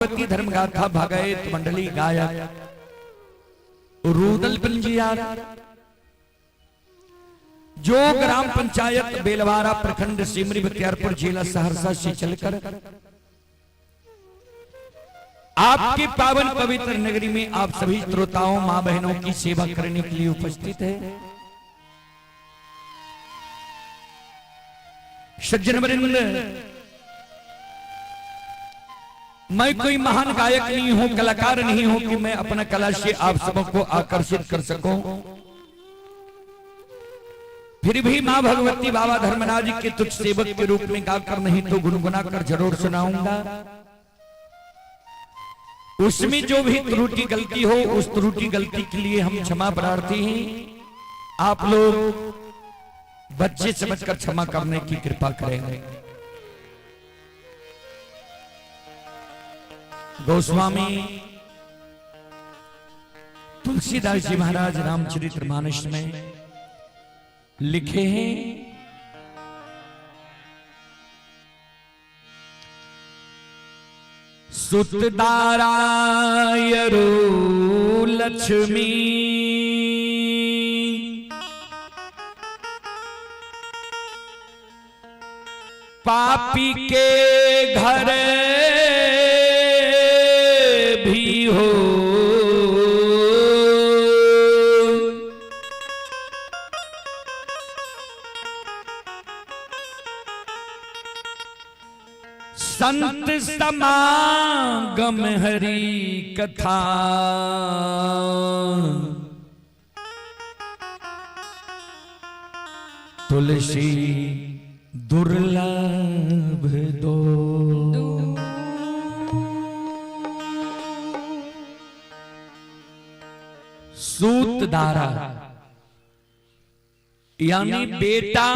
भगवती धर्मगाथा भगत मंडली गायक रूदल पंजियार, जो ग्राम पंचायत बेलवारा प्रखंड सिमरी बख्तियारपुर जिला सहरसा से चलकर आपके पावन पवित्र नगरी में आप सभी श्रोताओं मां बहनों की सेवा करने के लिए उपस्थित है। सज्जन वृंद, मैं कोई महान गायक नहीं हूं, कलाकार नहीं हूं कि मैं अपना कला से आप सबको आकर्षित कर सकूं। फिर भी मां भगवती बाबा धर्मनाथ जी के तुच्छ सेवक के रूप में गाकर नहीं तो गुनगुना कर जरूर सुनाऊंगा। उसमें जो भी त्रुटि गलती हो, उस त्रुटि गलती के लिए हम क्षमा प्रार्थी हैं। आप लोग बच्चे समझकर क्षमा करने की कृपा करेंगे। गोस्वामी तुलसीदास जी महाराज रामचरितमानस में लिखे हैं, सुतदारायरु लक्ष्मी पापी के घर भी हो, संत समागम हरि कथा, तुलसी दुर्लभ दो। सूतदारा यानी बेटा,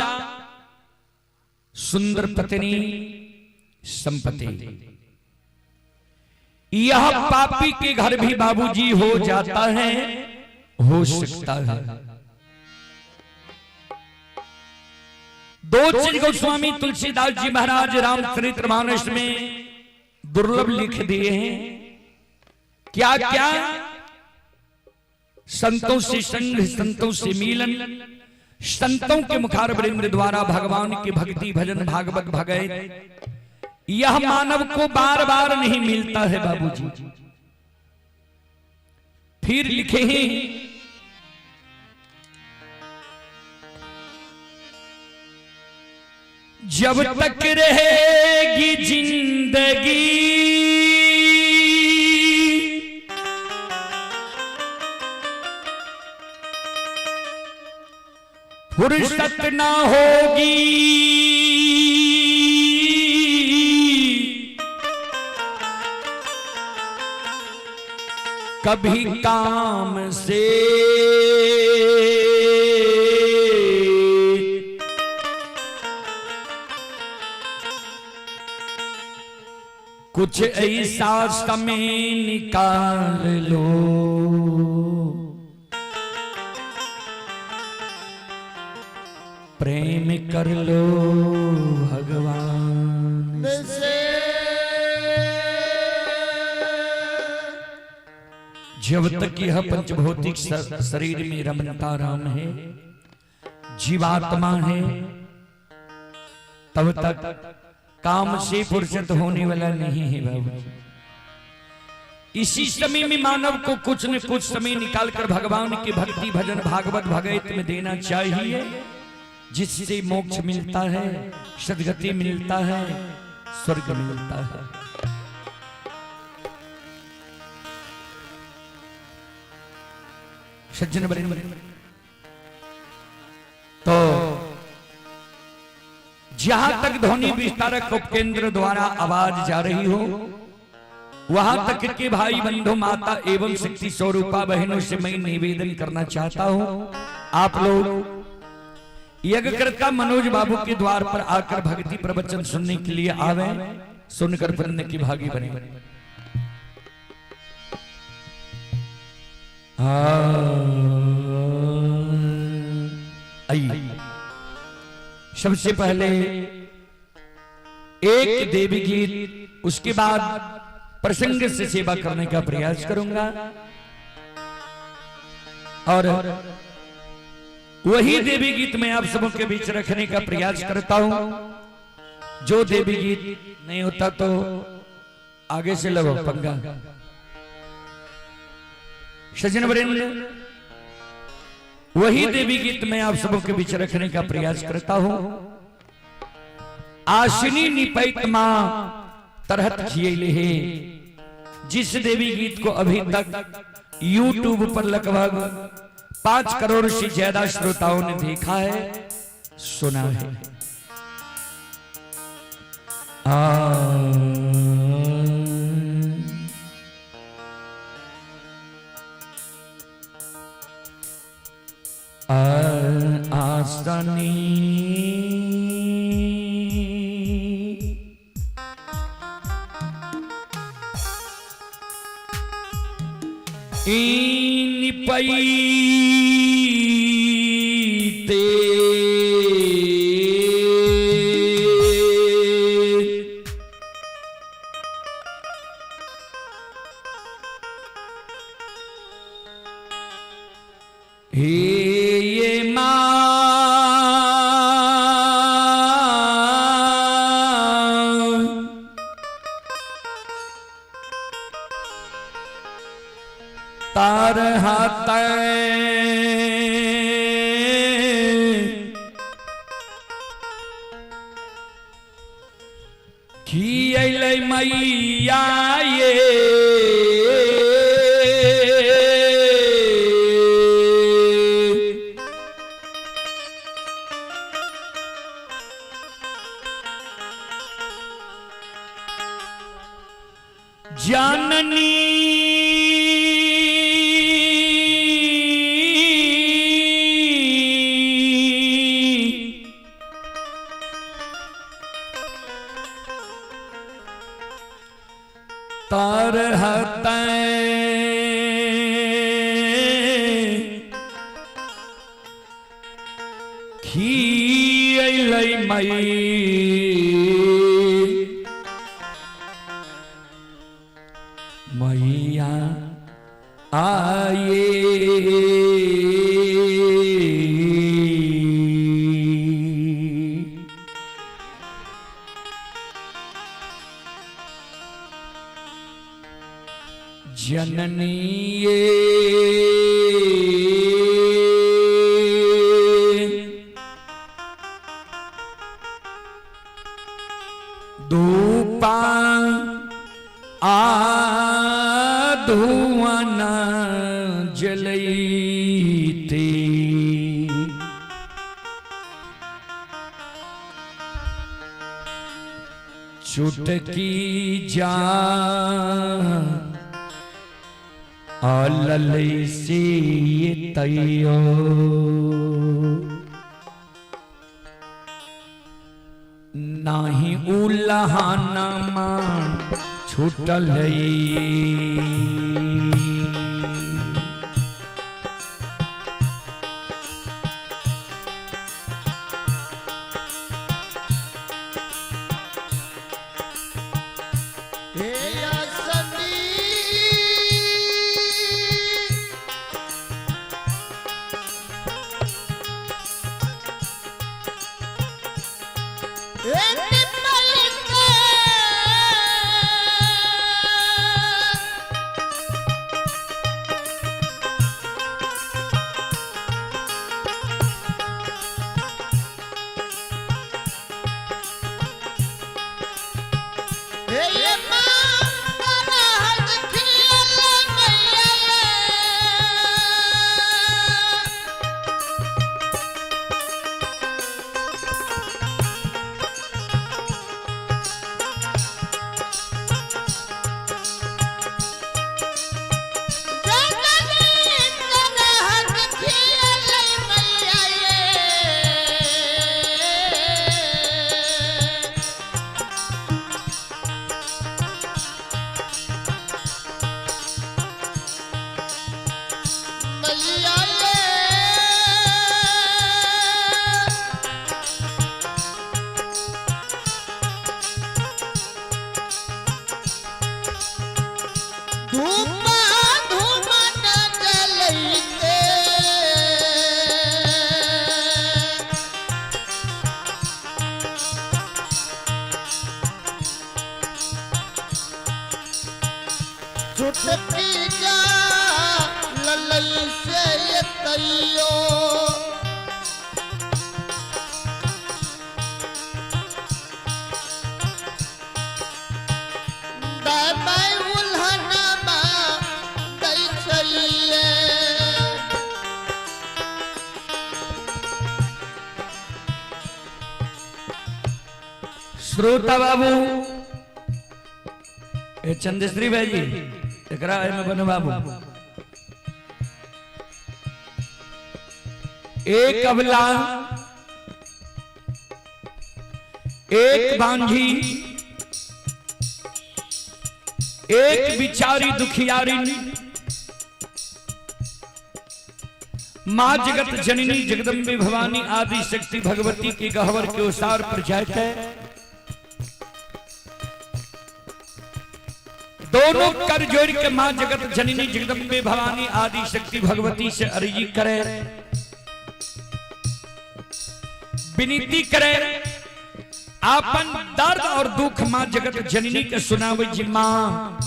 सुंदर पत्नी, संपत्ति, यह पापी के घर भी बाबूजी हो जाता है, हो सकता है। दो चीज गोस्वामी तुलसीदास जी महाराज रामचरितमानस में दुर्लभ लिख दिए हैं। क्या क्या? संतों से संग, संतों से मिलन, संतों के मुखारवृंद द्वारा भगवान की भक्ति भजन भागवत भगत, यह मानव को बार बार नहीं मिलता है बाबूजी। फिर लिखे हैं, जब तक रहेगी जिंदगी, फुर्सत ना होगी, कभी काम से, कुछ ऐसा समय निकाल लो, प्रेम कर लो भगवान से। जब तक यह पंचभौतिक शरीर में रमनता राम है, जीवात्मा है, तब तक काम से फुर्सत होने वाला नहीं है बाबू। इसी समय में मानव को कुछ न कुछ समय निकालकर भगवान की भक्ति भजन भागवत भगवत में देना चाहिए, जिससे मोक्ष मिलता है, सदगति मिलता है, स्वर्ग मिलता है। सज्जन वृंद, तो जहां तक ध्वनि विस्तारक उपकेंद्र द्वारा आवाज जा रही हो, वहां तक के भाई बंधु, माता एवं शक्ति स्वरूपा बहनों से मैं निवेदन करना चाहता हूं, आप लोग यज्ञकर्ता मनोज बाबू के द्वार पर आकर भक्ति प्रवचन सुनने के लिए आवे, सुनकर पुण्य की भागी बने। आइए, सबसे पहले एक देवी गीत, उसके बाद प्रसंग से सेवा करने का प्रयास करूंगा और वही देवी गीत मैं आप सबों के बीच रखने का प्रयास करता हूं। जो देवी गीत नहीं होता तो आगे से लगो पंगा। सजन वरिंद, वही देवी गीत मैं आप सबों के बीच रखने का प्रयास करता हूं। आशिनी निपैत मां तरहत खियले हे, जिस देवी गीत को अभी तक YouTube पर लगभग 5 करोड़ से ज्यादा श्रोताओं ने देखा है, सुना है। आ आसनी इन पैते हे ये मां तार हाथ खियलै मैया ये जननी तार हत खियलै मई मैया आए। जननी ये धूपा आ धुआना जलैते चुटकी जा आलल से तैयो नाही उलहाना मान छूटल। हे आसनी हे निपल के धूपा धूमन जलैते। चुटकी जा ललई से तैयो। दाई उल्हनमा दै छइये। श्रोता बाबू, ए चंद्रश्री भाई जी, एकरा एमे बनबाबू। एक अबला, एक बांझी, एक बिचारी दुखियारी माँ जगत जननी जगदम्बे भवानी आदि शक्ति भगवती के गहवर के उसार पर जाते है। दोनों कर जोड़ के माँ जगत जननी जगदम्बे भवानी आदि शक्ति भगवती से अर्जी करे, विनती करे, आपन दर्द और दुख माँ जगत जननी के सुनावे जी। माँ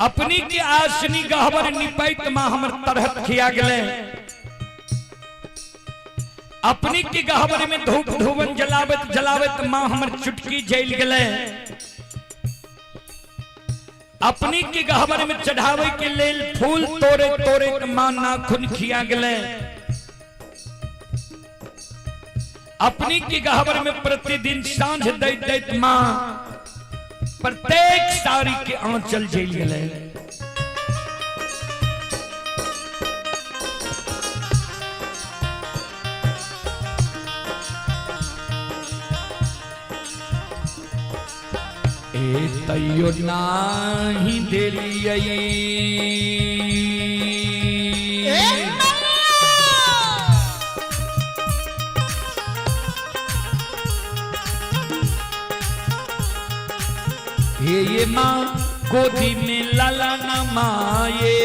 अपनी के आसनी गहवर निपैत माँ हमर तरहत खिया गेले। अपनी के गहवर में धूप धुवन जलावत जलावत माँ हमर चुटकी जल गेले। अपनी के गहवर में चढ़ावे के लेल फूल तोड़े तोड़े माँ नाखून खिया गेले। अपनी के गहवर में प्रतिदिन सांझ दैत दैत माँ प्रत्येक साड़ी के आंचल जल गेले। ए तैयो नाही देलियै। ए मैया। हे ये माँ गोदी में लाला न माये।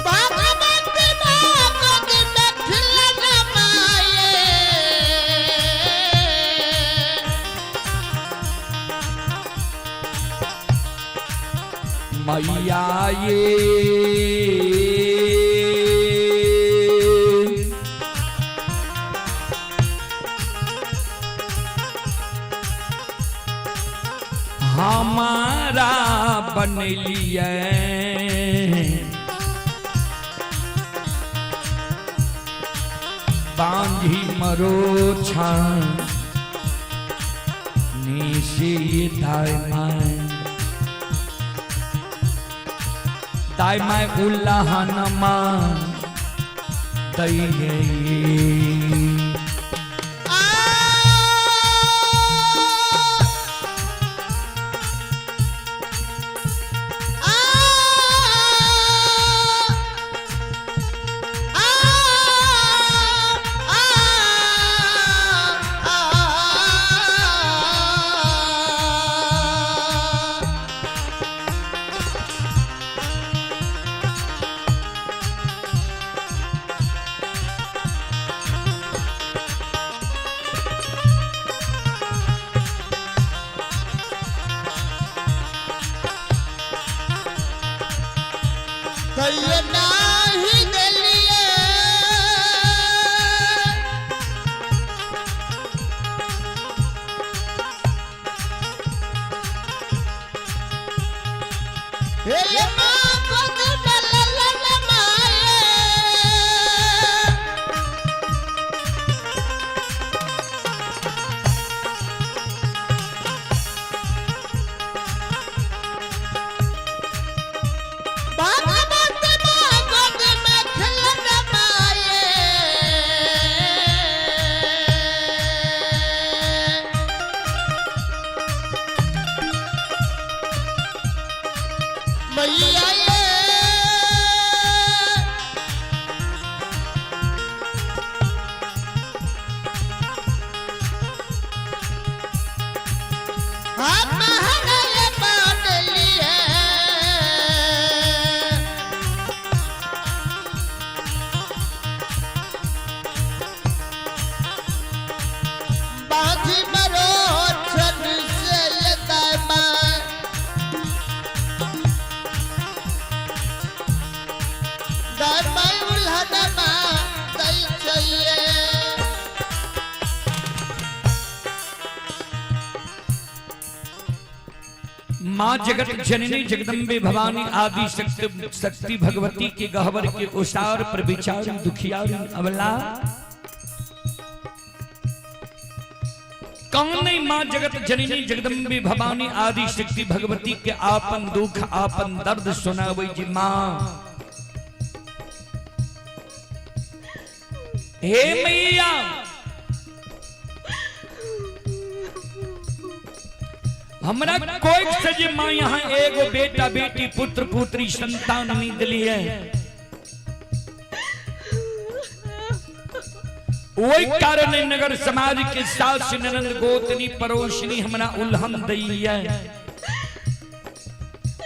भगवती माँ गोदी में खिलन माये। मैया ये हमारा बनलिए बांधी मरो छान निशी दाय माय दाय माय उल्लाहन मान दई। आ आ आ आ। तैयो नाही देलिए। हे माँ गोद में ललन माये। भगवती माँ गोद में खिलन माये। मैया ये। दाय माय उल्हनमा दै छैये। माँ जगत जननी जगदम्बे भवानी आदि शक्ति शक्ति भगवती के गहवर के उसार पर विचारी दुखियारी अबला कौन नहीं माँ जगत जननी जगदम्बे भवानी आदि शक्ति भगवती के आपन दुख आपन दर्द सुनावे जी माँ। हे मैया, हमरा कोई से जे माँ यहाँ एगो बेटा बेटी पुत्र पुत्री संतान नहीं दिली है, वही कारण नगर समाज के सास ननंद गोतनी पड़ोसनी हमरा उल्हन दैया,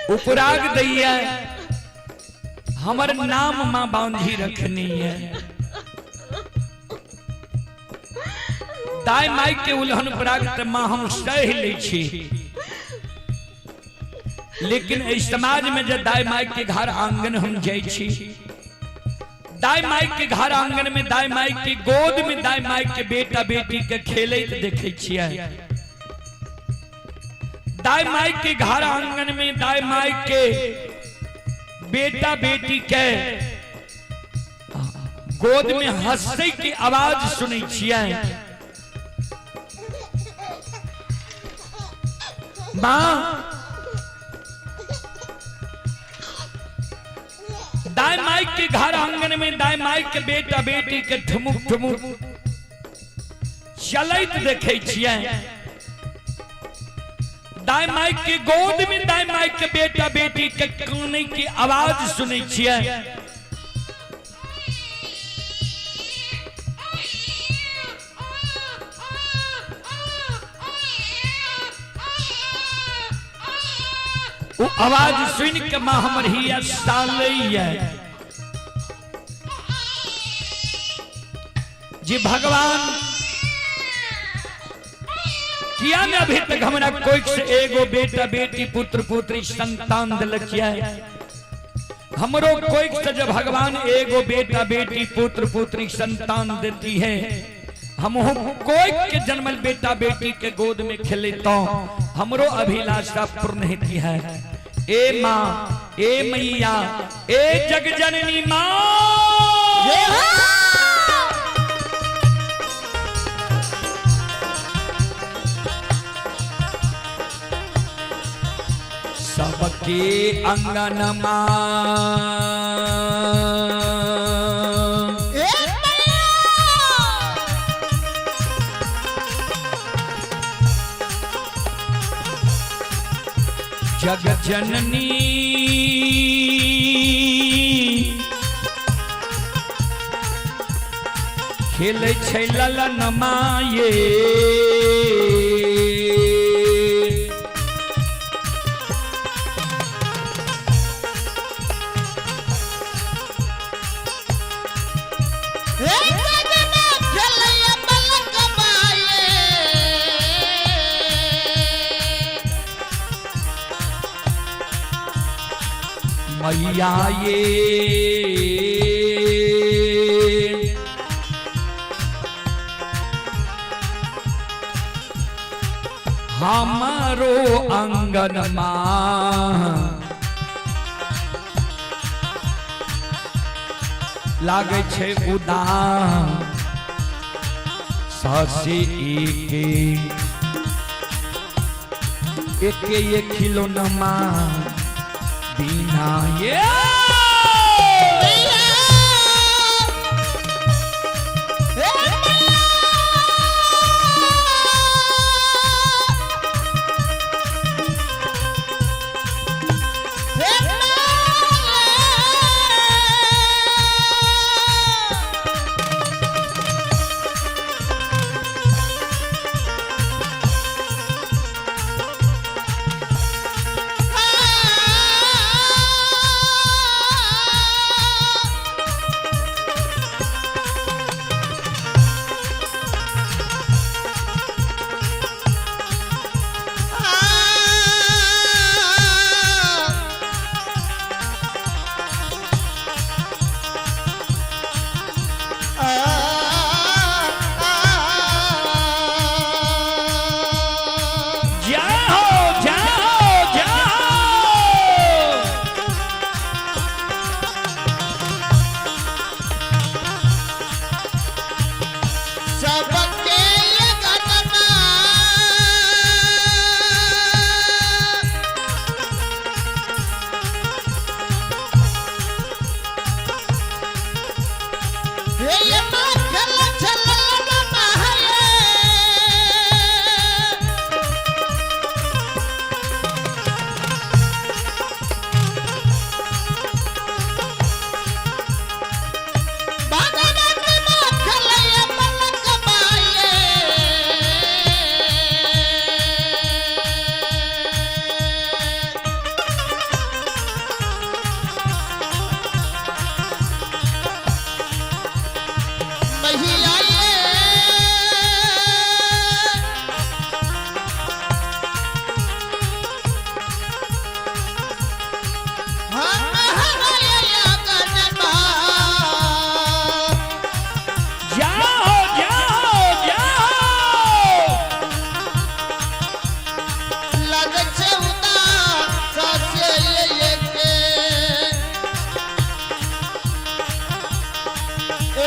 उपराग दैया, हमर नाम माँ बांधी रखनी है। दाई माई के उल्हन उपराग त माँ हम सह लै छी, लेकिन एहि समाज में जब दाई माई के घर आंगन हम जाइ छी, दाई माई के घर आंगन में दाई माई के गोद में दाई माई के बेटा बेटी के खेलैत देखै छियै, दाई माई के घर आंगन में दाई माई के बेटा बेटी के गोद में हंसै के आवाज सुनै छियै। माँ दाई माई के घर आंगन में दाई माई के बेटा बेटी के ठुमुक ठुमुक चलैत देखै छियै, दाई माई के गोद में दाई माई के बेटा बेटी के कानै के आवाज सुनै छियै। वो आवाज सुन के माँ हमर हिया सालैया जी भगवान किया ने अभी तक हमरा कोई से एगो बेटा बेटी पुत्र पुत्री संतान दिलक है, हमरो कोई से जब भगवान एगो बेटा बेटी पुत्र पुत्री संतान देती है, हम कोई के जन्मल बेटा बेटी के गोद में खेले तो हमरो अभिलाषा पूर्ण होती है। ए माँ, ए मैया, ए जग जननी माँ, सबके अंगन माँ ए मैया, जग जननी खेलै छै ललन माये, ए सजना खेलैया मलक माये। मैया ये हमारो अंगन माँ लागै छै उदास ससे एके एके ये खिलौना बिना ये मैया, ए मैया, ए मैया।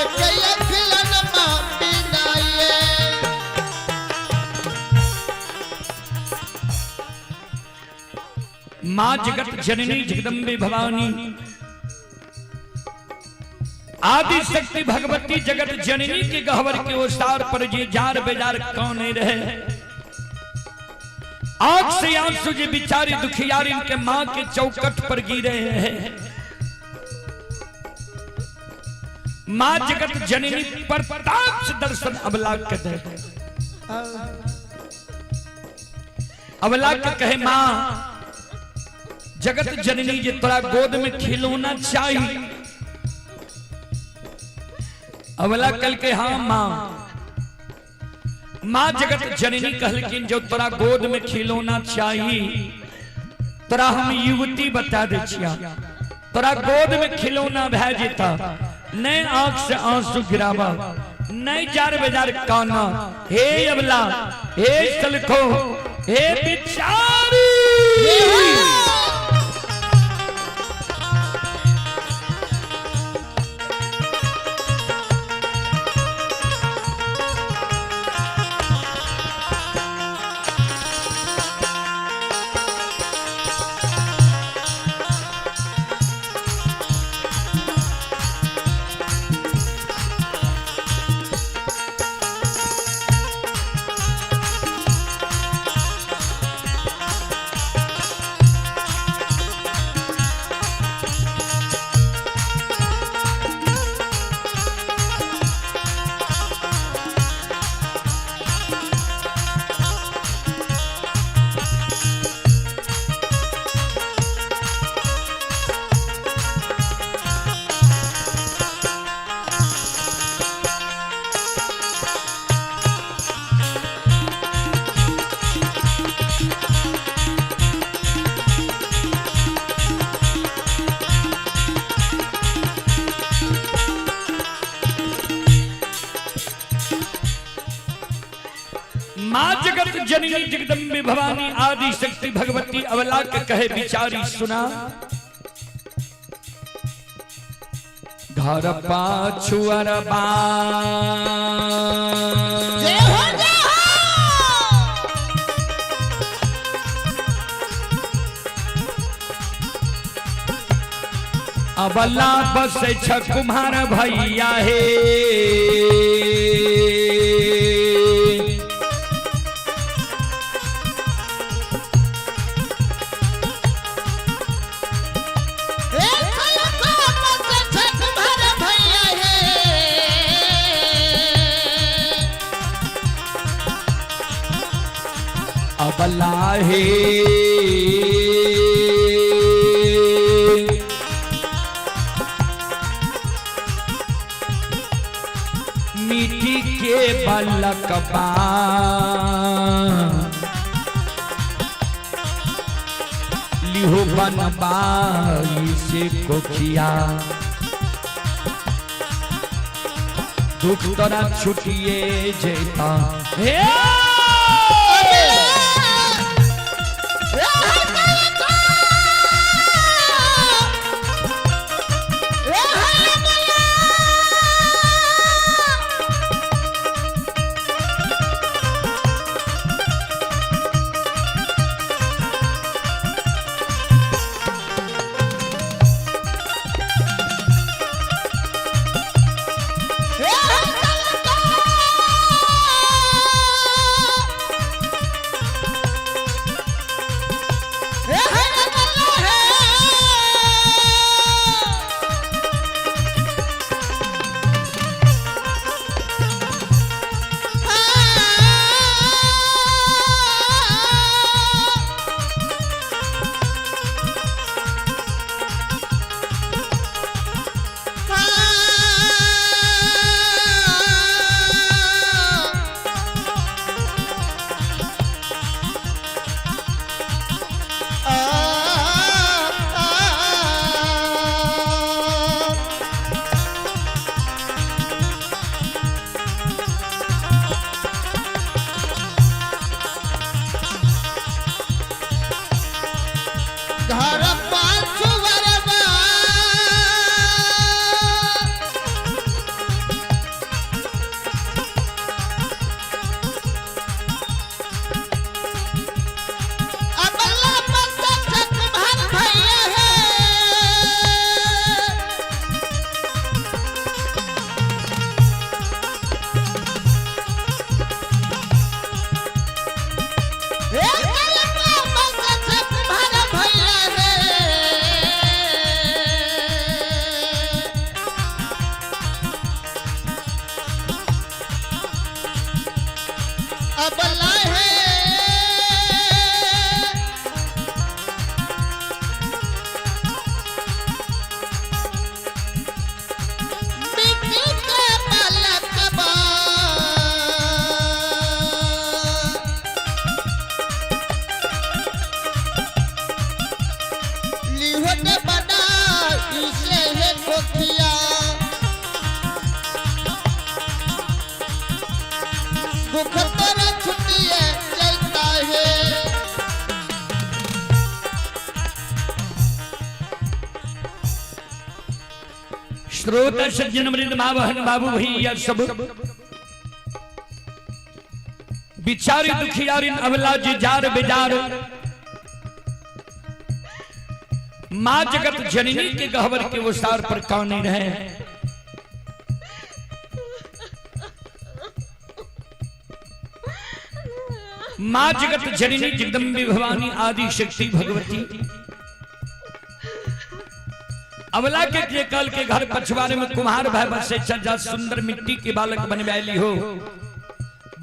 एक खिलनमा बिनाइए। माँ जगत जननी जगदम्बे भवानी आदि शक्ति भगवती जगत जननी के गहवर के ओसार पर जे जार बेजार कौन नहीं रहे। आंख से आंसू जे बिचारी दुखियारी इनके माँ के चौकट पर गिरे हैं। माँ जगत जननी प्रताप से दर्शन अबला के दे। अबला के कहे माँ जगत जननी जे तोरा गोद में खिलौना चाहिए। अबला कल के हाँ माँ। माँ जगत जननी कहलखिन जो तोरा गोद में खिलौना चाहिए तोरा हम युवती बता दे छिया, तोरा गोद में खिलौना भै जेता, नहीं आंख से आंसू गिरावा, नहीं जार बेजार काना। हे अबला, हे सलखो, हे बिचारी, माँ जगत जननी जगदम्बे भवानी आदि शक्ति भगवती अवला के कहे बिचारी सुना। घर पाछु अरबा जय हो जय हो। अबला बस छ कुम्हार भैया हे। हे सलखो बस छ कुम्हार भैया हे। अबला हे मिट्टी के बलकबा लिहो बनबाई से कोखिया, दुख तोरा छुटिए जेता। हे अब लाहे मिट्टी के बालकबा लिहट बना इसे है कोखिया दुख तोरा छुट्टिए चलता है। श्रोता सज्जन वृंद माँ बहन बाबू भैया सब बिचारी दुखियारिन अवला जी जार बेजार माँ जगत जननी के गहवर के उसार पर काने रहे। माँ जगत जननी जगदम्बे भवानी आदि शक्ति भगवती अवला के जे कल के घर पछवाड़े में कुम्हार भाई बसे चजा सुंदर मिट्टी के बालक बनवाली हो।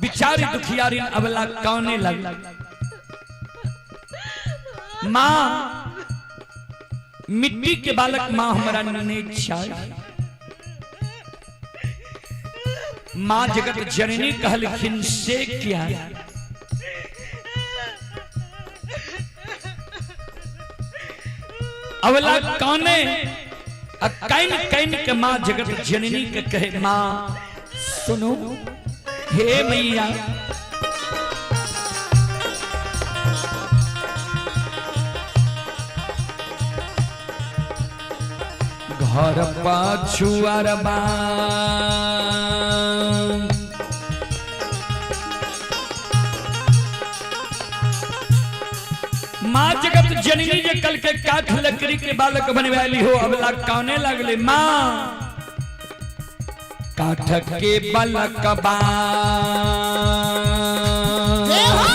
बिचारी दुखियारी अवला काने लग माँ मिट्टी के बालक माँ हमारा ने चाहे। माँ जगत जननी कहलखिन से क्या अवला काने आ can can के माँ जगत जननी के कहे माँ सुनो हे मैया घर पाछुअरबा माँ जगत जननी जे कल के काठ लकड़ी के बालक बनवाली हो अबला काने लगले माँ काठ के बालक बा जय हो।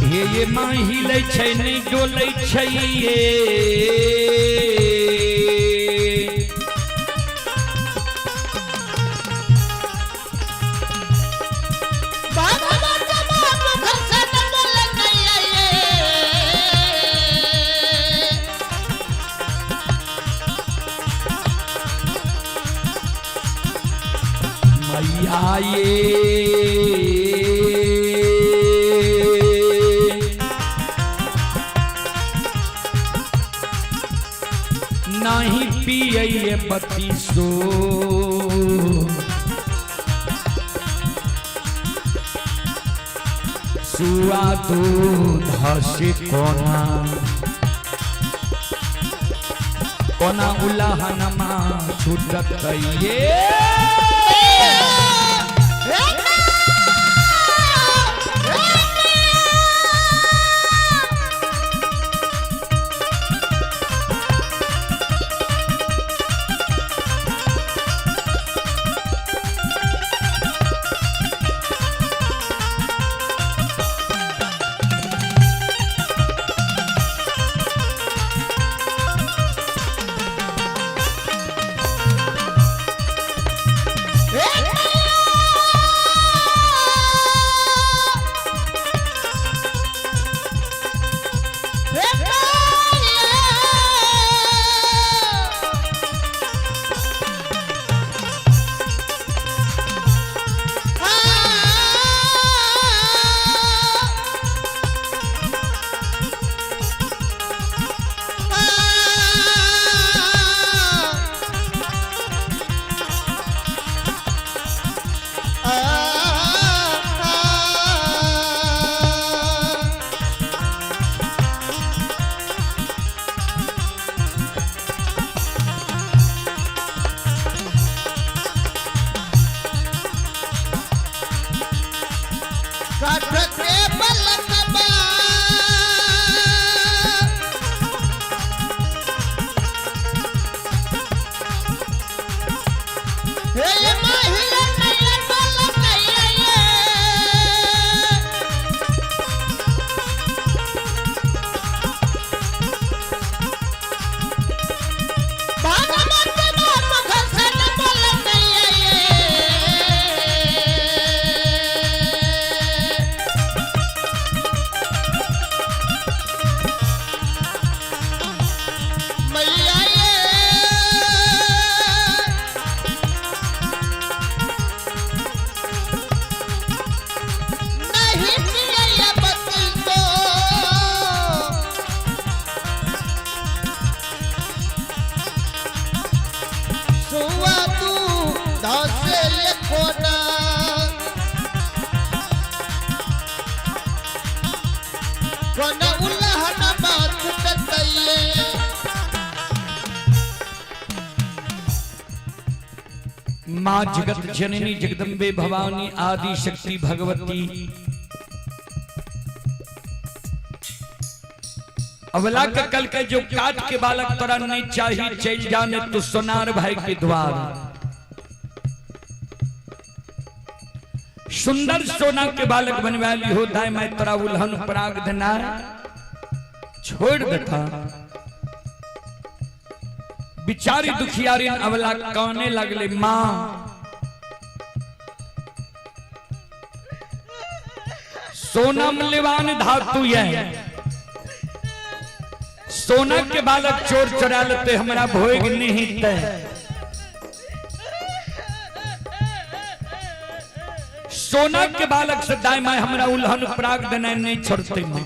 हे ये माँ हिलै छै नहि डोलै छै ये बाबा बाबा बाबा घर से न बोले नहीं आए। मैया ये नाही पियै पति सो सुआ दूध से कोना कोना उलाहनमा छूटत ये। काठ के पलकबा हे महिला नैया पलक नैया बाप सोना उल्हन बात छुटतैये। माँ जगत जननी जगदम्बे भवानी आदि शक्ति भगवती अवला के कल के जो काट के बालक तोरा नहीं चाहिए चल जाने तो सोनार भाई के द्वार। सुंदर सोना के बालक बनवा ली हो दाई मैं तोरा उल्हन पराग देना छोड़ देता। बिचारी दुखियारी अवला काने लगले, मां सोना मूल्यवान धातु है, सोना के बालक चोर चुरा लेते हमरा भोग नहीं ते। सोना के बालक से दाई मां हमरा उल्हन पराग देना नहीं छोड़ते मां।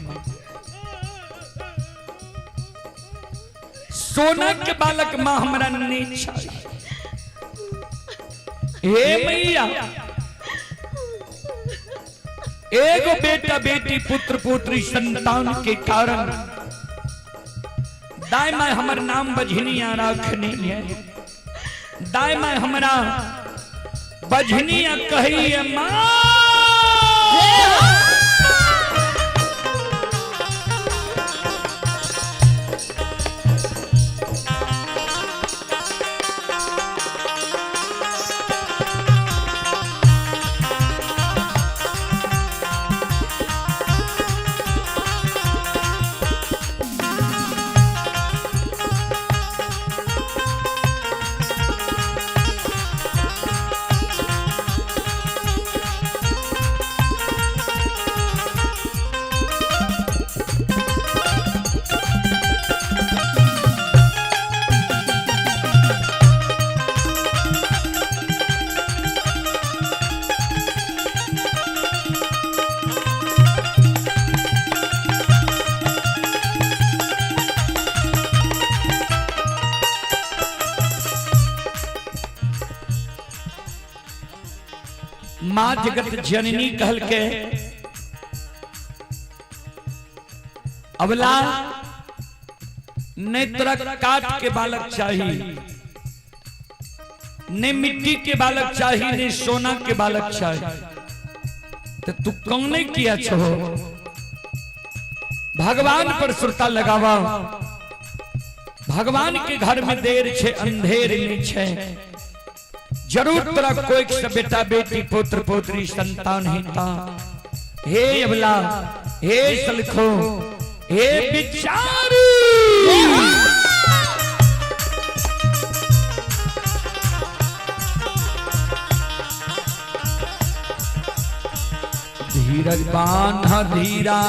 सोना के बालक मां हमरा नहीं चाहिए। हे मैया एगो बेटा बेटी पुत्र पुत्री संतान के कारण दाई मां हमर नाम बझनिया रखनी है। दाई मां हमरा बझनिया कही है मां। मां जगत जननी कहल के अबला ने तोरा काट के बालक चाहिए, ने मिट्टी के बालक चाहिए, ने सोना के बालक चाहिए, तो तू कौने किया छो? भगवान पर सुरता लगावा। भगवान के घर में देर छे अंधेर नहीं छे, जरूर तोरा कोई से बेटा बेटी पुत्र पुत्री संतान हिता। हे अबला, हे सलखो, हे बिचारी, धीरज बांध धीरा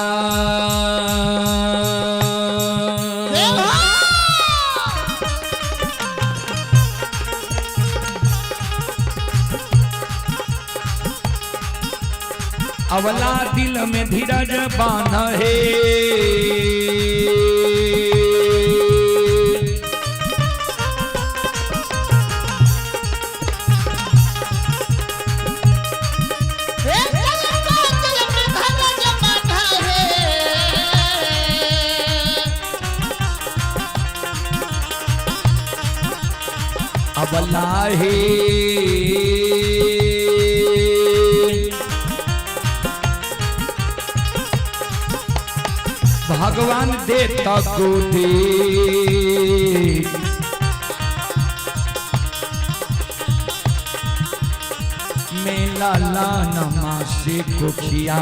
अवला दिल में धीरज बांध हे। हे सलखो दिल में धीरज बांध हे। अवला हे भगवान देता को दे मेला लाना से कोखिया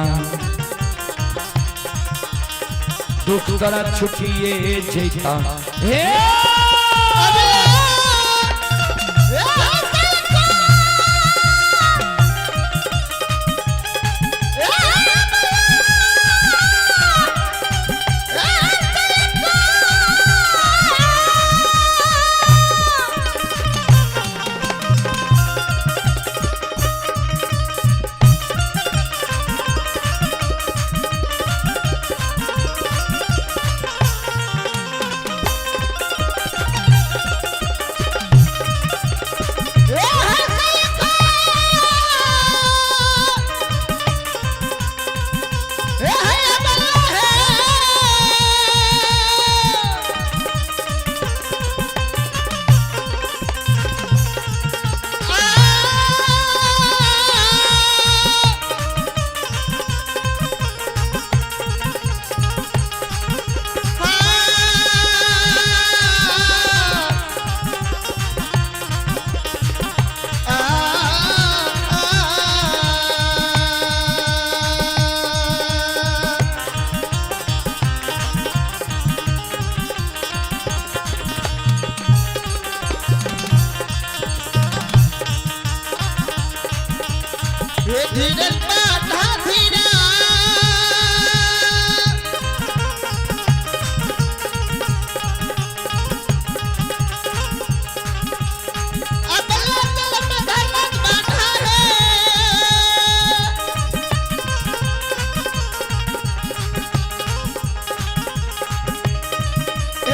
दुख तोरा छुटिए जेता। हे धीरज बाधा धीरा। अबला जल में धीरज बाधा है।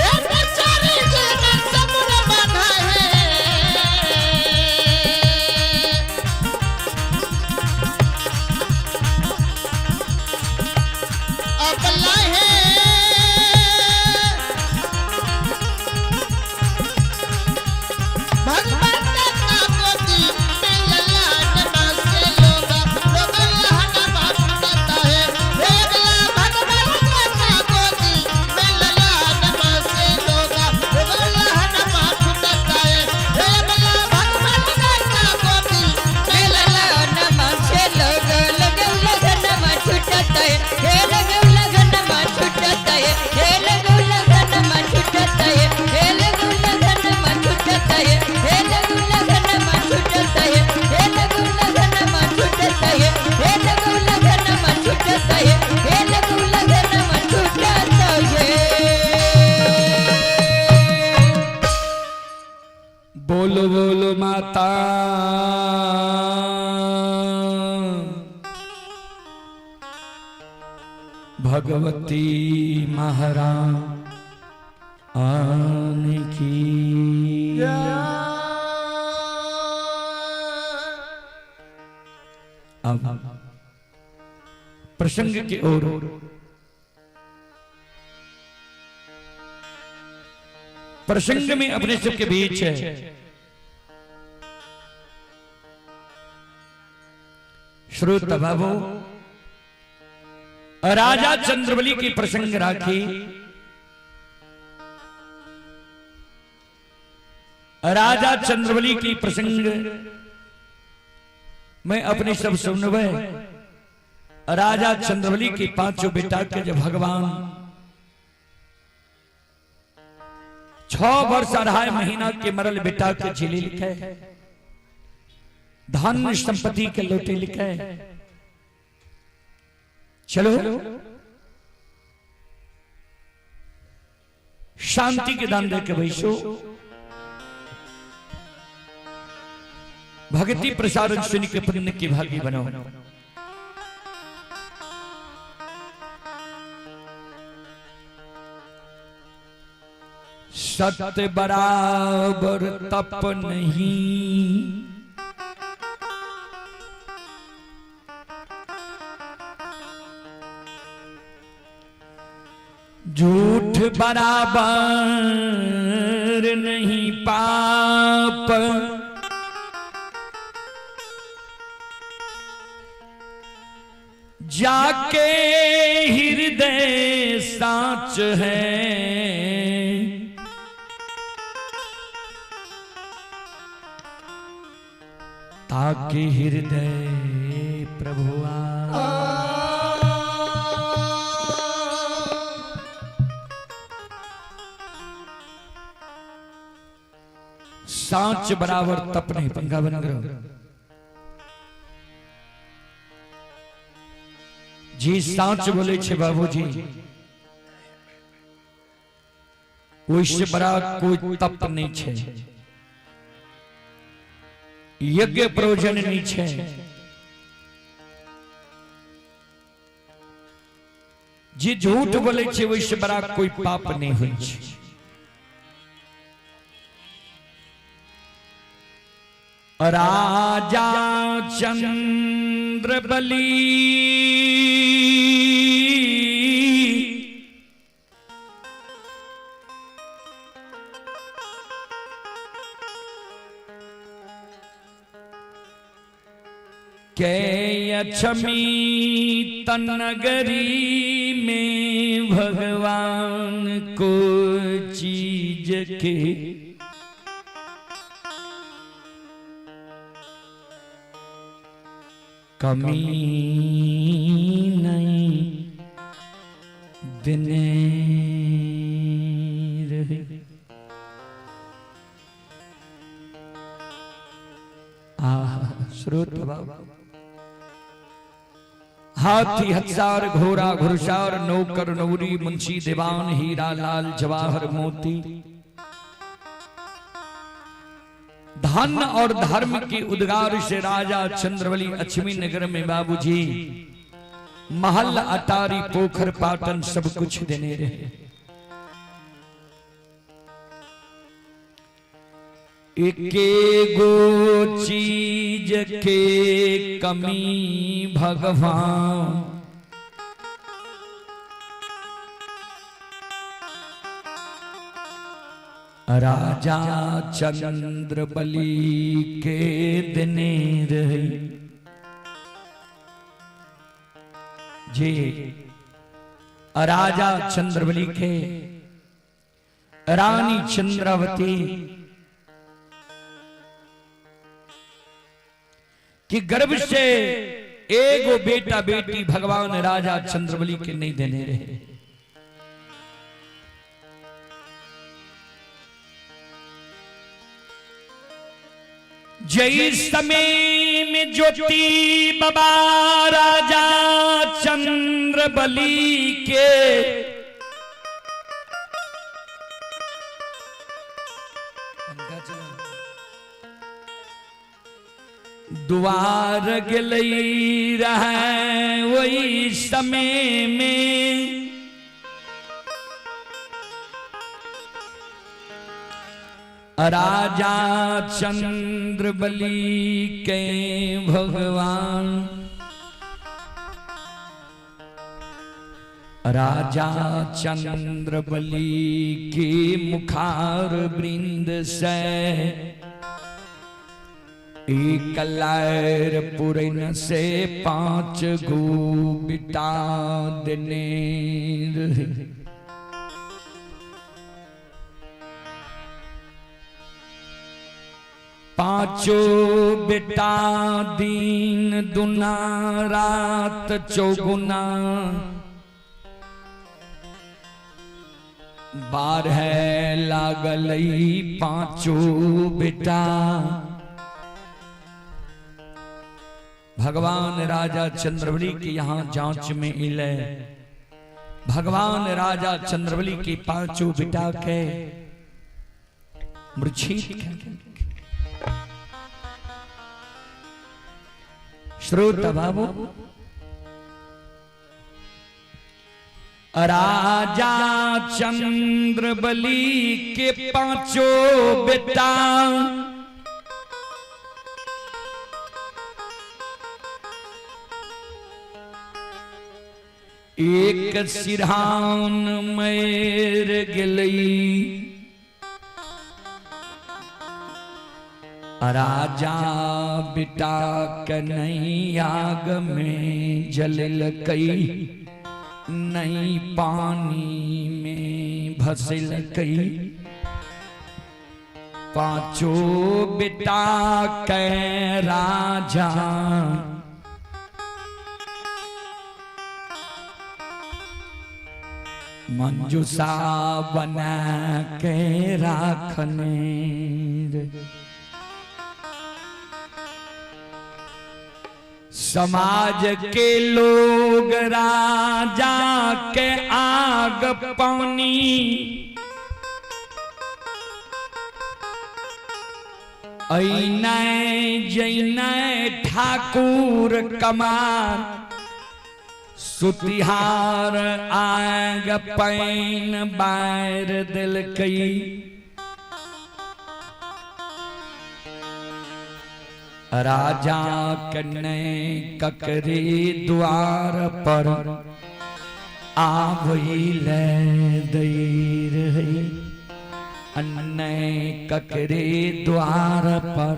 एक बेचारी जल में समुद्र बाधा है। अबला है भगवान का गोदी में ललाट बसे लोगा लोगा लहना बाप करता है। हे अगला भगवान का गोदी में ललाट बसे लोगा लोगा लहना बाप करता है। हे अगला भगवान का गोदी में ललना माछे लग लग लगन मा छुटत आहे, हे लग लगन मा छुटत आहे, हे लग लगन मा छुटत आहे, हे लग लगन मा छुटत आहे, हे लग लगन मा छुटत आहे, हे लग लगन मा छुटत आहे, हे लग लगन मा छुटत आहे, हे लग लगन मा छुटत आहे। बोलो बोलो माता भगवती महारानी की। अब प्रसंग की ओर प्रसंग में अपने सबके बीच है श्रोता बाबू राजा चंद्रबली की प्रसंग राखी। राजा चंद्रबली की प्रसंग मैं अपने सब सुनवे। राजा चंद्रबली के पांचों बेटा के जब भगवान 6 वर्ष 2.5 महीना के मरल बेटा के झिली लिखे, धन संपत्ति के लोटे लिखे। चलो शांति के दान दे के बैसो, भक्ति प्रसारण सुन के पुण्य की भागी बनो। सत्य बराबर तप नहीं, झूठ बराबर नहीं पाप, जाके हृदय साच है, ताकि हृदय प्रभुआ। साच बराबर तप नहीं, पंखा बंद करो जी। साच बोले छे बाबूजी, ओइसे बड़ा कोई तप नहीं छे, यज्ञ प्रयोजन नहीं छे। जे झूठ बोले छे ओइसे बड़ा कोई पाप नहीं होई छे। राजा चंद्र बली के अक्षमी तनगरी में भगवान को चीज के कमी नहीं दिने रहे। आह श्रोत बाबा, हाथी हथसार घोड़ा घुड़सार नौकर नौरी मुंशी दीवान हीरा लाल जवाहर मोती, धन और धर्म के उद्गार से राजा चंद्रबली अछमी नगर में बाबूजी महल अटारी पोखर पाटन सब कुछ देने रहे। एके गो चीज के कमी भगवान राजा चंद्रबली के देने रहे। जे राजा चंद्रबली के रानी चंद्रावती कि गर्भ से एगो बेटा बेटी भगवान राजा चंद्रबली के नहीं देने रहे। जय समय में ज्योति बाबा राजा चंद्रबली के द्वार गेलई रहे, वही समय में राजा चंद्रबली के भगवान राजा चंद्रबली के मुखार वृंद से एक लायर पुरन से 5 गो बिटा देने रहे। पांचों बेटा दिन दुना रात चौगुना बारह लागलई पांचों बेटा। भगवान राजा चंद्रबली के यहाँ जांच में इले, भगवान राजा चंद्रबली के पांचों बेटा के मूर्छित। श्रोता बाबू, राजा चंद्रबली के पांचों बेटा एक सिरहान मेर गेलई। राजा बेटा के नहीं आग में जललकई, नहीं पानी में भसलकई। पांचों बेटा के राजा मंजूषा बना के राखने। समाज के लोग राजा के आग पानी ऐनै जैनै ठाकुर कमार सुतिहार आग पैन बार दिलकई। राजा कन्ने ककरे द्वार पर आवई दई रही, अन्ने ककरे द्वार पर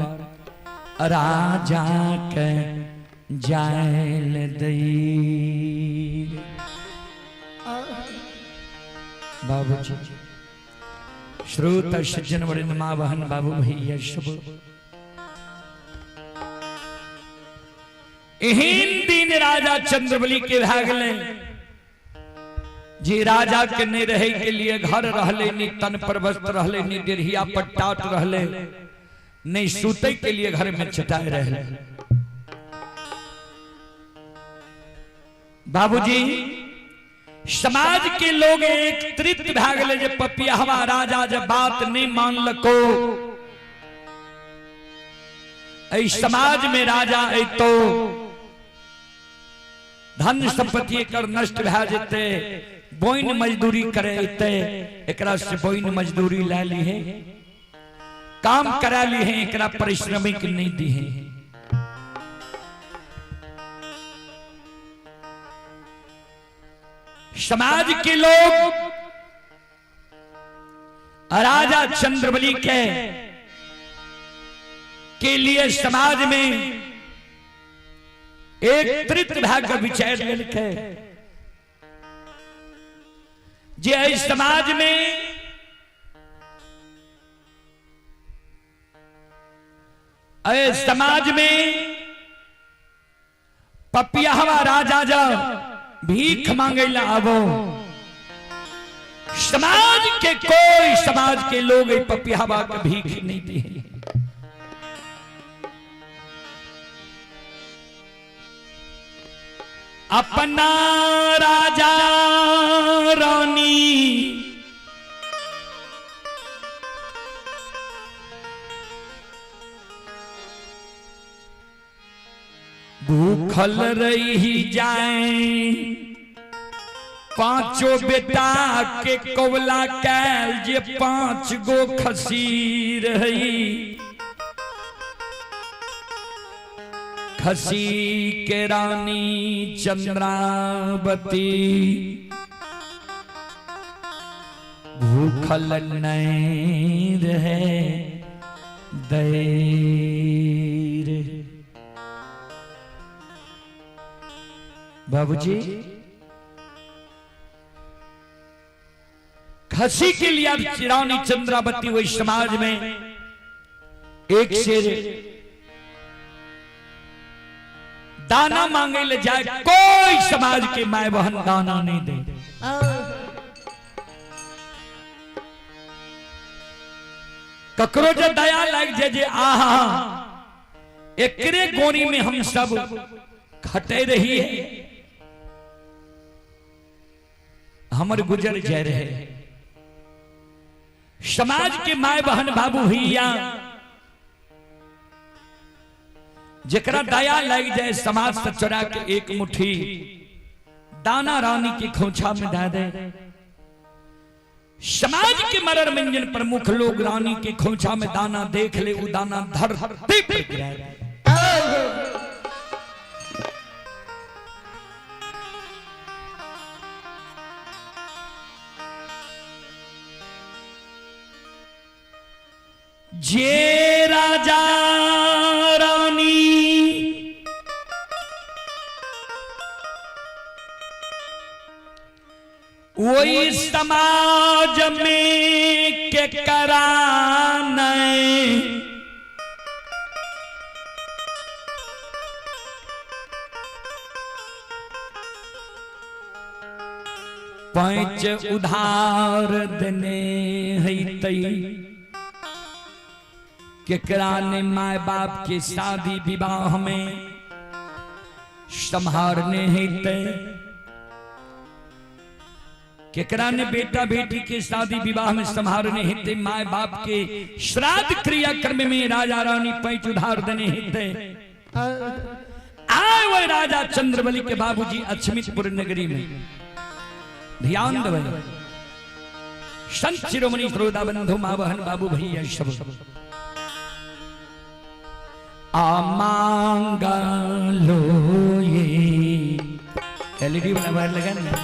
राजा के जायल दई। बाबूजी श्रोता सज्जन वरिंद माँ बहन बाबू भैया सब, एहन दिन राजा चंद्रबली के भागले जे राजा के नहीं रहे के लिए घर रहले, नहीं तन पर वस्त्र रहले, नहीं डेढ़िया पर टाट रहले, नहीं सूते के लिए घर में चटाई रहले। बाबूजी समाज के लोग एकत्रित भए गेलै जे पपियावा राजा जे बात नहीं मानलको, एहि समाज में राजा अतो धन संपत्ति एकर नष्ट भए जेतै, बोइन मजदूरी करे अतै, एकरा से बोइन मजदूरी लए लीहे, काम करा लीहे, एकरा परिश्रमिक नहीं दीहे। समाज के लोग राजा चंद्रबली के लिए समाज में एकत्रित भए के विचार लेलकै जे एहि समाज में एहि समाज में पपियावा राजा जा भीख मांगे ला आबो, समाज के कोई समाज के लोग एहि पपियावा के भीख नहीं दिए। अपना राजा रानी भूखल रही जाए, पांचों बेटा के कौला कैल जे 5 गो खसी रही, खसी के रानी चंद्रावती भूखल नहीं रहे देर। बाबूजी खसी के लिए रानी चंद्रावती वही समाज में एक शेर दाना मांगे ले जाए, कोई समाज के my बहन दाना नहीं दे। ककरो जे दया लग जाए जे आहा एकरे गोरी में हम सब खटे रही है, हमर गुजर जाए रहे। समाज के my बहन बाबू भैया जकरा दया लग जाए समाज से चुरा के एक मुट्ठी दाना रानी के खोछा में दे दे। समाज के मरर मंजन प्रमुख लोग रानी के खोछा में दाना देख ले, उ दाना धरती पर गिरा दे। जे राजा रानी वही समाज में के कराने पैंच उधार देने है तई, केकरा ने my बाप के शादी विवाह में संहारने है तई, केकरा ने बेटा बेटी के शादी विवाह में संहारने हेते, my बाप के श्राद्ध क्रिया कर्म में राजा रानी पैंच उधार देने हेते। आए वह राजा चंद्रबली के बाबूजी अछमितपुर नगरी में। ध्यान देवे संत शिरोमणि श्रोता बंधु माँ बहन बाबू भैया सब आ मांगा लो ये एलईडी वाला वायर लगा ना।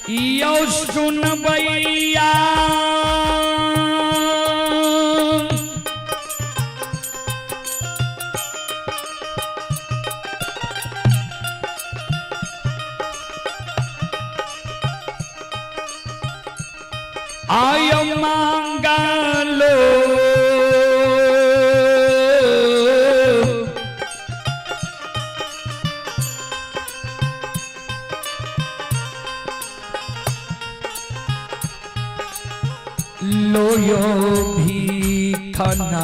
यो सुन भैया आयो मांगा लो लोयो भीखना।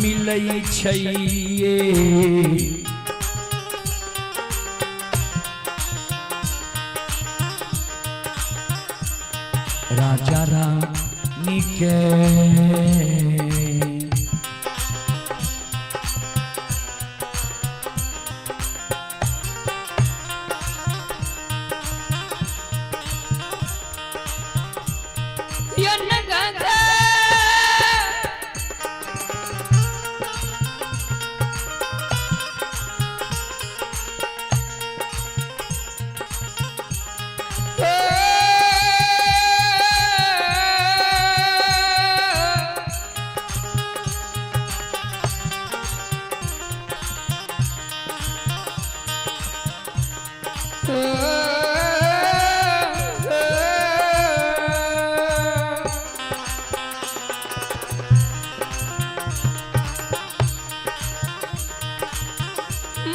मिलै छैये राजा रानी के। यो न गंगा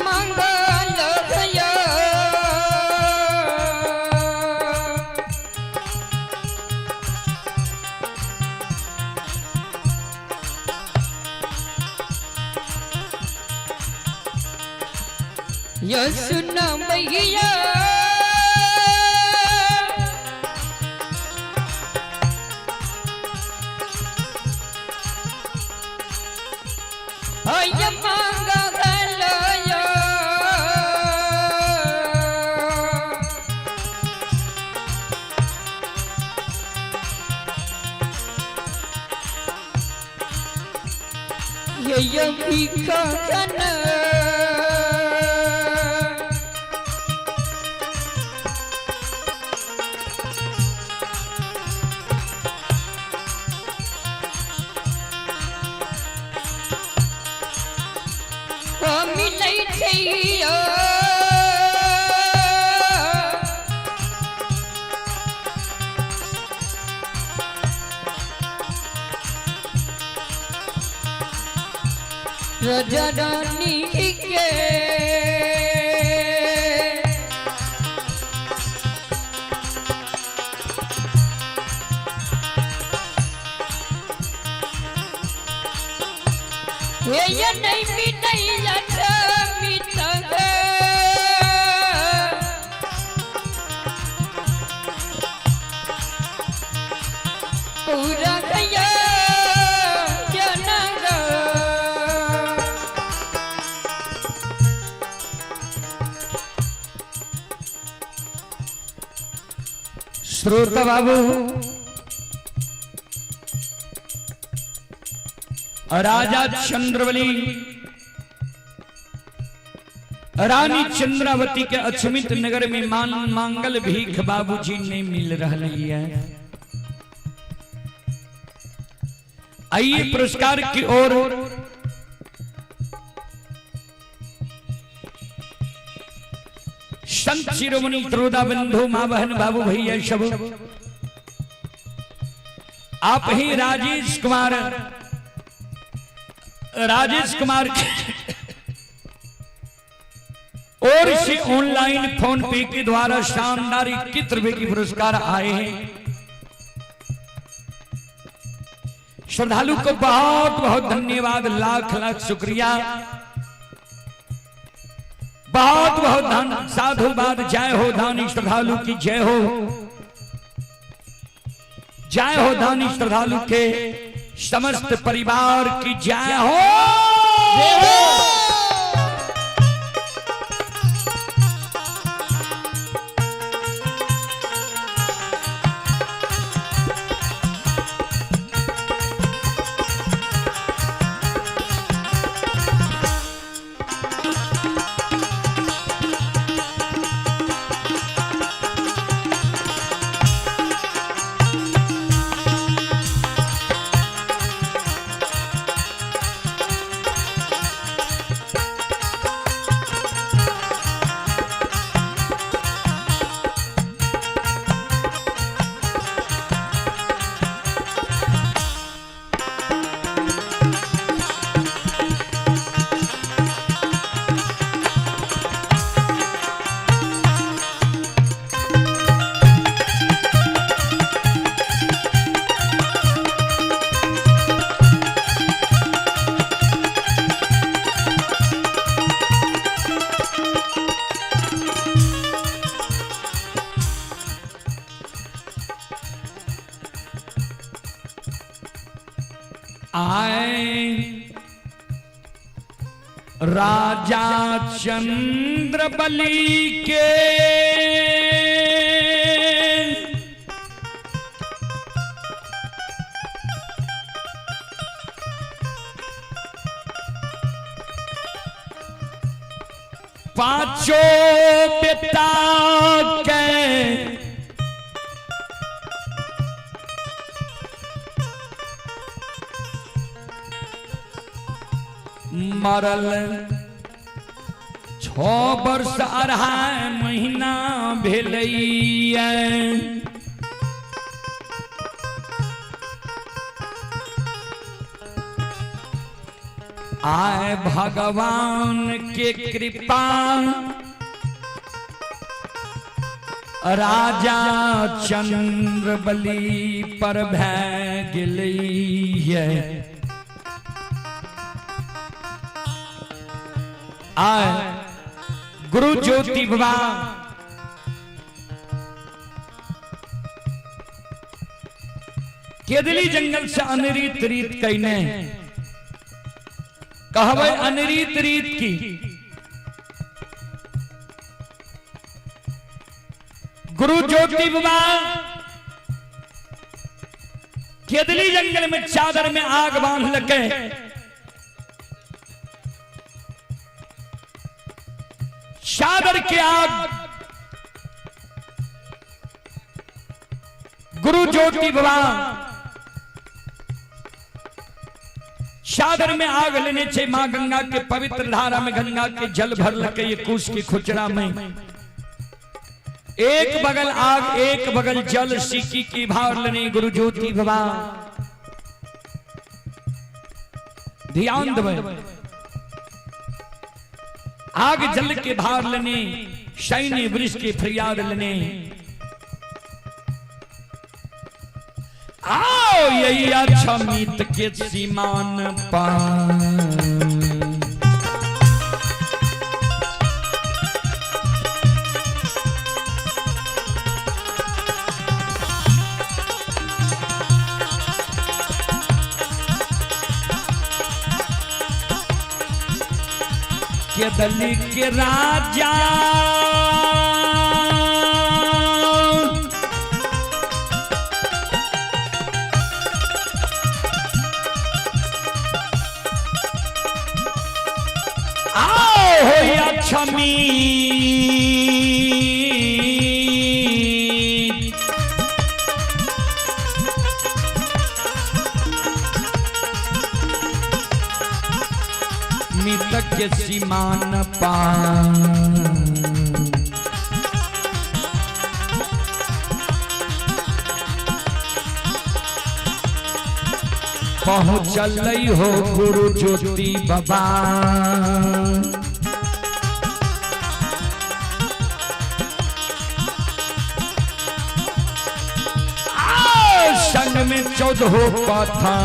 मंगल भया। यो सुन मैया अय मंगल यो। यो भिखन। मिलै छै रजनी के। हे ये नहीं मिलैया मित। पूरा गया जनग। श्रोता बाबू, राजा चंद्रबली रानी चंद्रावती के अछमित नगर में मान मांगल भीख बाबूजी ने मिल रही है। आइए पुरस्कार की ओर संत शिरोमणि त्रोदा बंधु माँ बहन बाबू भैया सब आप ही राजेश कुमार, राजेश कुमार और से ऑनलाइन फोन पे के द्वारा शानदार 21 रुपए की पुरस्कार आए हैं। श्रद्धालु को बहुत बहुत धन्यवाद, लाख लाख शुक्रिया, बहुत बहुत धन साधुवाद। जय हो दानी श्रद्धालु की जय हो, जय हो दानी श्रद्धालु के समस्त परिवार की जय हो। आए राजा चंद्रबली के पांचों बेटा के मरल 6 वर्ष 2.5 महीना भेलैया। आए भगवान के कृपा राजा चंद्र बलि पर भै गेलैया। आए गुरु ज्योति बाबा केदली जंगल से अनरीत रीत कहने कहबै अनरीत रीत की गुरु ज्योति बाबा केदली जंगल में चादर में आग बांध लगे चादर के आग गुरु ज्योति बाबा चादर में आग लेने छे मां गंगा के पवित्र धारा में गंगा के जल भर लके ये कुश की खुचरा में एक बगल आग एक बगल जल सिक्की की भार लेने गुरु ज्योति बाबा ध्यान दबे आग जल के भार लेने सैन्य वृक्ष के फरियाद लेने आओ यही अक्षमित के सीमान पर के दली के राजा आओ हो लक्ष्मी मितक के सीमान पान पहुँचल हो गुरु ज्योति बाबा। आओ, संग में 14 पथा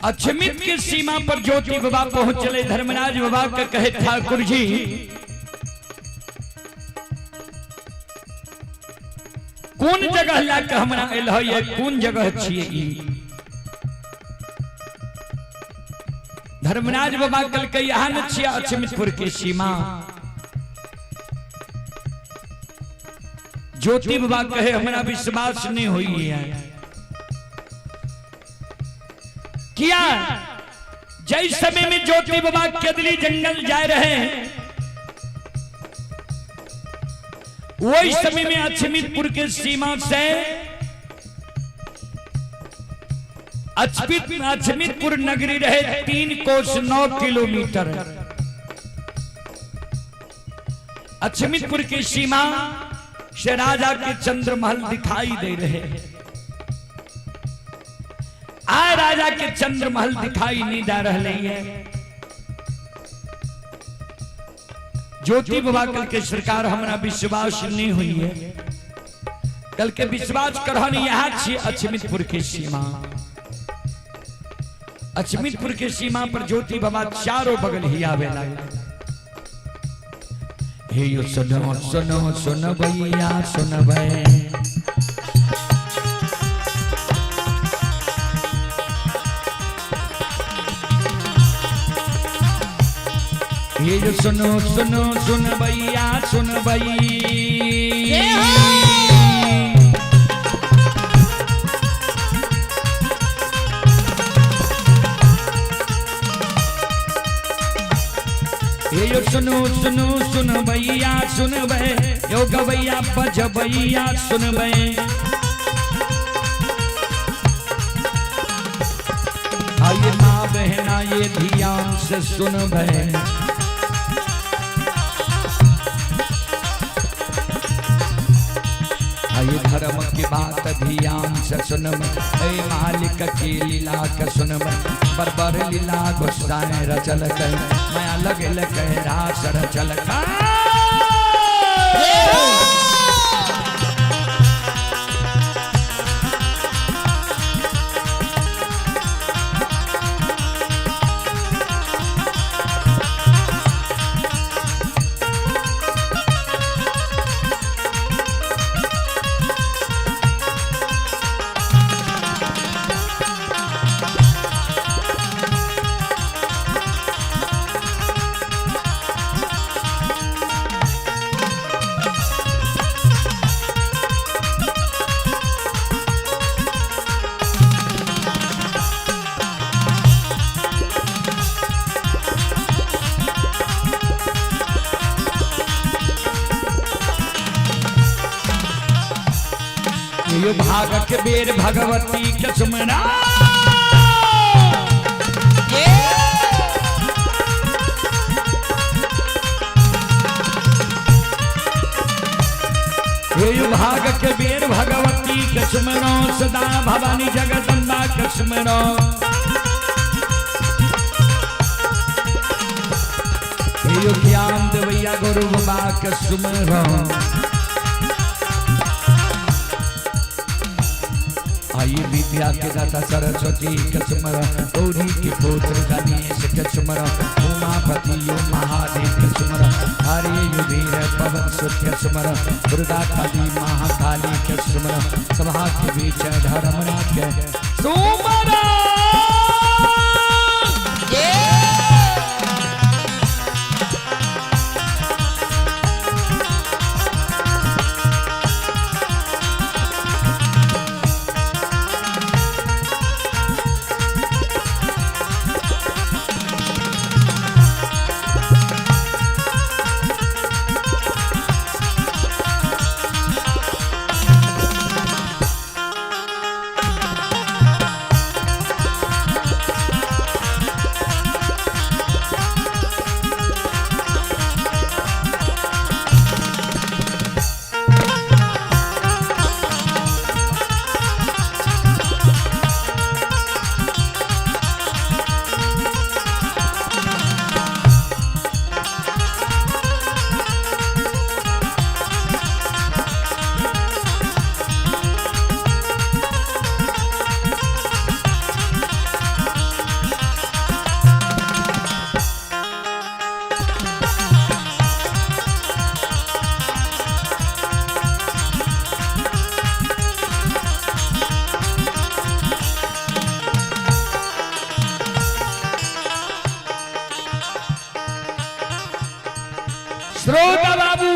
अक्षमित के सीमा पर ज्योति बाबा पहुंचले। धर्मराज बाबा के कहे ठाकुर जी कोन जगह लाके हमरा एल है, कोन जगह छियै ई? धर्मराज बाबा कहलकै यहाँ न छियै अक्षमितपुर के सीमा। ज्योति बाबा कहे हमरा विश्वास नहीं हुई है। किया जय समय में ज्योति बाबा केदली जंगल जा रहे हैं, वही समय में अक्षमितपुर के सीमा से अक्षमितपुर नगरी रहे 3 कोस 9 किलोमीटर। अक्षमितपुर की सीमा से राजा के चंद्रमहल दिखाई दे रहे। आ राजा के चंद्रमहल दिखाई नहीं दे रहे हैं। ज्योति बाबा कल के सरकार हमरा विश्वास नहीं हुई है। कल के विश्वास करहन यहाँ छी अक्षमितपुर के सीमा। अक्षमितपुर के सीमा पर ज्योति बाबा चारों बगल ही आवे लगे। हे यो सुनो सुनो सुन भैया सुन भै, ये जो सुनो सुनो सुन भैया सुन भई। ये जो सुनो सुनो सुन भैया सुन भै, यो गवैया बजबैया सुन भै। आइए माँ बहना ये ध्यान से सुन भै। आइए धर्म की बात ध्यान से सुन भै, मालिक की लीला के सुन भै। बरबर लीला गुस्साए रचल कह, माया लगल कह रास रचल कह। यो भाग के बेर भगवती के सुमरा। हे भाग के बेर भगवती के सुमरो, सदा भवानी जगदम्बा के सुमरो। हे ज्ञान देवैया गुरु बाबा के सुमरो। आई विद्या के दाता सरस्वती के सुमरो, गौरी के पुत्र गणेश के सुमरो, उमापति यो महादेव के सुमरो, हरे युधीर पवन सुत के सुमरो, दुर्गा काली महाकाली के सुमरो, सभा के बीच धर्मराज के सुमरो। श्रोता बाबू,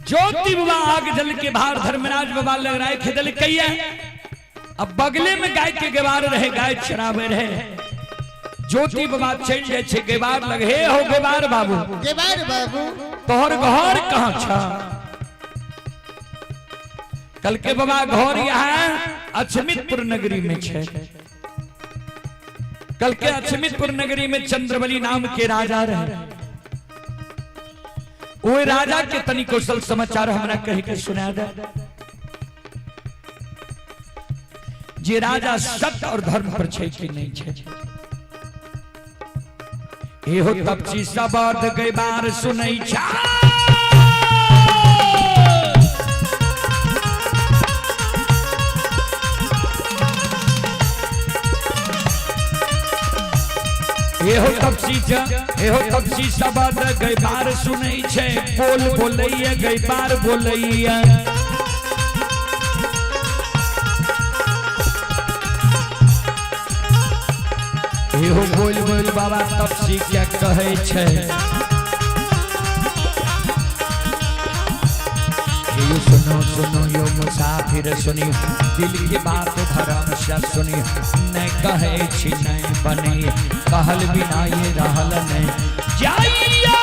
ज्योति बाबा आग जल के बाहर धर्मराज बाबा लग रहा है खिदल कैया। अब बगले में गाय के गेवार रहे, गाय चरावे रहे। ज्योति बाबा चल जाए छे गेवार लगे, हे हो गेवार बाबू, गेवार बाबू, तोहर घर कहाँ छा? कल के बाबा घर यहाँ अछमितपुर नगरी में छे। कल के अछमितपुर नगरी में चंद्रबली नाम के राजा रहे। वो राजा के तनी कौशल समाचार हमरा कह के सुना दे। जे राजा सत्य और धर्म पर छे कि नहीं छे। एहो तपसी शब्द गैबार सुनै छा। एहो तपसी छ, एहो तपसी शब्द गैबार सुनै छे। बोल बोलैया गैबार बोलैया। एहो बोल बोल बाबा तपसी क्या कहै छे। यो सुनो सुनो यो मुसाफिर सुनियो, दिल की बात धर्म से सुनियो। नहीं कहे छी नहीं बने, कहल बिना ये रहल नहीं जाइया।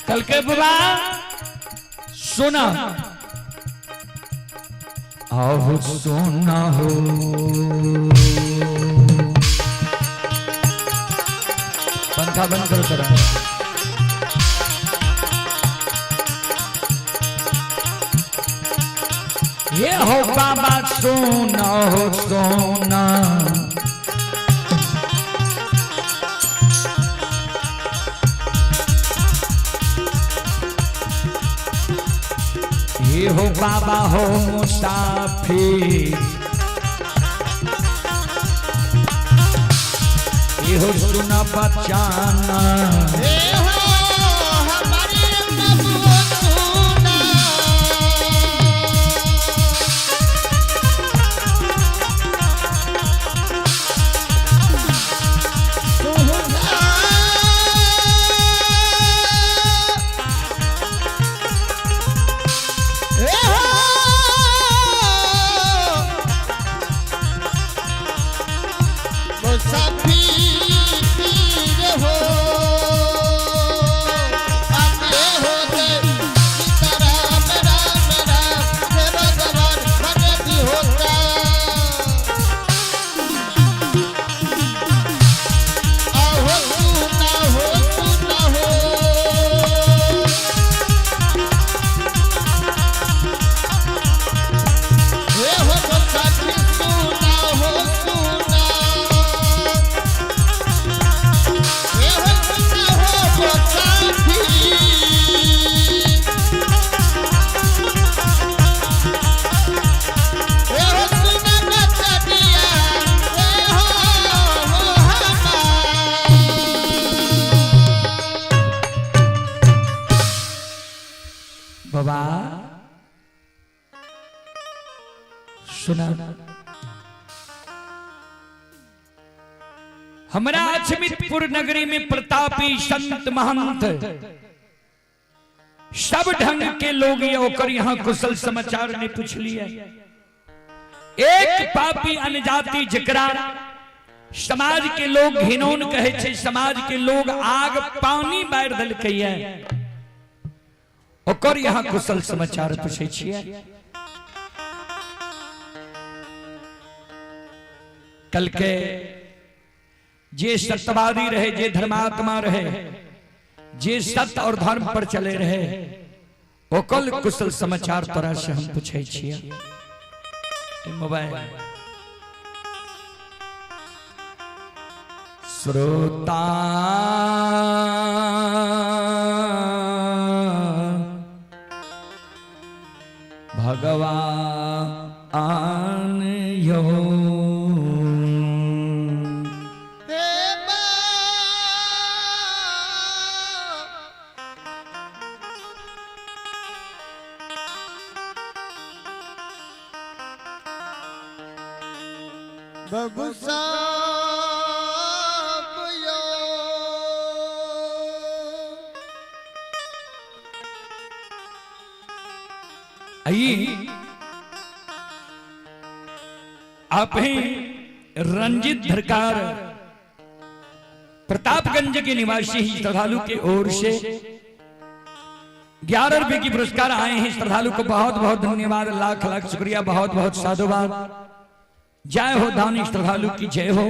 कल के बाबा सुना, आओ सोना हो। पंखा बंद करो जरा। ये हो बाबा सोना हो सोना। ये हो बाबा हो मुसाफिर, ये हो सुना बचाना। हे हो हमारे बबुआ सुना। सुना। हे हो मुसाफिर हो। बाबा सुना, हमरा अछमितपुर नगरी में प्रतापी संत महंत सब ढंग के लोग ये ओकर यहाँ कुशल समाचार ने पूछ लिया। एक पापी अनजाति जकरा समाज के लोग घिनौन कहे छे, समाज के लोग आग पानी बारि देलकै ओकर यहाँ कुशल समाचार पूछे छियै। कल के जे सत्यवादी रहे, जे धर्मात्मा रहे, जे सत्य और धर्म पर चले रहे, ओकर कुशल समाचार तोरा से हम पूछे छियै। मोबाइल श्रोता भगवान यो हे बा बबू साहब यो आई आप ही रंजित धरकार प्रतापगंज के निवासी ही श्रद्धालु के ओर से 11 रुपए की पुरस्कार आए हैं। श्रद्धालु को बहुत बहुत धन्यवाद, लाख लाख शुक्रिया, बहुत बहुत साधुवाद। जय हो दानी श्रद्धालु की जय हो,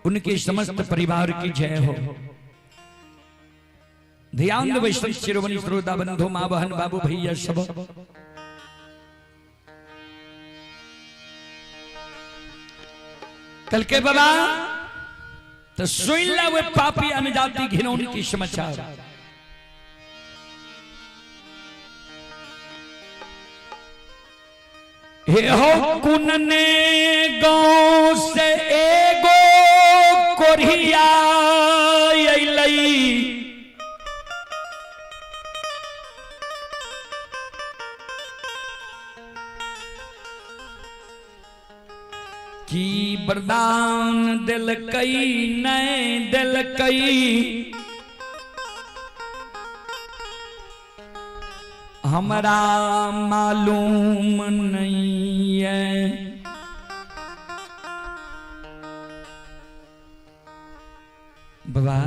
उनके समस्त परिवार की जय हो। ध्यान दो वैष्णव शिरोमणि श्रोता बंधु माँ बहन बाबू भैया सब। कल के बाबा तो सुन ला वे पापी अनजाति घिनौन की समाचार। हे हो कुनने गांव से एगो कोरिया अइलई, की वरदान दिलकई नहीं दिलकई, हमरा मालूम नहीं है। बाबा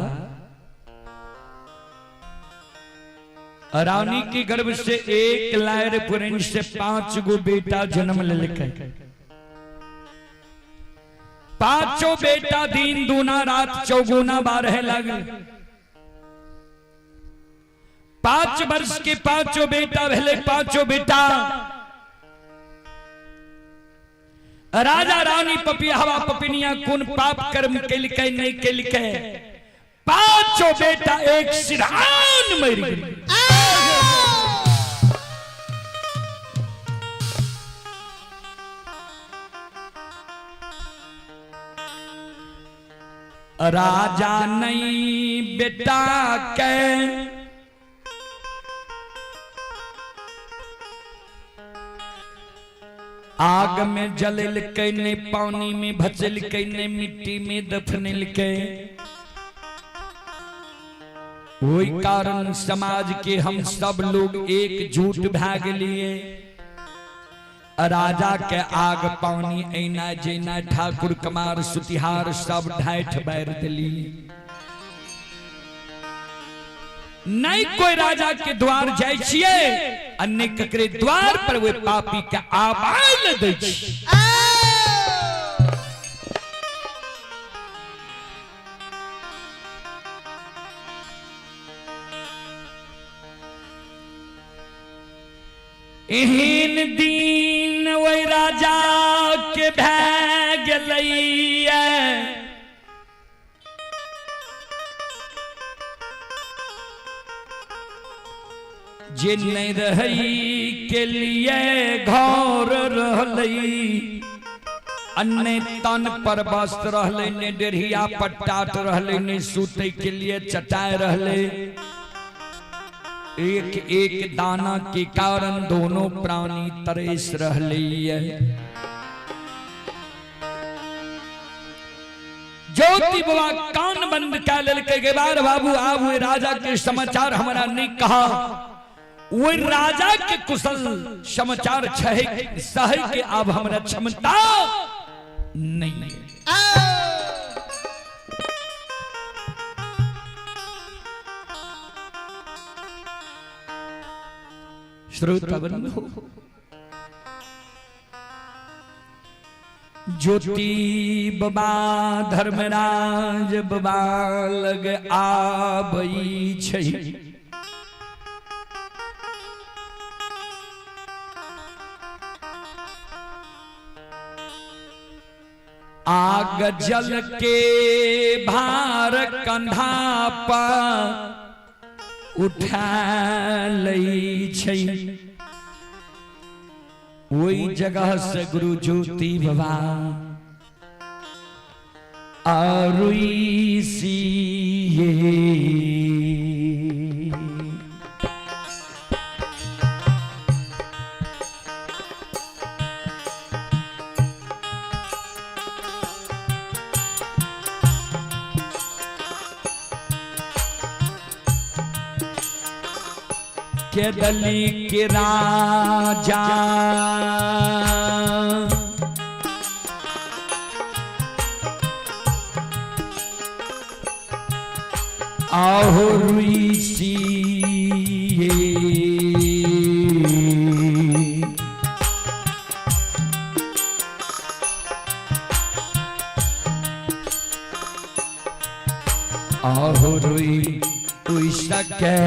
रानी के गर्भ से एक लायर पुरन से 5 गो बेटा जन्म लेलकै। पांचों बेटा दिन दूना रात चौगुना बारह लागल। 5 वर्ष के पांचों बेटा भेले, पांचों बेटा राजा रानी पपियावा पपिनिया कोन पाप कर्म केलकै नहीं केलकै, पांचों बेटा एक सिरहान मर गेल। राजा नहीं बेटा के आग में जललकै, नहीं पानी में भसलकै, नहीं मिट्टी में दफनलकै। वही कारण समाज के हम सब लोग एकजुट भए गेलिए। राजा के आग पानी ऐना जेना ठाकुर कमार सुतिहार सब ढाठ बैर दिली। नहीं कोई राजा के द्वार जाय छियै आ नहि ककरे द्वार पर वे पापी के आबाद दै छी। एहन दिन ओहि राजा के भए गेलैया, जे नहीं रहै के लिए घर रहलै, अन्य तन पर वस्त्र रहलै, ने डेढ़िया पर टाट रहलै, ने सूतै के लिए चटाई रहलै। एक एक दाना के कारण दोनों प्राणी तरस रहले है। ज्योति बाबा कान बंद कै लेलकै, गेबार बाबू आब ओहि राजा के समाचार हमरा नहीं कहा। ओहि राजा के कुशल समाचार छहे सहे के आब हमरा क्षमता नहीं है। श्रोता बंधु, ज्योति बाबा धर्मराज बाबा लग आबई छै। आग जल के भार कंधा पर उठा लै छै। ओहि जगह से गुरु ज्योति बाबा अरुई। केदली के राजा आहो ऋषि, आहो रुई उई सके।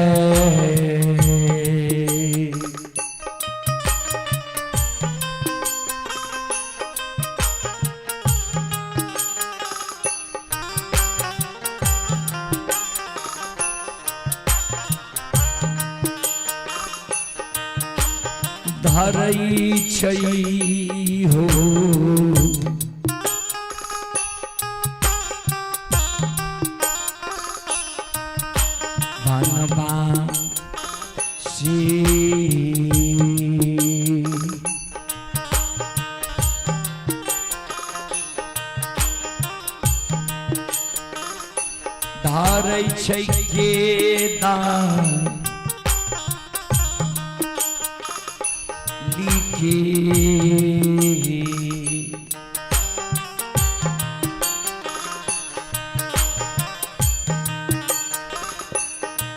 धरई छै हो बनबा से। धरै छै के दान लिखे।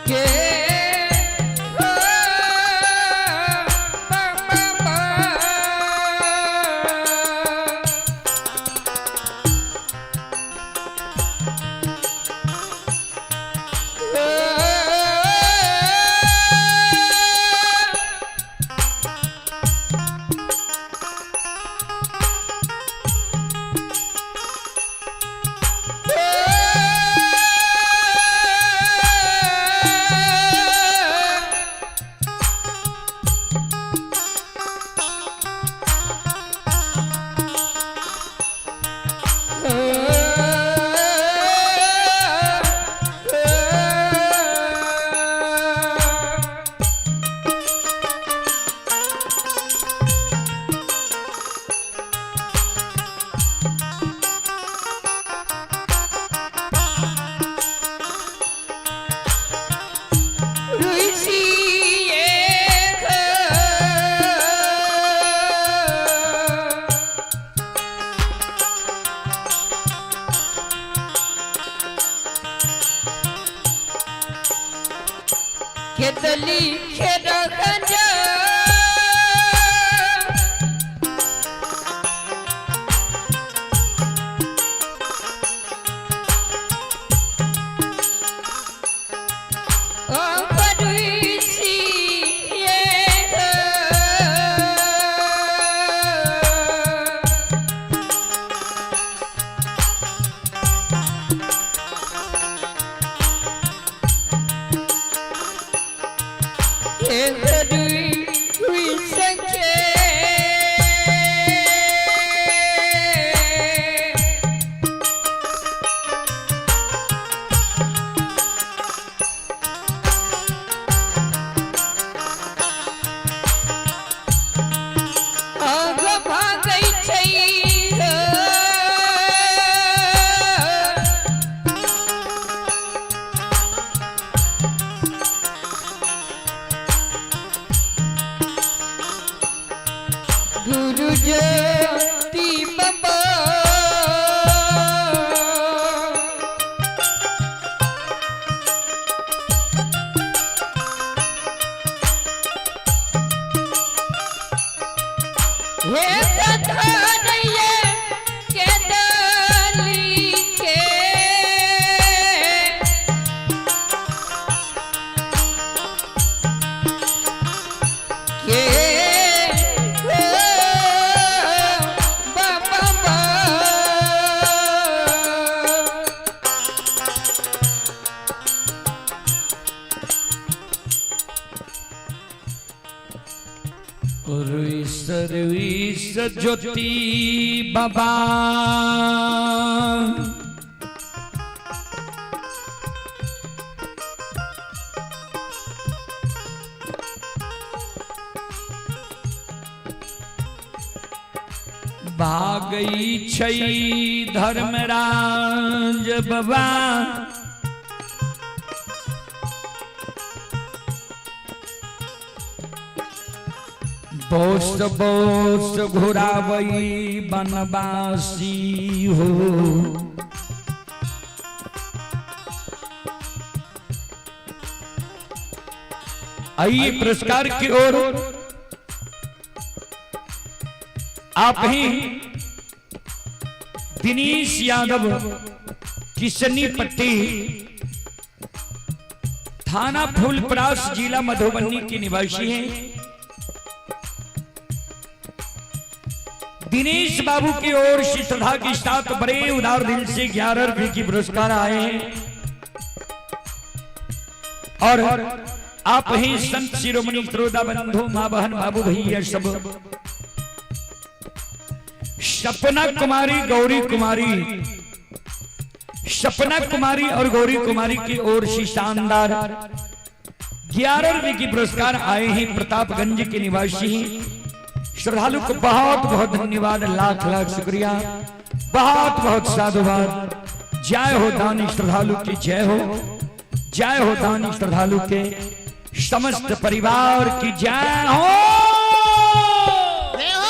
के हो बा बा बा। ऋषि एक। केतली खेरखंज ऋषि एक। ज्योति बाबा। हे कथनैया के डाली के के हो बाबा। सर्विस ज्योति बाबा। भागई छई धर्मराज बाबा। बोस बोस घुरावई बनवासी हो। आइए पुरस्कार की ओर आप ही दिनेश यादव किशनी पट्टी थाना फूलपरास जिला मधुबनी के निवासी हैं। दिनेश बाबू की ओर से श्रद्धा के साथ बड़े उदार दिल से 11 रुपए की पुरस्कार आए हैं। और आप ही संत शिरोमणि श्रोता बंधु माँ बहन बाबू भैया सब सपना कुमारी गौरी कुमारी, सपना कुमारी और गौरी कुमारी की ओर से शानदार 11 रुपए की पुरस्कार आए हैं। प्रतापगंज के निवासी श्रद्धालु को बहुत बहुत धन्यवाद, लाख लाख शुक्रिया, बहुत बहुत साधुवाद। जय हो दानी श्रद्धालु की जय हो, जय हो दानी श्रद्धालु के समस्त परिवार की जय हो। जय हो।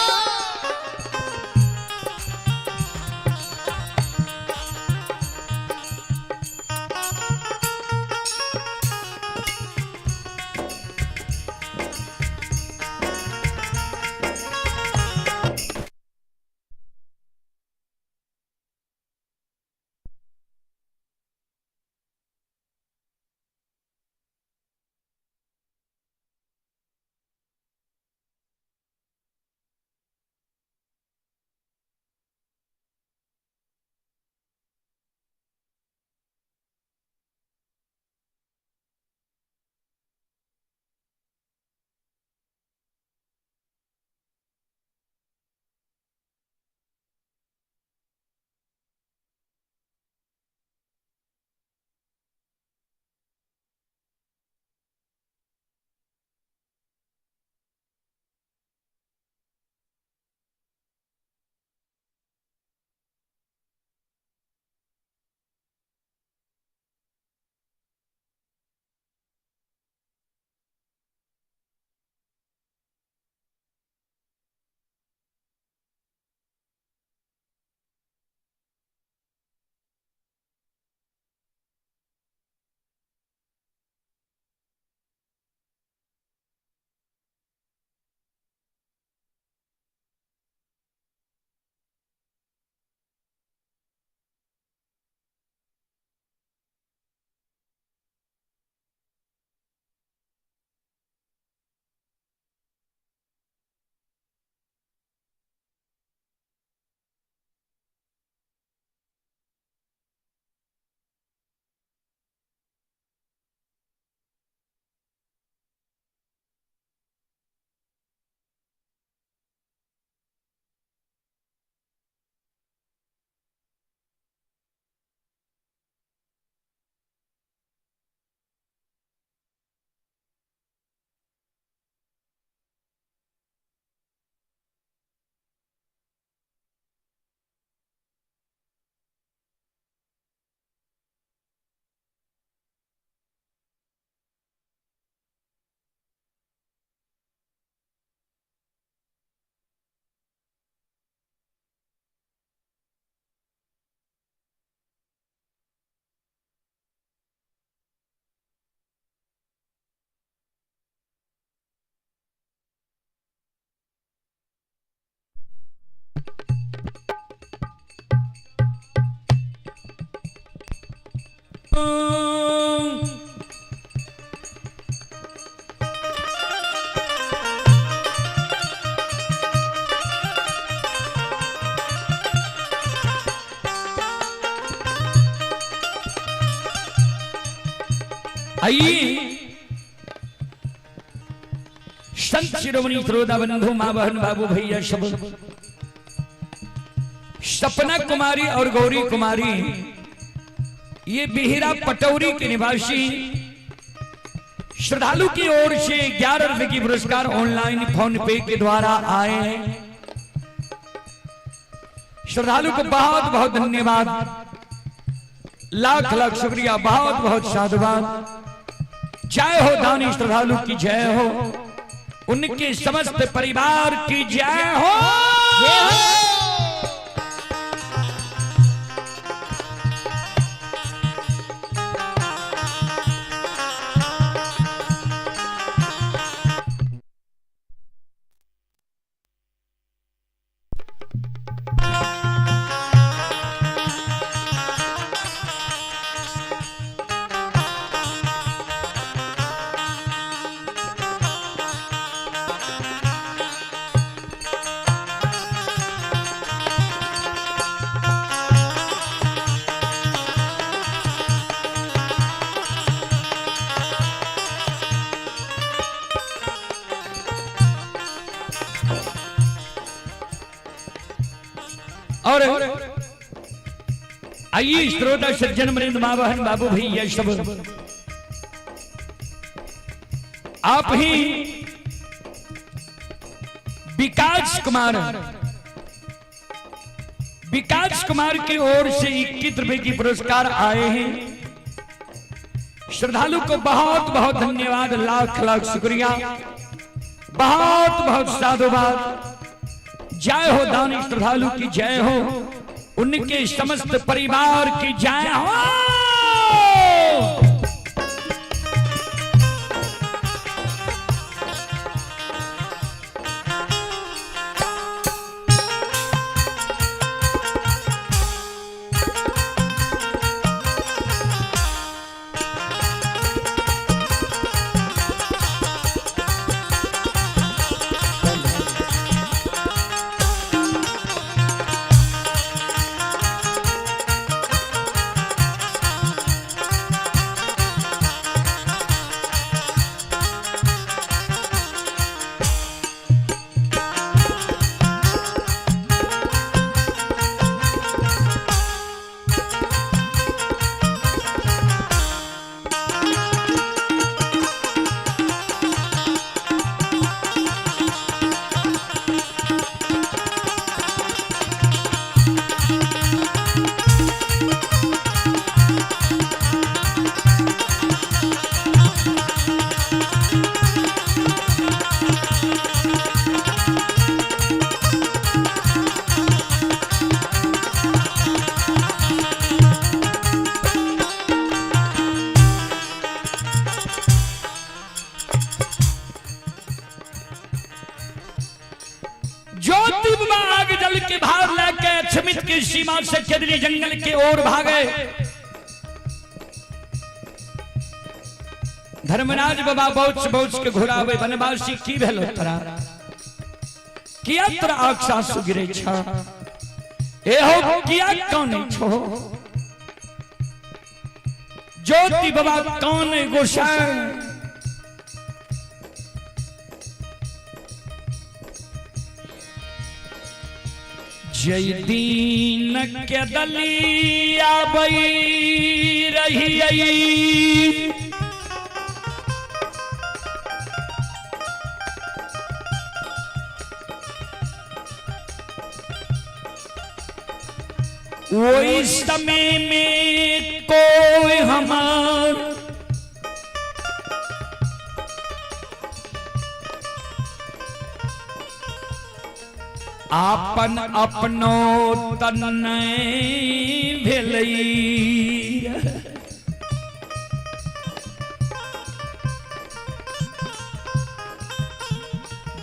आइए संत शिरोमणि श्रोता बंधु माँ बहन बाबू भैया सब, सपना कुमारी और गौरी कुमारी ये बिहिरा पटौरी के निवासी श्रद्धालु की ओर से 11 रुपए की पुरस्कार ऑनलाइन फोन पे के द्वारा आए हैं। श्रद्धालु को बहुत बहुत धन्यवाद, लाख लाख शुक्रिया, बहुत बहुत साधुवाद। जय हो दानी श्रद्धालु की जय हो, उनके समस्त परिवार की जय हो। जय हो। और आइए श्रोता सज्जन वृंद माँ बहन बाबू भैया सब, आप ही विकास कुमार, विकास कुमार की ओर से 21 रुपए की पुरस्कार आए हैं। श्रद्धालु को बहुत बहुत धन्यवाद, लाख लाख शुक्रिया, बहुत बहुत साधुवाद। जय हो दानी श्रद्धालु की जय हो, उनके समस्त परिवार की जय हो। ज्योति आग जल के भार लेके अक्षमित की सीमा से केदरी जंगल के ओर भागे। धर्मराज बाबा बहुत बहुत के घुरावे, वनवासी की भेलो तोरा, किया तोरा आँख सासु गिरे छ, ए हो किया कौन छो। ज्योति बाबा कौन गोसाई, जय दीन के दलिया बई रही आई, वही समय में कोई हमार आपन अपनो तन भेलई।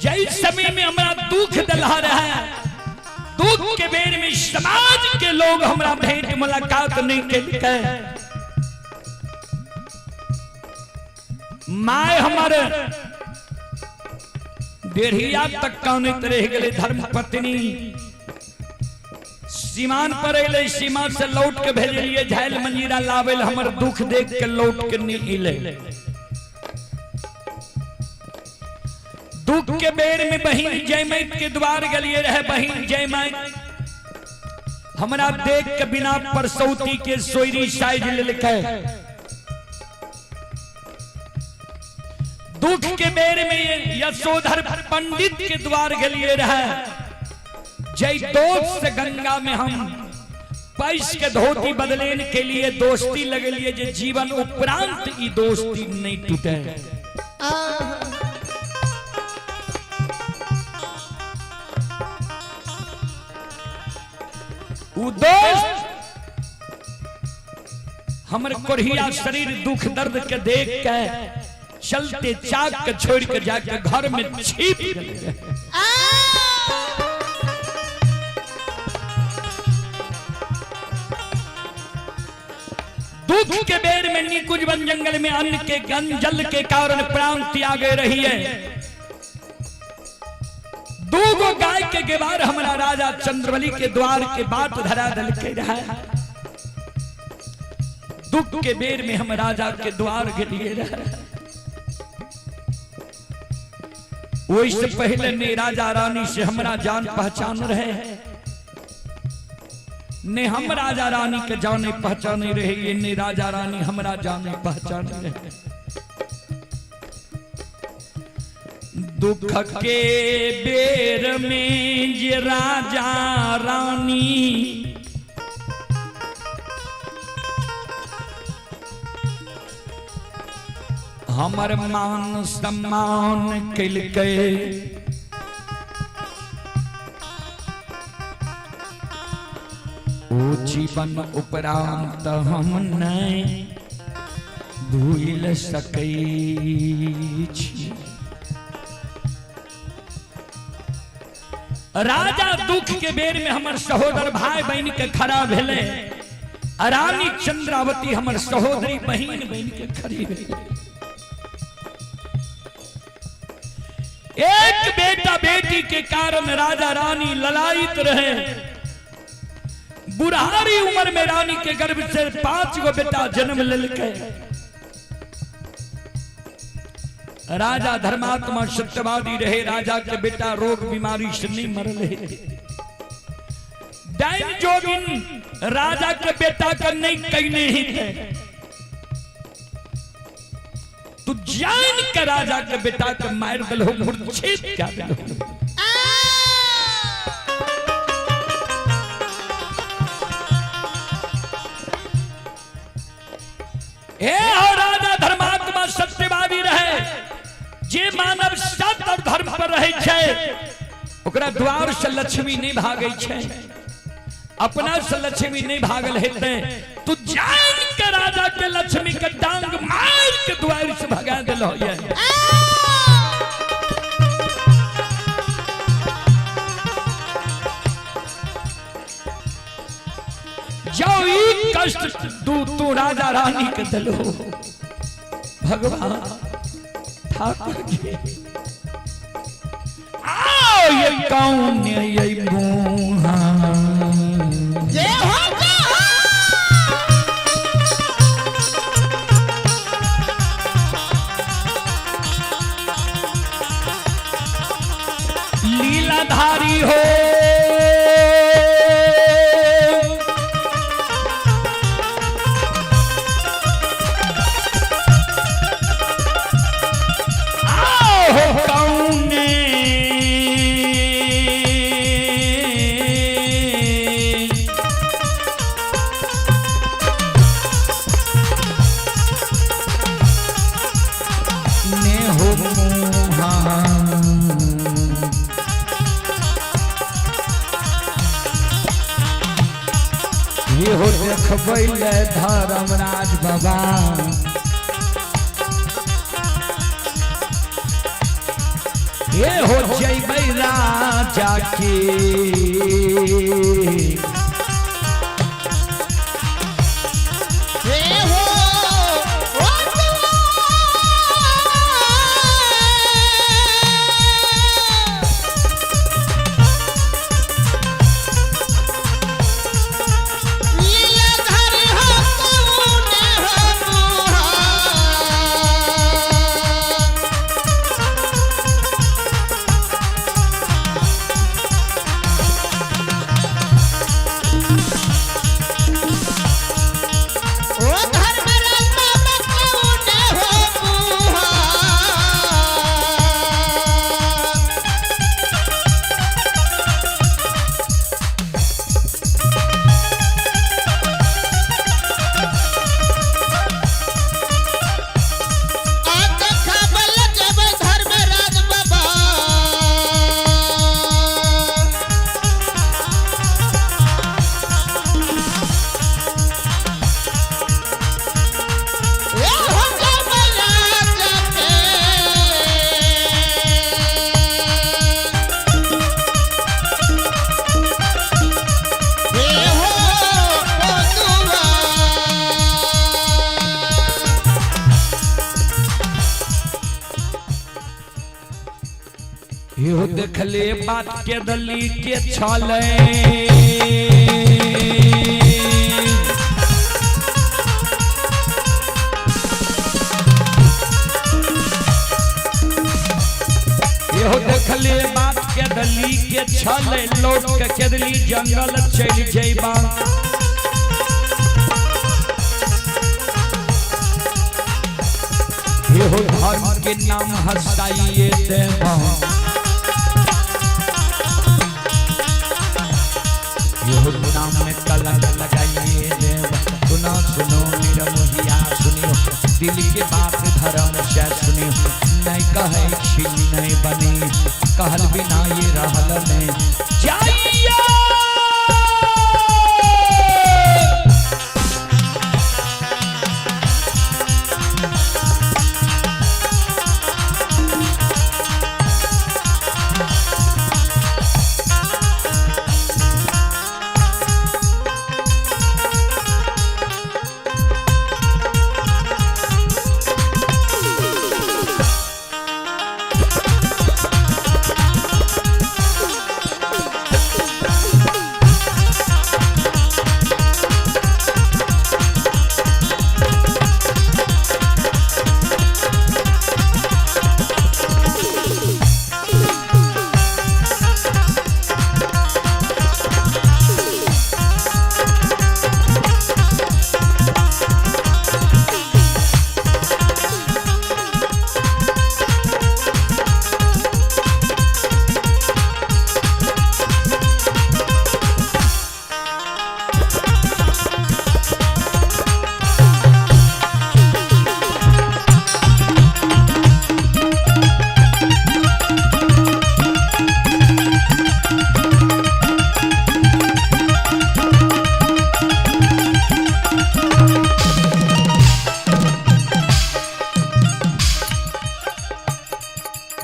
जय समय में हमरा दुख दिला रहा है, दुख के बेर में समाज के लोग हमरा भेंट मुलाकात नहीं केलकै। My हमर डेढ़िया तक कानैत रहि गेलै। धर्म पत्नी सीमान पर अयलै, सीमा से लौट के भेजलियै झाइल मंजीरा लाबै लए, हमर दुख देख के लौट के नहीं एलै। दुख के बेर में बहिन जयमैत के द्वार गेलिए रहे। बहिन जयमैत हमरा देख के बिना परसौती के सोयरी साइज लेलकै। दुख के बेर में यशोधर पंडित के द्वार गेलिए रहे। जय दोस्त से गंगा में हम पैस के धोती बदलेन के लिए दोस्ती लगलिए जे जीवन उपरांत ई दोस्ती नहीं टूटे। उ दोस्त हमर कोढ़िया शरीर दुख दर्द के देख के चलते चाक के छोड़ के जाके घर में छिप गेलै। दुख के बेर में निकुंज वन जंगल में अन्न के गंजल के कारण प्राण त्यागे रही है। दूगो गाय के गेवार हमरा राजा चंद्रबली के द्वार के बाट धरा दलके रहा। दुख के बेर में हम राजा के द्वार गेलिए रहे। ओहि पहले ने राजा रानी से हमरा जान पहचान रहे, ने हम राजा रानी के जाने पहचाने रहे, ने राजा रानी हमरा जाने पहचाने रहे। दुख के बेर में जे राजा रानी हमर मान सम्मान केलकै, ओ जीवन उपरांत हम नहीं भूल सकै छी। राजा दुख के बेर में हमर सहोदर भाई बहन के खड़ा भेले, आ रानी चंद्रावती हमर सहोदरी बहन बहन के खड़ी भेले। एक बेटा बेटी के कारण राजा रानी ललायित रहे। बुढ़ारी उम्र में रानी के गर्भ से 5 गो बेटा जन्म लेलकै। राजा धर्मात्मा सत्यवादी रहे। राजा के बेटा रोग बीमारी से नहीं मरले। डाइन जोगिन राजा के बेटा का नहीं कहने ही थे, तू जान के राजा के बेटा के मार दिल हो, मूर्छित क्या दिल हो। हे हो राजा धर्मात्मा सत्यवादी रहे। जे मानव सत्य और धर्म पर रहे छै ओकरा द्वार से लक्ष्मी नहीं भागे छै, अपना से लक्ष्मी नहीं भागल हेतै। तू जान के राजा के लक्ष्मी के डांग मार के द्वार से भगा दिल हो। जाओ ई कष्ट तू तू राजा रानी के दिलो। भगवान ठाकुर जी आओ, ये कौन ये मुहा जय हो जय हो। लीलाधारी हो, आओ हो कौन ने हो मुहा। ये हो देखबै ले धर्मराज बाबा, ये हो जयबै राजा के। हे हो ओ इहो देखले बात के दली के छले। इहो देखले बात के दली के छले, लौट के केदली जंगल चल जइबा। इहो धर्म के नाम हंसाइए देबा। इहो नाम में कलंक लगाइए देबा। सुनो सुनो निरमोहिया सुनियो, दिल के बात धर्म से सुनियो। नहीं कहे छी नहीं बनी, कहल बिना ये रहल नहीं जाइया।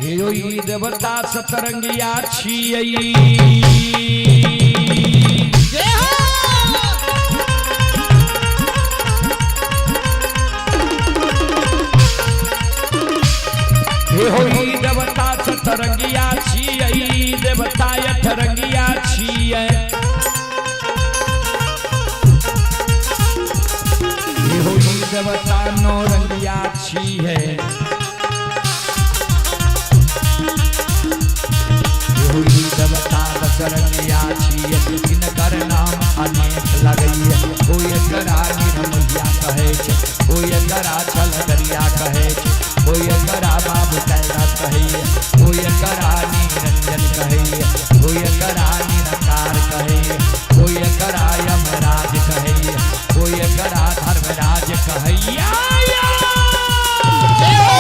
हेयो ई देवता सतरंगिया छियै। जय हो। हेहो ई देवता सतरंगिया छियै, देवता अठरंगिया छियै। हेहो ई देवता नौरंगिया छियै। हेहो ई देवता दशरंगिया छियै, हिनकर नाम अनेक लगैये। कोइ एकरा निरमोहिया कहै छै, कोइ एकरा छलगरिया कहै छै, कोइ एकरा बाबू कैलाश कहैये, कोइ एकरा निरंजन कहैये, कोइ एकरा निरकार कहैये, कोइ एकरा यमराज कहैये, कोइ एकरा धर्मराज कहैये। जय हो।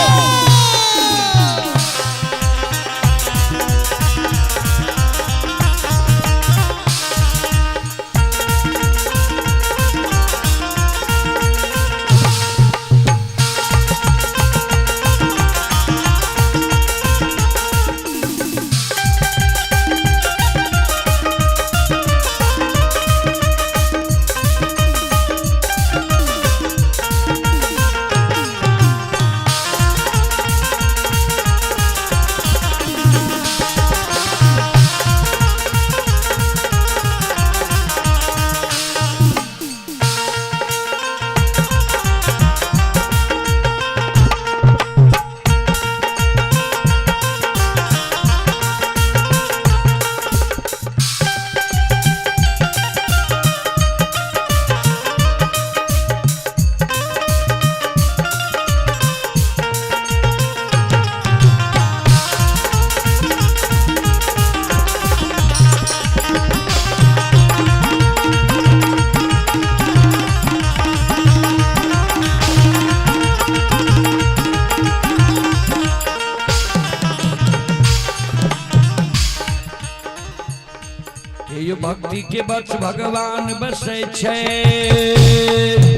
हे भक्ति के बस भगवान बसै छै।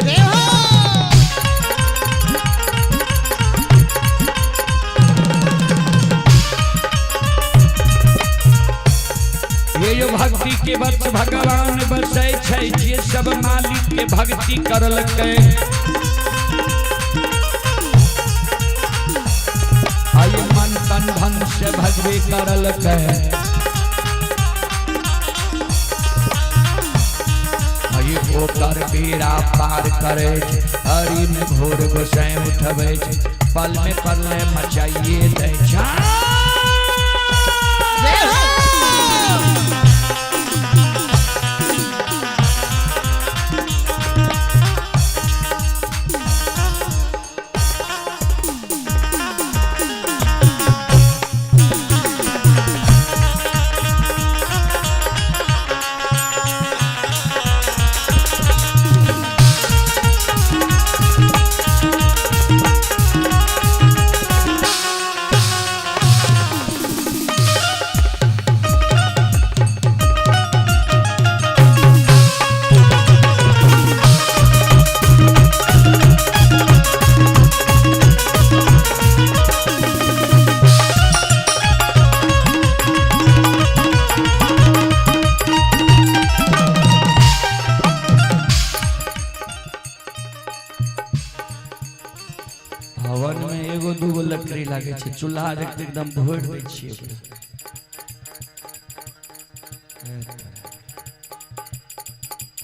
जय हो। हे भक्ति के बस भगवान बसै छै, जे सब मालिक के भक्ति करलकै। आइ मन तन धन से भजबे करल के। हई ओकर बेड़ा पार करे छै, हरि में घोर गोसाई उठबै छै, पल में पल मचाइए दै छै। जय हो। हवन में एगो दूगो लकड़ी लागे छै, चूल्हा देखते एकदम भरि दै छियै ओकरा।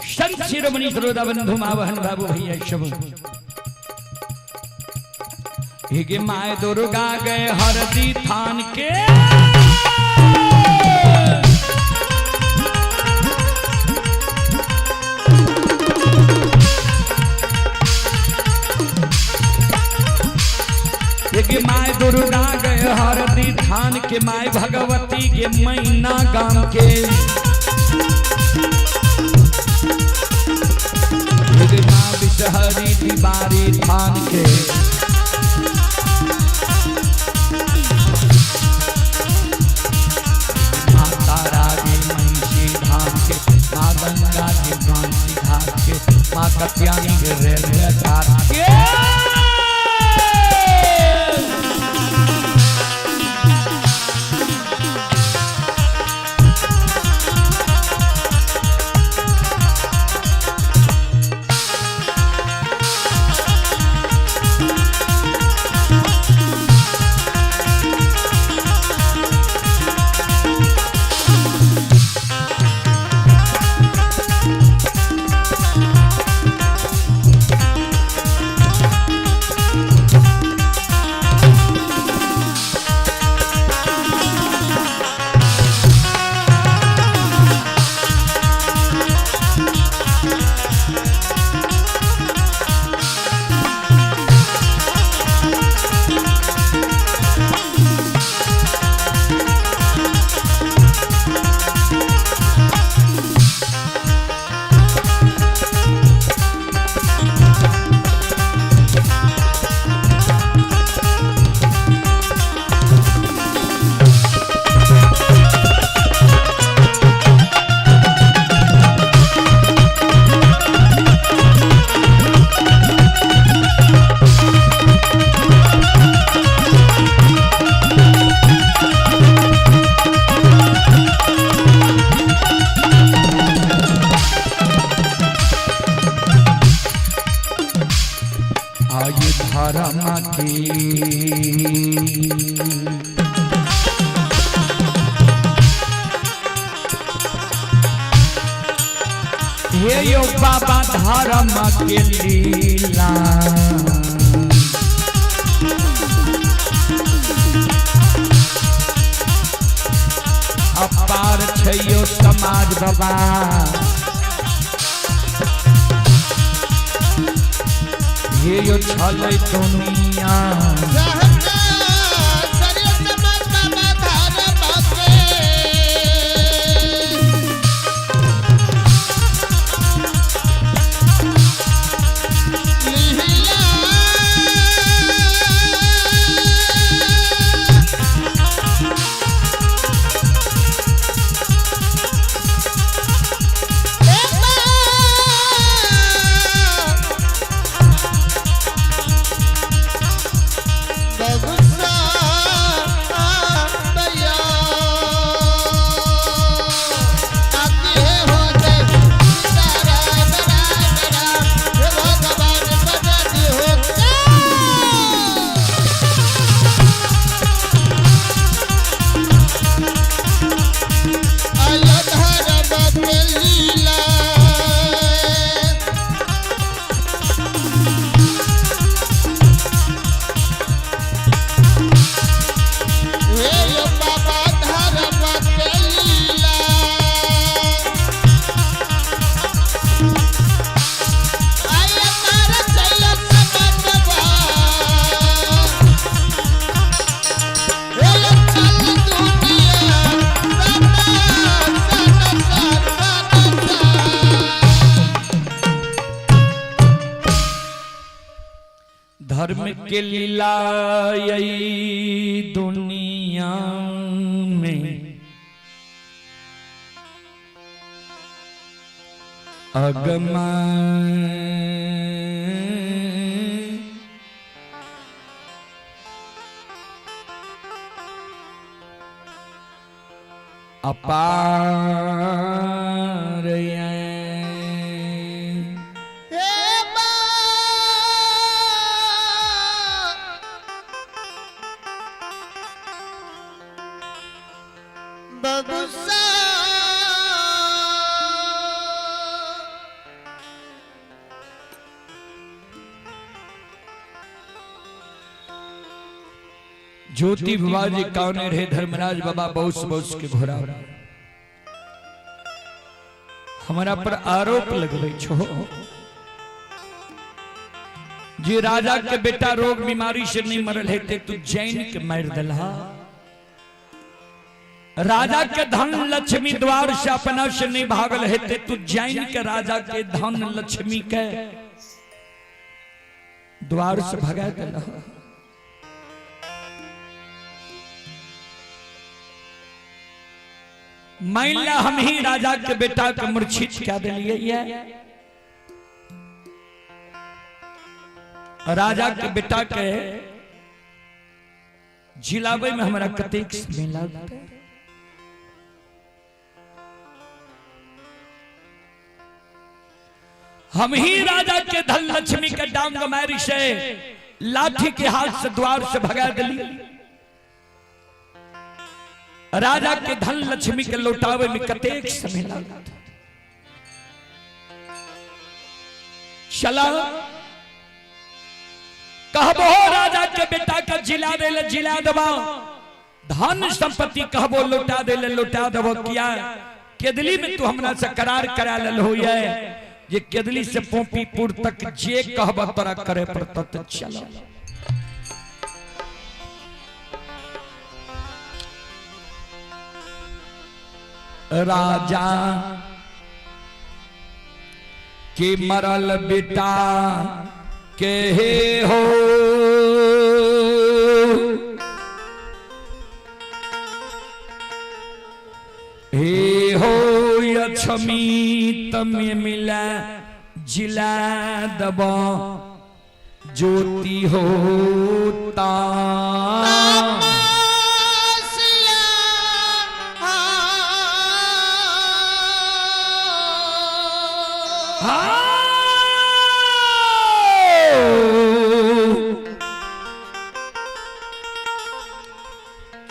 संत शिरोमणि श्रोता बंधु मावहन बाबू भैया सब, हे my Durga गए हरदी थान के, हे my Durga गए हरदी थान के, my Bhagwati के मैना गाम के, हे माँ विषहरी दीवारी थान के, माँ तारा के महिषी धाम के, माँ गंगा के कांची घाट के, माँ कत्यानी के रेलवे घाट के। आयु धर्म की हे यो बाबा धर्म के लीला, अपार छै यो समाज बाबा, हे यो छलै दुनिया। के लीला यही दुनिया में अगम अपार हे बा बबुसा ज्योति बाबा जी कौन रहे धर्मराज बाबा बहुत बहुत के घोड़ा हमारा पर आरोप लगबै छो जे राजा के बेटा रोग बीमारी से नहीं मरल हेते तू जैन के मार दलहा। राजा के धन लक्ष्मी द्वार से अपना से नहीं भागल हेते तू जैन के राजा के धन लक्ष्मी के द्वार से भगा दिला। मान ला हम ही राजा के बेटा के मूर्छित क्या दिलिए, राजा के बेटा के जिलावे में हमारा कतेक समय लगता। हम ही राजा के धन लक्ष्मी के डांग मारी से लाठी के हाथ से द्वार से भगा दिली। राजा के धन लक्ष्मी के लौटावे में कतेक समय लागत। चला कहबो राजा के बेटा का जिला दे ले जिला दबा, धन संपत्ति कहबो लौटा दे ले लौटा दबो। किया केदली में तू हमरा से करार करा लेल हो ये केदली से पोपीपुर तक जे कहब तोरा करे पड़त। चलो राजा के मरल बेटा के हे हो हे हो लक्ष्मी तमें मिला जिला दबा ज्योति होता।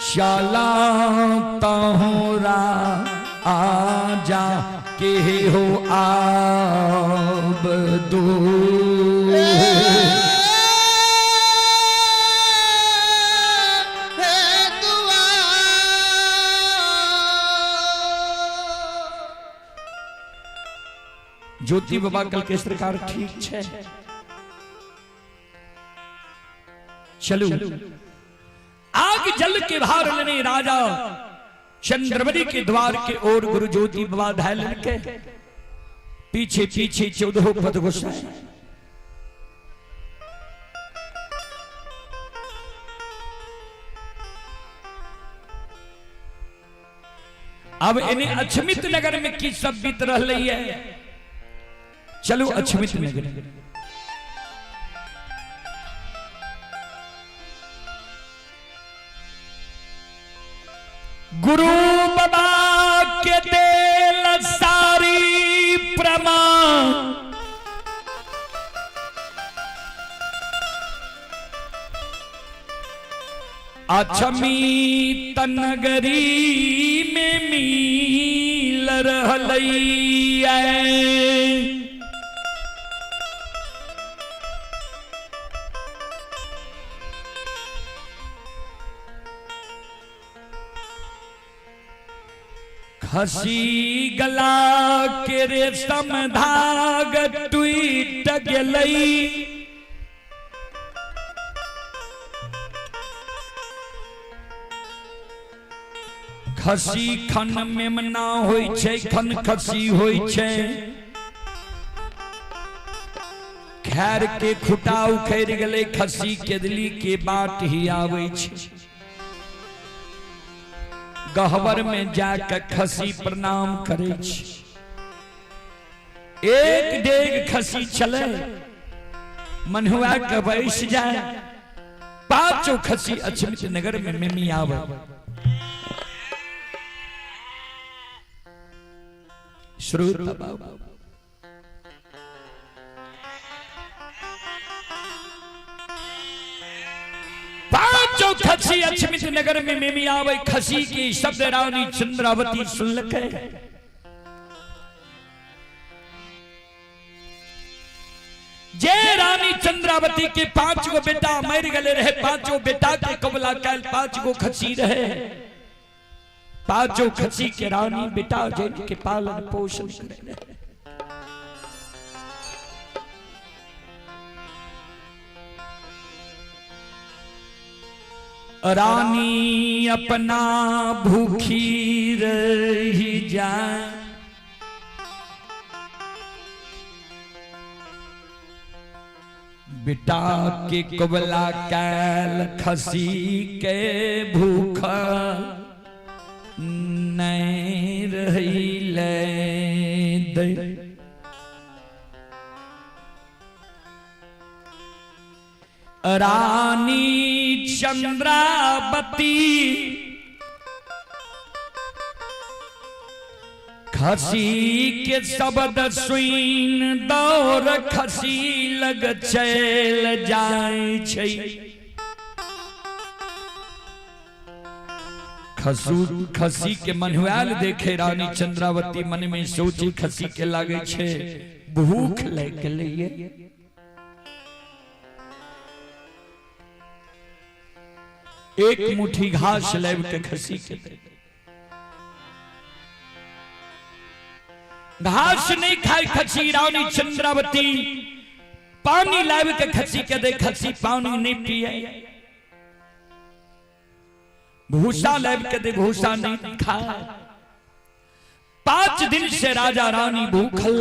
चला तोहरा आजा के हो आब दो ज्योति बाबा कल के सरकार ठीक छे। चलू आग जल के भार लेने राजा चंद्रवरी के द्वार के ओर गुरु ज्योति बाबा धायल के पीछे पीछे 14 पद गोसाई। अब इन्हें अछमित नगर में की सब बीत रही है। चलो अछमित नगर। गुरु बाबा के देल सारी प्रमाण अछमित नगरी में मिल रहलई है। खसी गला के रेशम धाग टूट गेलई, खसी खन मेमना होई छै, खन खसी होई छै। खैर के खुटा उखड़ि गेलै, खस्सी केदली के बाट ही आबै छै। गहबर में जाके खस्सी प्रणाम करै छै। एक डेग खस्सी चले, मनुआ के बैस जाए, पांचों खस्सी अछमित नगर में मिमी आवे। श्रोता बाबू, पांचों खसी अछमित नगर में मिमी आवे। खसी की शब्द रानी चंद्रावती सुनलकै। जे रानी चंद्रावती के 5 गो बेटा मर गए रहे, पांचों बेटा के कबला कैल 5 गो खसी रहे, पांचों खसी के रानी बेटा जैन के पालन पोषण करे रहे। रानी अपना भूखी रही जाए, बेटा के कबला कैल खसी के भूख नहीं रही ले दे। रानी चंद्रावती खसी के शब्द सुन दौड़ खसी लग चल जाय छै। खसू खसी के मनुआल देखे रानी चंद्रावती मन में सोची खसी के लागे छै भूख लग गेलैये। एक मुट्ठी घास लाबि के खसी के दे, घास नहीं खाई खसी रानी चंद्रावती, पानी लाबि के खसी के दे, खसी पानी नहीं पिए, भूसा लाबि के दे, भूसा नहीं खाए। 5 दिन से राजा रानी भूखल,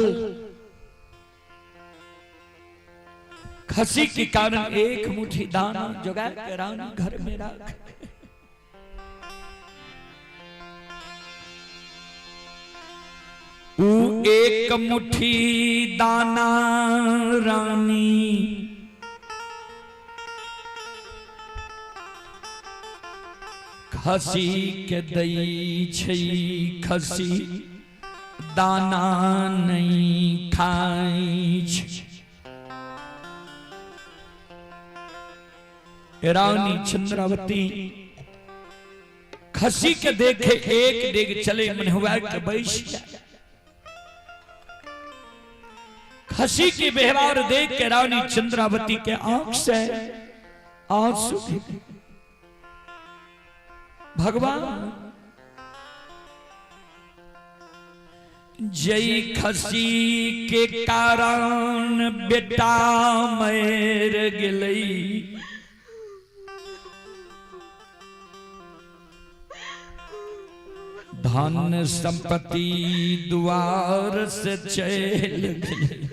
खसी के कारण एक मुट्ठी दाना जोगा के रानी घर में रख। ऊ एक मुट्ठी दाना रानी खसी के दई छै, खसी दाना नहीं खाई छै। रानी चंद्रावती खसी के देखे एक डेग चले मनहुआ के बैस जाए। खसी के व्यवहार देख के रानी चंद्रावती के आंख से आंसू गिरे। भगवान जय खसी के कारण बेटा मर गेलई, धन संपत्ति द्वार से चल गई।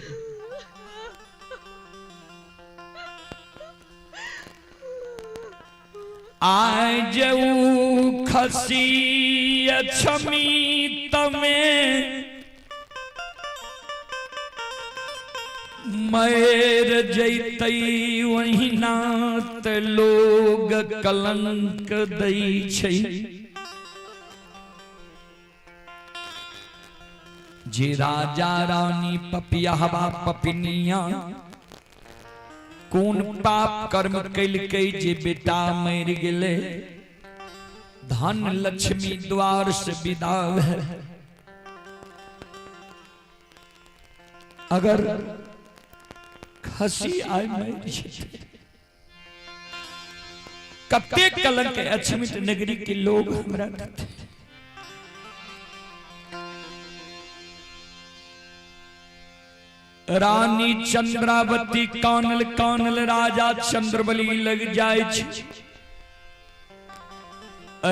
आज ऊ खसी अछमी तमे मर जैतई वहिना त लोग कलंक दै छै। जे राजा रानी पपियाहबा पपिनिया कोन पाप कर्म कैलकै जे बेटा मर गेलै, धन लक्ष्मी द्वार से विदा भेल। अगर खसी आय मर जेतै, कते कलंक अछमित नगरी के लोग हमरा देते। रानी चंद्रावती कानल कानल राजा चंद्रबली लग जाय छै।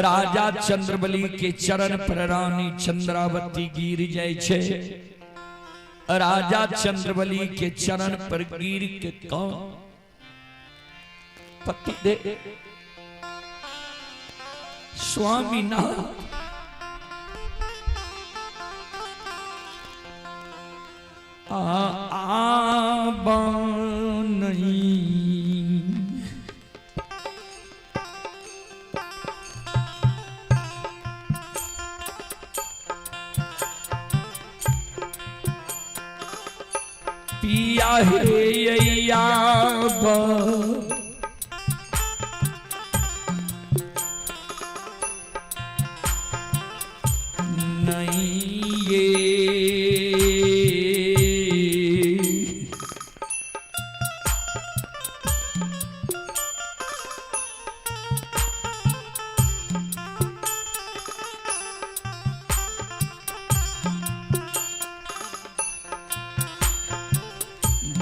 राजा चंद्रबली के चरण पर रानी चंद्रावती गिर जाय छै। राजा चंद्रबली के चरण पर गिर के कौन पति दे स्वामीनाथ आ आ नहीं पिया हे या नहीं ये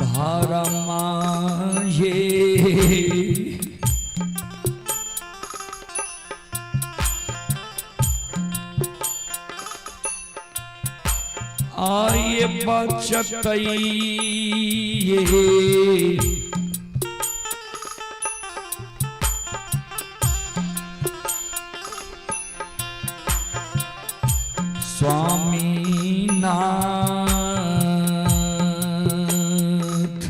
धारमा ये आये बचत ये स्वामीनाथ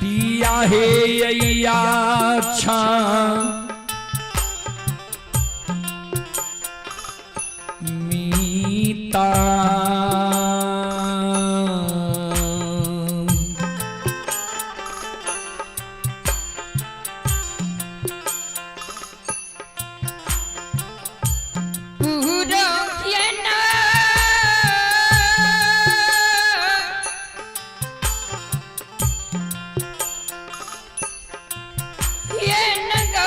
पिया हे अय्या छा मीता पूरा ये ना ये नगा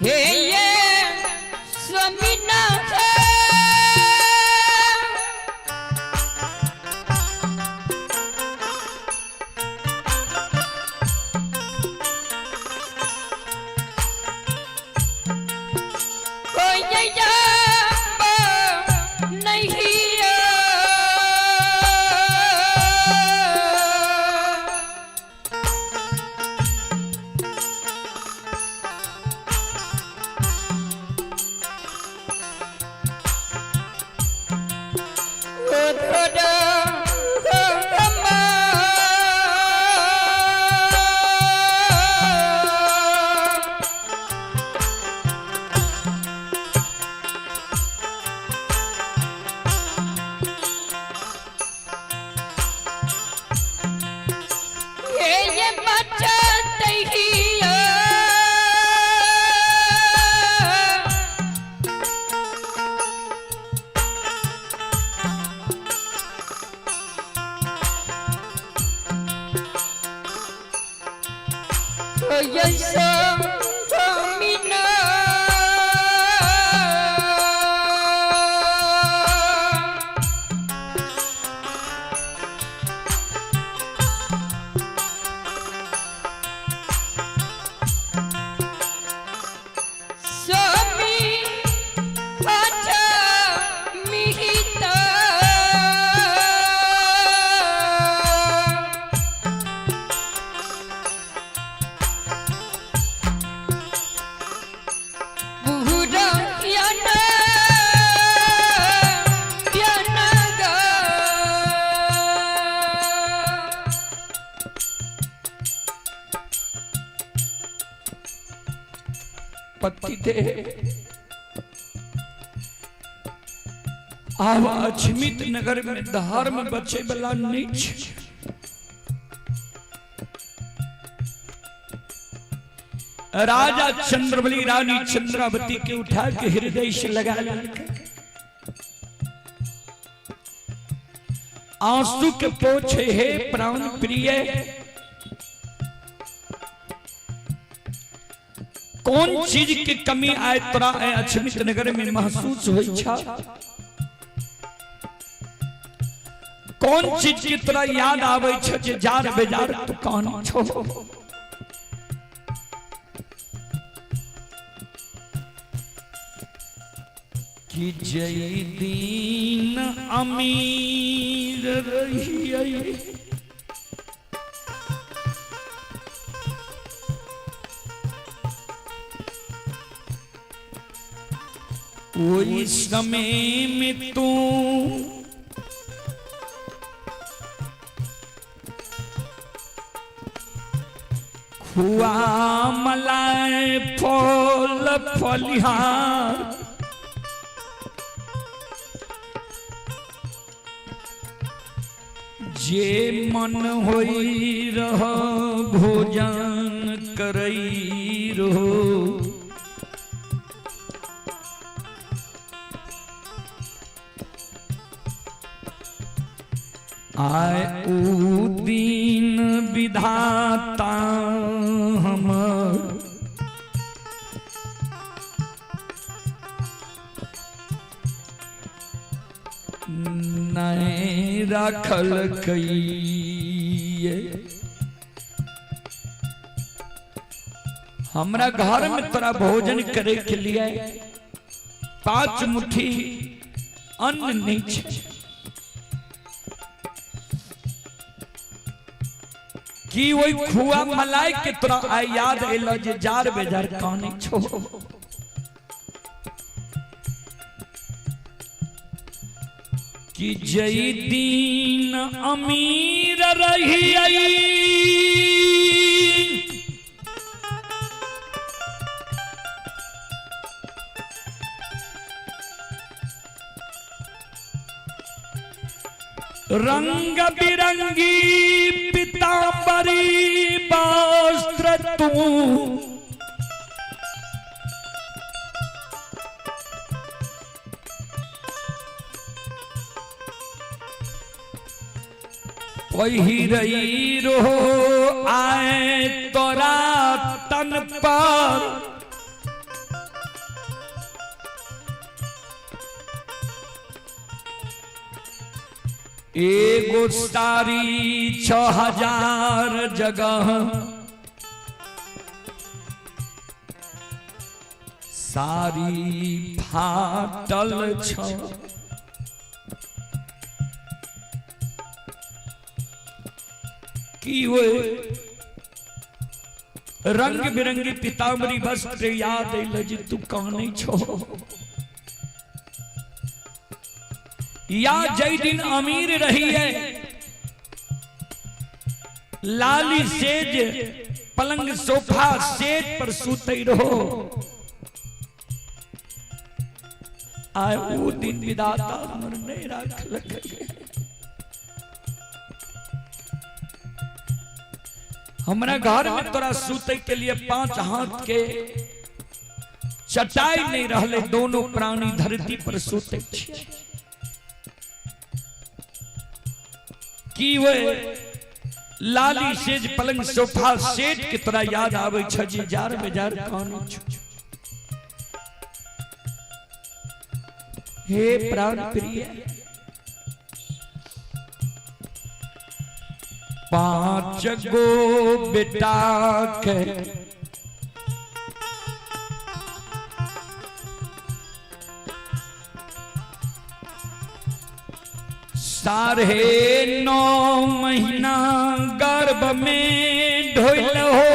हे ये स्वामीनाथ कोई जब नहीं ये बचत ही यश पति दे आब अछमित नगर में धर्म बचे वाला नहीं छै। राजा चंद्रबली रानी चंद्रावती के उठा के हृदय से लगा लेलकै। आंसू के पोछे हे प्राण प्रिय, कौन चीज के कमी आए तोरा ए अछमित नगर में महसूस होई छा? कौन चीज के तोरा याद आवे छ जे जार बेजार तू कान छो? कि जय दीन अमीर रहियै ओहि समय में तू खुआ मलाई फल फलिहार जे मन होई रह भोजन करई रहो। आय ऊ दीन विधाता हमर नहीं राखल कइये। हमरा घर में तोरा भोजन करे के लिए 5 मुट्ठी अन्न नहीं छै कि वही खुआ मलाई के तोरा आइ याद एलो जे जार बेजार काने छो? कि जई दीन अमीर रही रंग बिरंगी पीतांबरी वस्त्र तू पहिरई रहो आए तोरा तन पर एगो सारी 6000 जगह सारी फाटल छ। की वो रंग बिरंगी पीताम्बरी वस्त्र याद अइल जे तू काने छो? या जय दिन अमीर रही है लाली सेज पलंग सोफा सेज पर सूते रहो, आए वो दिन विधाता हमर नहीं राखलक। हमरा घर में तोरा सूते के लिए 5 हाथ के चटाई नहीं रहले, दोनों प्राणी धरती पर सूते छियै। की वे लाली सेज पलंग सोफा सेट के तोरा याद आवे छ जे जार बेजार कान छो? हे प्राण प्रिय, 5 गो बेटा के 9.5 महीना गर्भ में ढोल हो,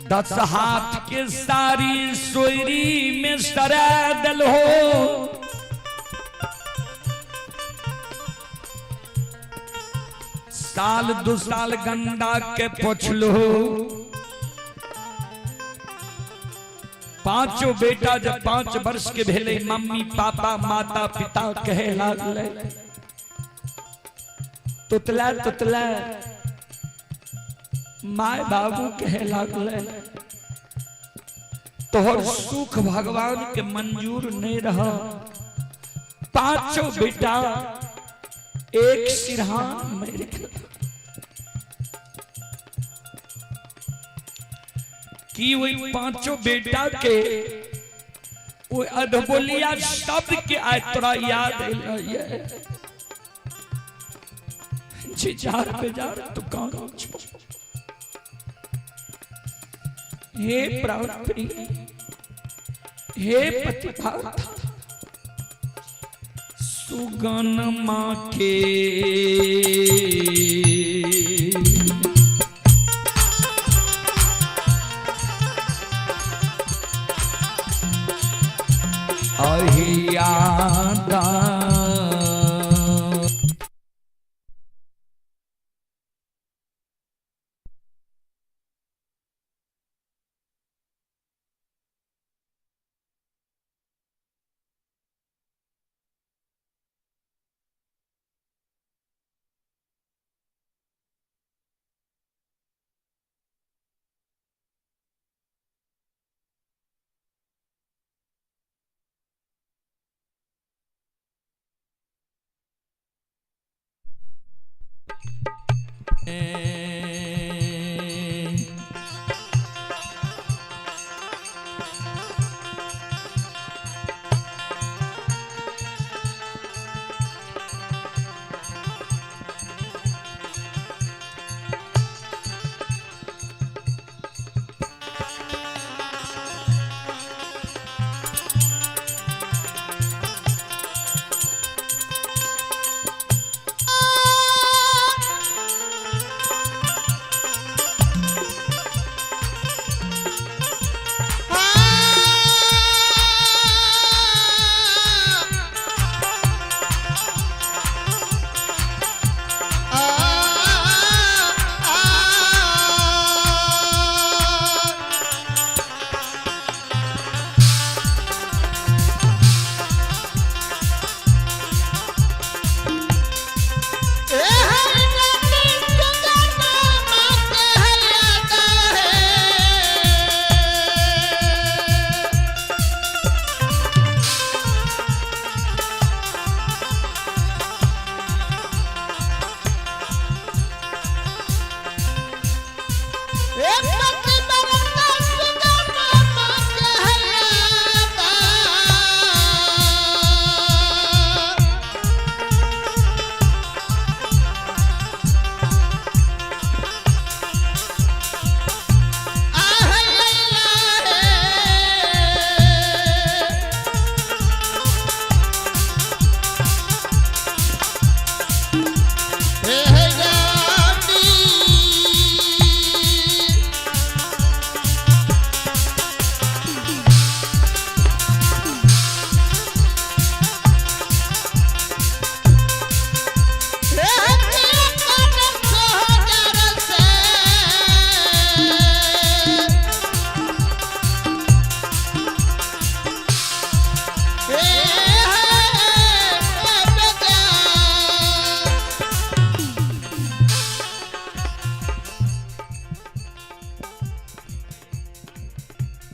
10 हाथ के सारी सोयरी में सरा दल हो, साल दू साल गंगा के पोछलो। पांचों बेटा जब 5 वर्ष के भेले, मम्मी पापा माता पिता कहे लागले, तुतला तुतला my बाबू कहे लागले, तोहर सुख भगवान के मंजूर नहीं रहा। पांचों बेटा एक सिरहान मर गेल। की वही पांचों बेटा के वो अधबोलिया शब्द के आय तोरा याद एलै? जिजार बेजार तू कौन छो? हे प्राण प्रिय, हे पतिभाता, सुगन माँ के अहियादा।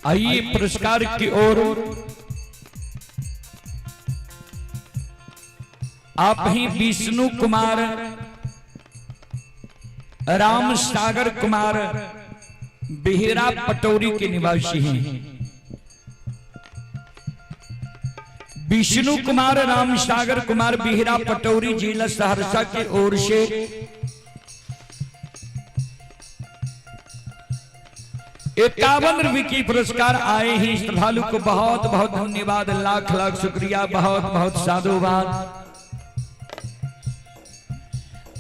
आइए पुरस्कार की ओर आप ही विष्णु कुमार, राम सागर कुमार, बिहेरा पटौरी के निवासी हैं। विष्णु कुमार, राम सागर कुमार, बिहेरा पटौरी, जिला सहरसा की ओर से 51 रुपए की पुरस्कार आए हैं। श्रद्धालु को बहुत बहुत धन्यवाद, लाख लाख शुक्रिया, बहुत बहुत साधुवाद।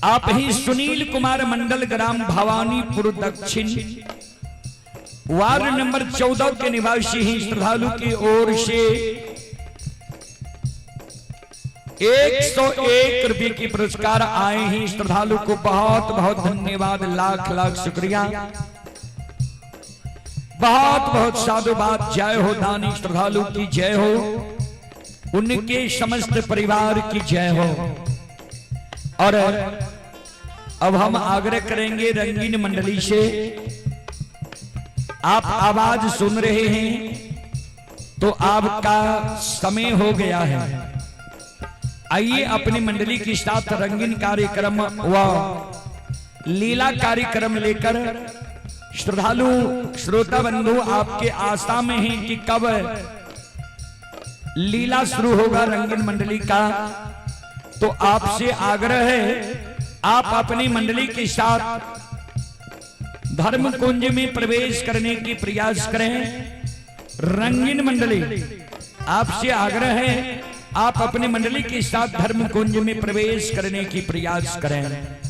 आप ही सुनील कुमार मंडल, ग्राम भवानीपुर दक्षिण, वार्ड नंबर 14 के निवासी हैं। श्रद्धालु की ओर से 101 रुपये की पुरस्कार आए हैं। श्रद्धालु को बहुत बहुत धन्यवाद, लाख लाख शुक्रिया, बहुत बहुत साधुवाद। जय हो दानी श्रद्धालु की जय हो, उनके समस्त परिवार की जय हो। और अब हम आग्रह करेंगे रंगीन मंडली से, आप आवाज सुन रहे हैं तो आपका समय हो गया है। आइए अपनी मंडली के साथ रंगीन कार्यक्रम व लीला कार्यक्रम लेकर श्रद्धालु श्रोता बंधु आपके आशा में हैं कि कब लीला शुरू होगा रंगीन मंडली का। तो आपसे आग्रह है, आप अपनी मंडली के साथ धर्म कुंज में प्रवेश करने की प्रयास करें। रंगीन मंडली, आपसे आग्रह है, आप अपनी मंडली के साथ धर्म कुंज में प्रवेश करने की प्रयास करें।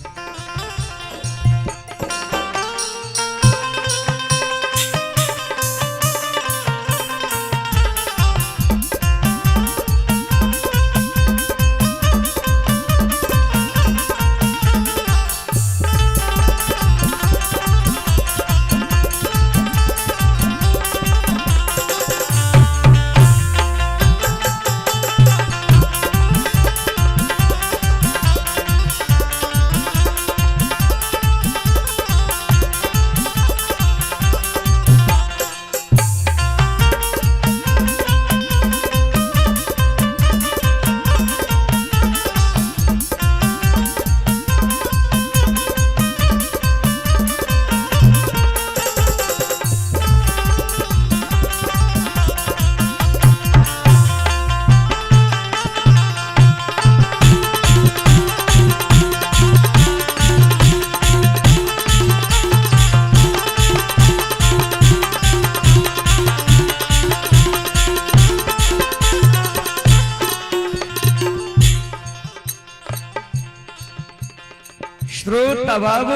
श्रोता बाबू,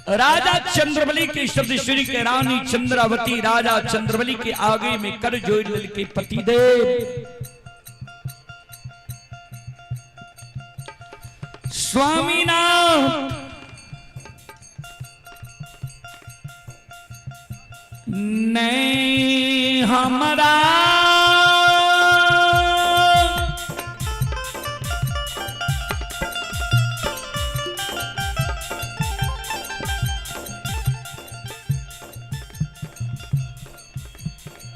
राजा चंद्रबली के शब्द श्री के रानी चंद्रावती राजा चंद्रबली के आगे में कर जोड़ के पति देव स्वामीनाथ नहीं हमारा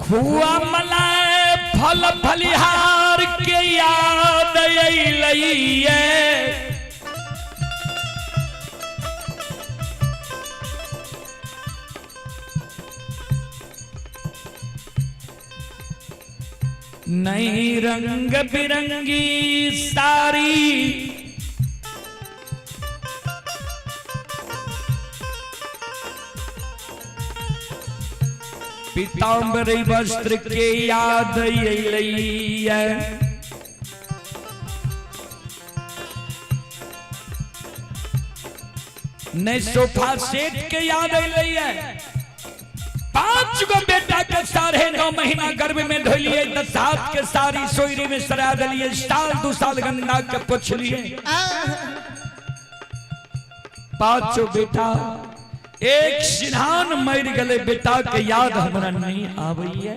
खुआ मलाई फल फलिहार के याद अइलैये। नई रंग बिरंगी सारी पीताम्बरी वस्त्र के याद अइलैये। नहीं सोफा सेट के याद अइलैये। 5 गो बेटा के 9.5 महीना गर्भ में धोलिए, 10 हाथ के सारी सोयरी में सरा दिलिए, साल 2 साल गंगा के पोछलिए। 5 बेटा एक सिन्हान मर गले, बेटा के याद हमरा नहीं आवैये।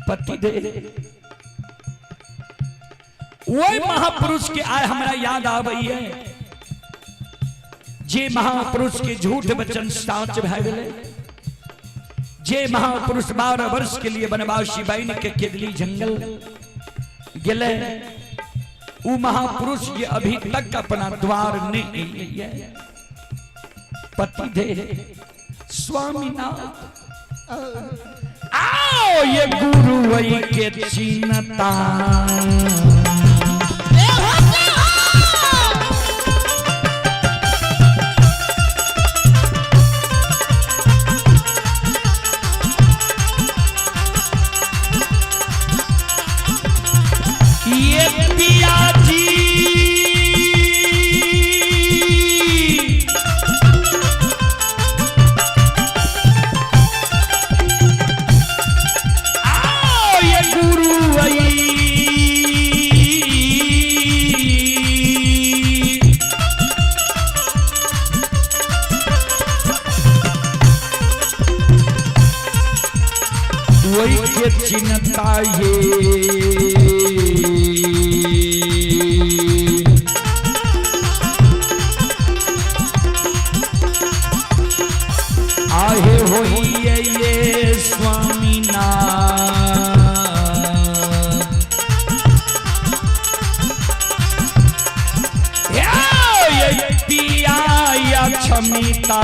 पति दे वही महापुरुष के आय हमरा याद आवैये, जे महापुरुष के झूठ वचन साच भए गेलै, जे महापुरुष 12 वर्ष के लिए वनवासी बन के केदली जंगल गेलै, उ महापुरुष ये अभी तक अपना द्वार नहीं अइलैये। पति दे स्वामीनाथ आओ ये गुरु वही के चिन्हता। ये पिया जी ताये। आहे होई ये स्वामी ना पिया क्षमिता।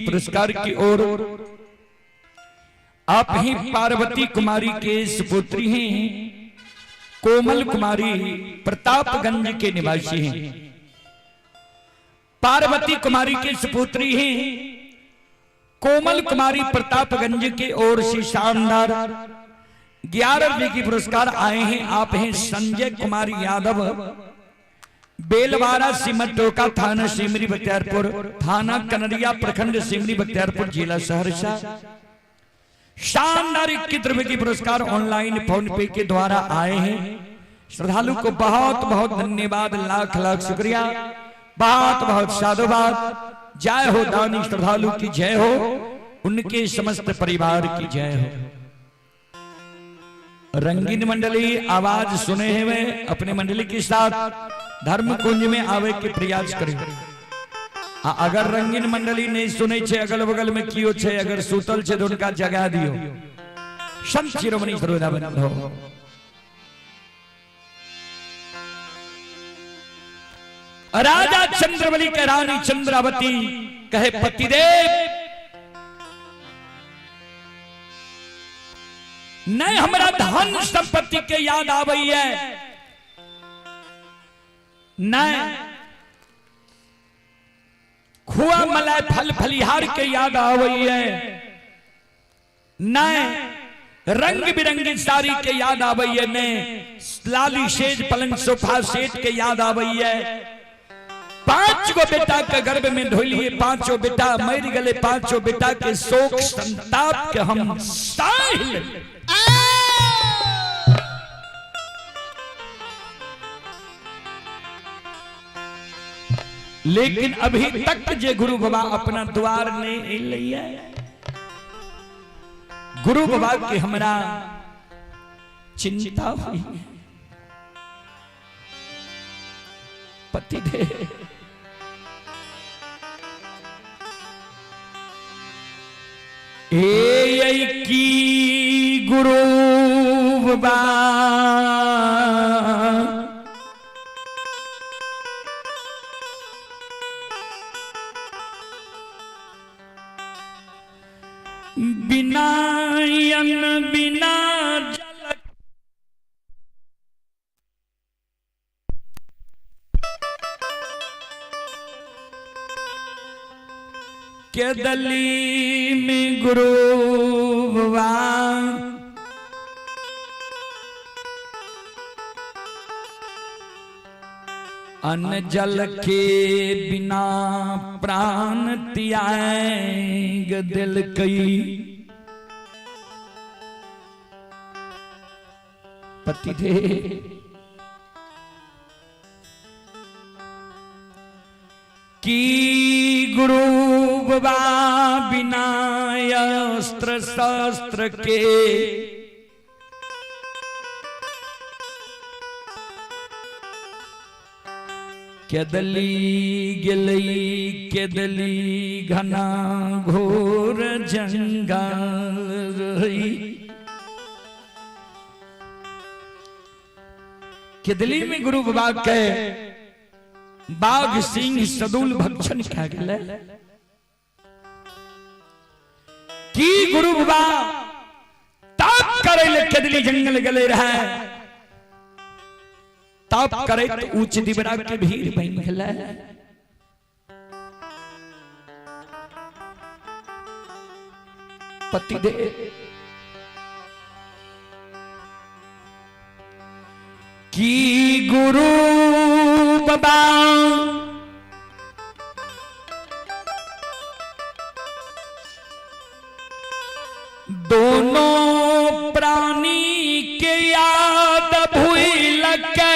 पुरस्कार की ओर आप ही पार्वती कुमारी के सुपुत्री हैं, कोमल कुमारी प्रतापगंज के निवासी हैं। पार्वती कुमारी के सुपुत्री हैं, कोमल कुमारी प्रतापगंज के ओर से शानदार 11 रुपए की पुरस्कार आए हैं। आप हैं संजय कुमार यादव, बेलवारा सिमटोका, थाना सिमरी बख्तियारपुर, थाना कनरिया, प्रखंड सिमरी बख्तियारपुर, जिला सहरसा। शानदार 21 रुपए की पुरस्कार ऑनलाइन फोन पे के द्वारा आए हैं। श्रद्धालु को बहुत बहुत धन्यवाद, लाख लाख शुक्रिया, बहुत बहुत साधुवाद। जय हो दानी श्रद्धालु की जय हो, उनके समस्त परिवार की जय हो। रंगीन मंडली आवाज सुने हैं वे अपने मंडली के साथ धर्म कुंज में आवे के प्रयास करें। अगर रंगीन मंडली नहीं सुने छे, अगल बगल में कियो छे, अगर सुतल छे तो उनका जगा दियो। संत शिरोमणि श्रोता बंधो, राजा चंद्रबली के रानी चंद्रावती कहे पतिदेव नहीं हमरा धन संपत्ति के याद आवई है, नहीं खुआ मलाई फल फलिहार के याद आवई है, नहीं रंग बिरंगी साड़ी के याद आवई है, नहीं लाली सेज पलंग सोफा सेट के याद आवई है। 5 गो बेटा के गर्भ में ढोलिए, 5 बेटा मर गए, 5 बेटा के शोक संताप के हम साहिल। लेकिन अभी तक जे गुरु बाबा अपना द्वार नहीं लिया, गुरु बाबा के हमरा चिंता हुई। पति दे ए की गुरु बाबा बिना अन्न बिना जल के दली में गुरु बाबा अन्न जल के बिना प्राण त्याग दिल कई। पतिदेव की गुरु बाबा बिना अस्त्र शस्त्र के केदली गेलई केदली घना घोर जंगल रही। केदली में गुरु बाबा के बाघ सिंह सदुल भक्षण खा गेलै। की गुरु बाबा तप करे ले केदली जंगल गेले रहे, तप करे तो ऊंच दिबरा के भीड़ बन गेलै। पतिदेव की गुरु बाबा दोनों प्राणी के याद भूल के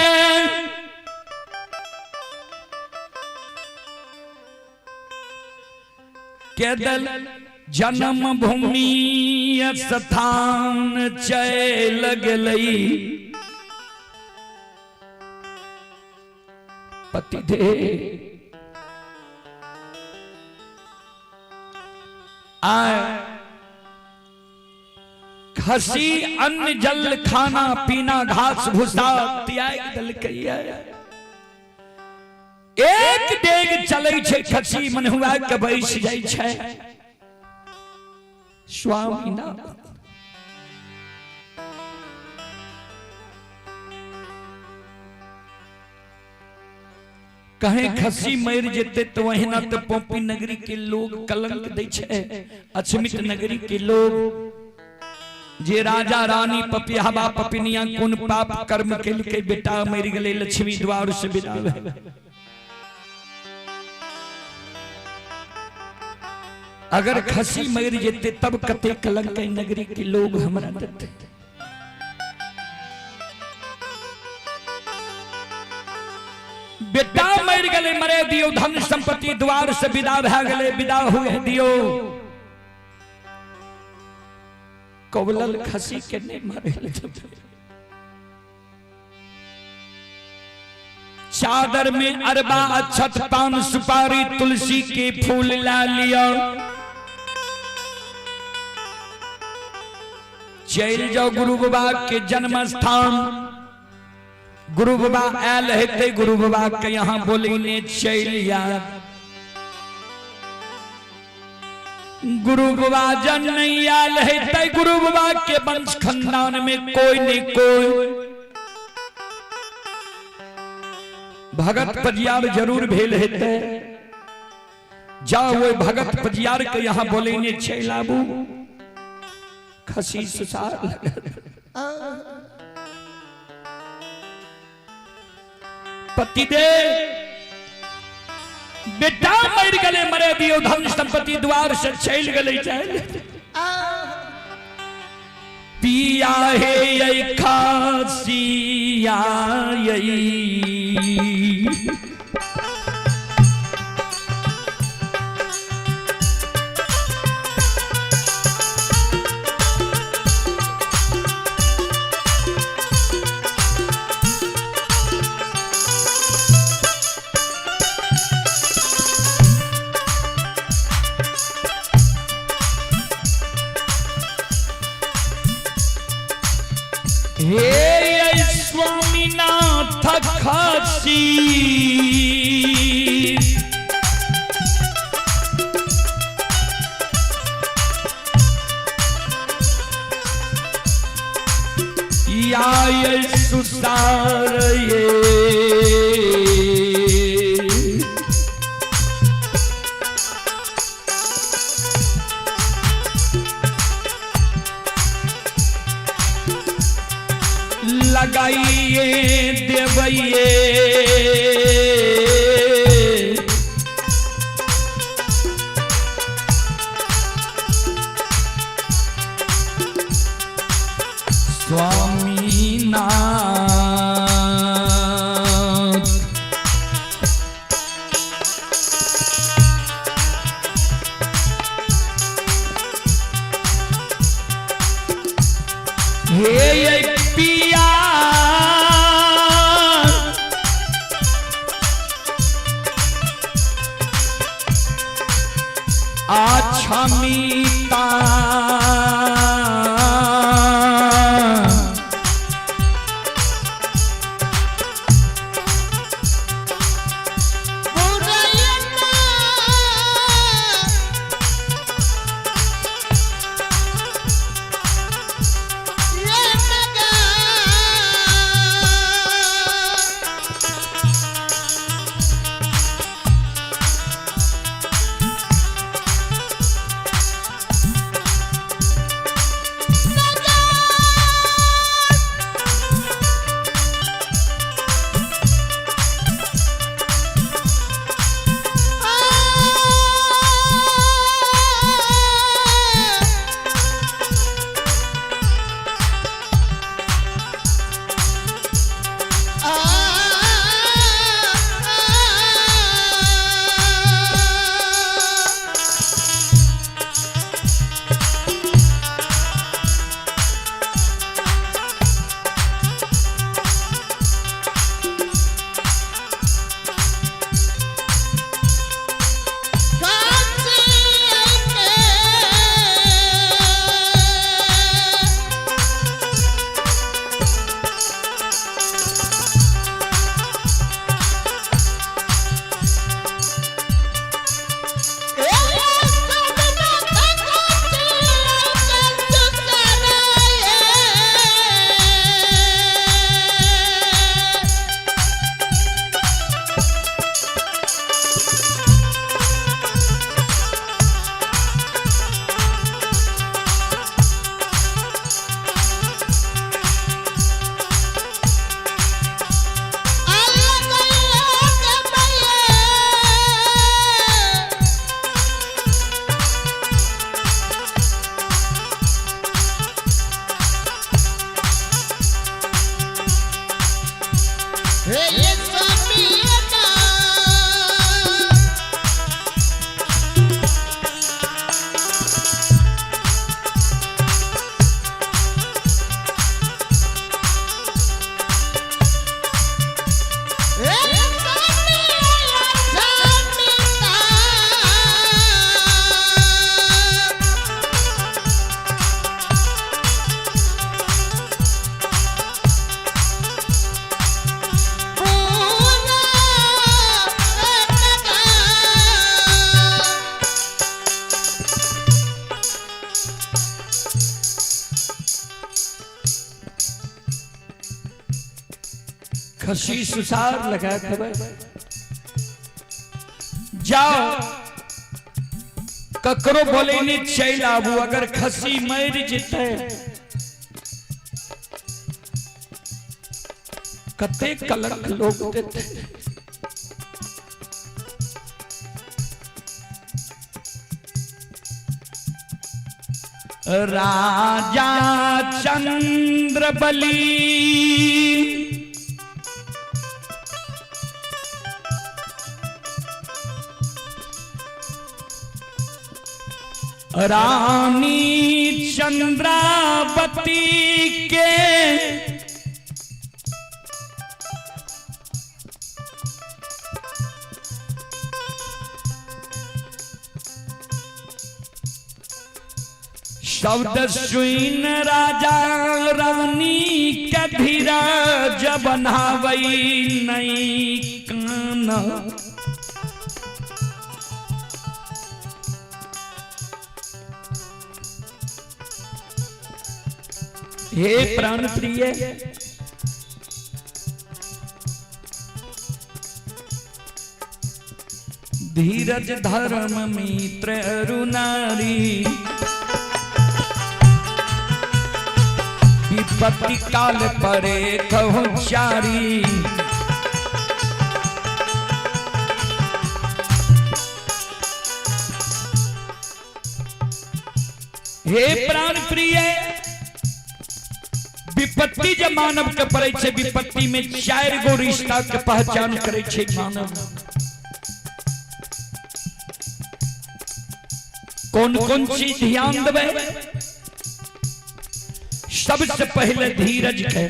केदल जन्म भूमि स्थान चल गेलई। पतिदेव आए खसी अन्न जल खाना पीना घास भूसा त्याग देलकै। एक डेग चलै छै खसी मनहुआ के बैस जाइ छै। स्वामी ना कहीं खसी मर जेते तो वहिना तो पोपी नगरी के लोग कलंक दै छै। अछमित नगरी के लोग जे राजा रानी पपियाबा पपिनिया कोन पाप कर्म केलकै बेटा मर गेलै लक्ष्मी द्वार से विदा भेल। अगर खसी मर जेते तब कते कलंक नगरी के लोग हमरा देते। बेटा मर गए मरे दियो, धन संपत्ति द्वार से विदा भए गेलै, विदा हुए दियो। कबलल खसी के नहीं मारे। चादर में अरबा अक्षत पान सुपारी तुलसी के फूल ला लिया, चल जाओ गुरु बाबा के जन्म स्थान। गुरु बाबा आयल हेतै, गुरु बाबा के यहाँ बोलेने चल आ। गुरु बाबा जन नहीं आयल हेतै, गुरु बाबा के वंश खानदान में कोई नहीं कोई भगत पजियार जरूर भेल हेतै। जाओ वो भगत पजियार के यहाँ बोलेने चल आबू। खसी सुसार पतिदेव बेटा मर गए मरे दियो, धन संपत्ति द्वार से चल गए चल। पिया हे खासिया हे स्वामीनाथ खासी या सुसार ये लगाइए देवइए स्वामीनाथ। हे ये स्वामी ना। हे स्वामी स्वामी। पूना रत्ना। खसी सुसार लगा खबर जाओ ककरो बोले ने चल आबू, अगर खसी मर जेतै कते कलंक लोग देते। राजा चंद्र बली रानी चंद्रावती के शब्द सुन राजा रानी के धीरज बनावई नहीं कान। हे प्राण प्रिय, धीरज धर्म मित्र अरुनारी, विपत्ति काल परे कहु चारी। हे प्राण प्रिय, विपत्ति जब मानव के पड़े छे, विपत्ति में चार गो रिश्ता के पहचान करे छे मानव। कौन कौन चीज ध्यान देवे? सबसे पहले धीरज के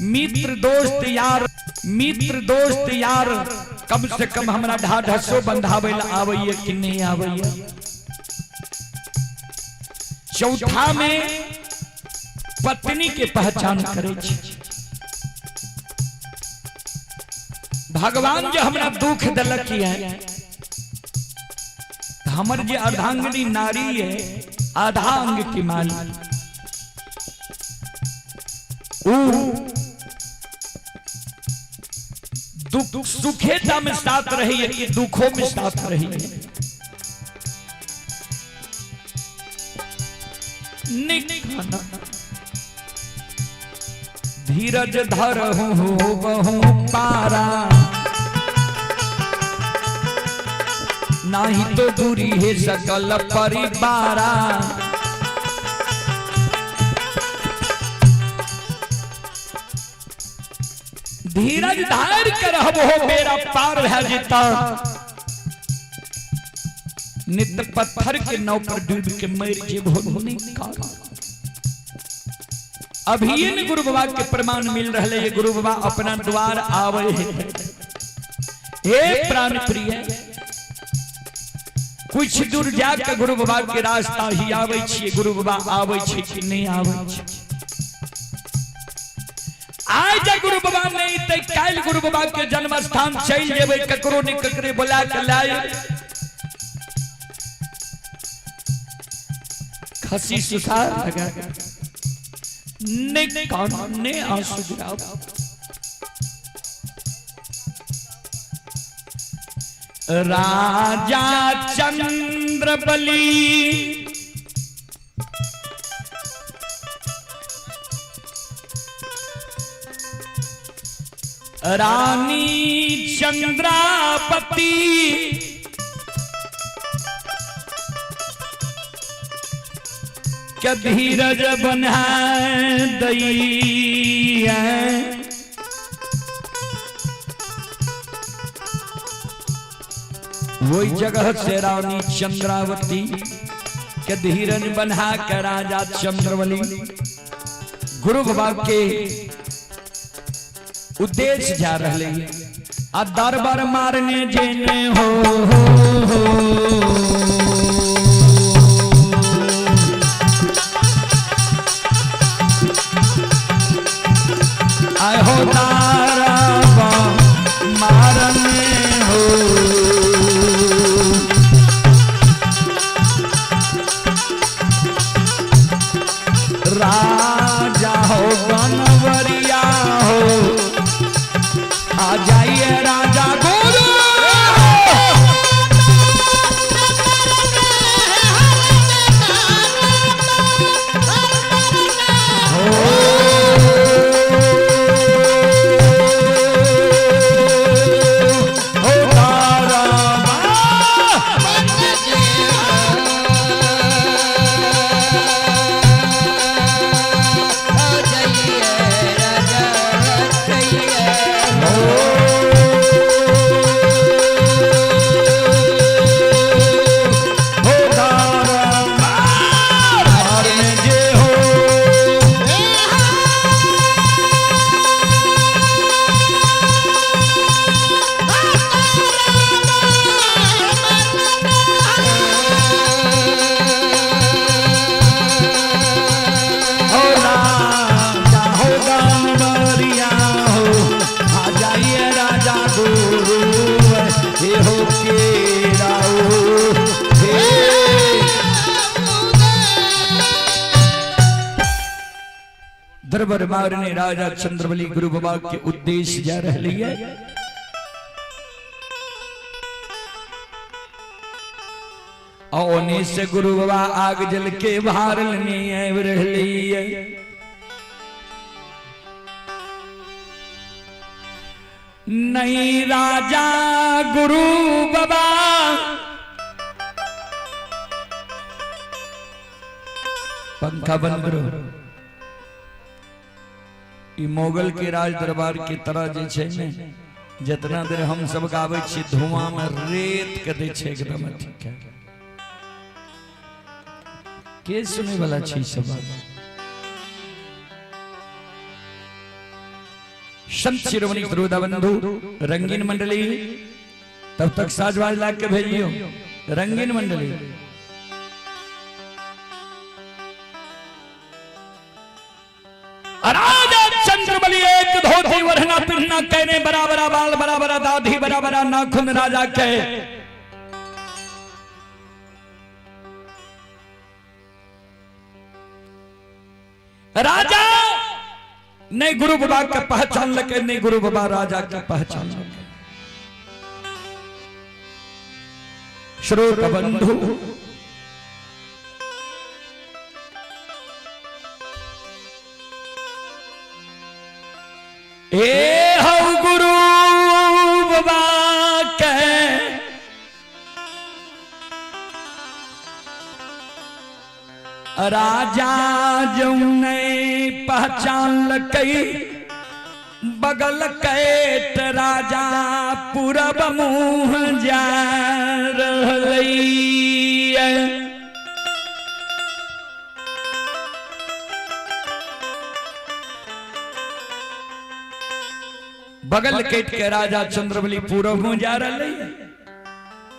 मित्र दोस्त यार, मित्र दोस्त यार कम से कम हमरा ढाढसो बंधावे ला आवे कि नहीं आवे। चौथा में पत्नी के पहचान करे छे। भगवान जो हमरा दुख दिलक है, हमर जे अर्धांगिनी नारी है, आधा अंग की माली, ऊ दुख सुखेता में साथ रही है कि दुखों में साथ रही है। निखाना धीरज धर हो बहु पारा, नाही तो दूरी है सकल परिवारा। धीरज धार कर हो मेरा पार है जीता, नित पत्थर के नाव पर डूब के मर जेबो निकाल। अभी ने गुरु बाबा के प्रमाण मिल रहे, ये गुरु बाबा अपना द्वार आवे है। हे प्राण प्रिय, कुछ दूर जाके गुरु बाबा के रास्ता ही आवे छिए, गुरु बाबा आवे छे कि नहीं आवे छे। आइ जे गुरु बाबा नहीं ते काल्हि गुरु बाबा के जन्म स्थान चलि जेबै, ककरो ने ककरे बोला के लाए। खसी सुसार लगा ने कान ने आंसू गिराओ। राजा चंद्र बली रानी चंद्रापति के धीरज बना दई। वही जगह से रानी चंद्रावती के धीरज बना के राजा चंद्रबली गुरु बाबा के उद्देश्य जा रहे आ दरबार मारने जेने हो, हो, हो। आए हो तारा मारने हो। राजा हो बनवरिया हो, आ जाइए राजा गुरु। हो तारा हो जाइए राजा जाइए। हो तारा मारने जे हो। हो राजा हो गांवरिया हो, आ जाइए राजा गुरु हे हो के राओ हे। दरबार मारने राजा चंद्रबली गुरु बाबा के उद्देश्य जा रही है। और से गुरु बाबा आग जल के भार लेने आबि रहली है। नहीं राजा गुरु बाबा पंखा बंद करो। ई मोगल के राज दरबार के तरह जे छै ने, जितना देर हम सब गाबै छी धुआं में रेत के दै छै एकदम। ठीक है, के सुनै वाला छै सब बात? संत शिरोमणि श्रोता बंधु रंगीन मंडली, तब तक साजबाज ला के भेजियो रंगीन मंडली। राजा चंद्रबली एक धोती वरना पिन्ना कहने बराबरा बाल बराबरा दाढ़ी बराबरा नाखून राजा के। राजा नहीं गुरु बाबा के पहचान लके, नहीं गुरु बाबा राजा के पहचान लके। श्रोत बंधु ए हौ गुरु बाबा के राजा जौ नहीं पहचान लकई, बगल कैट राजा पूरब मुँह जा रहलै। बगल कैट के राजा चंद्रबली पूरब मुँह जा रहलै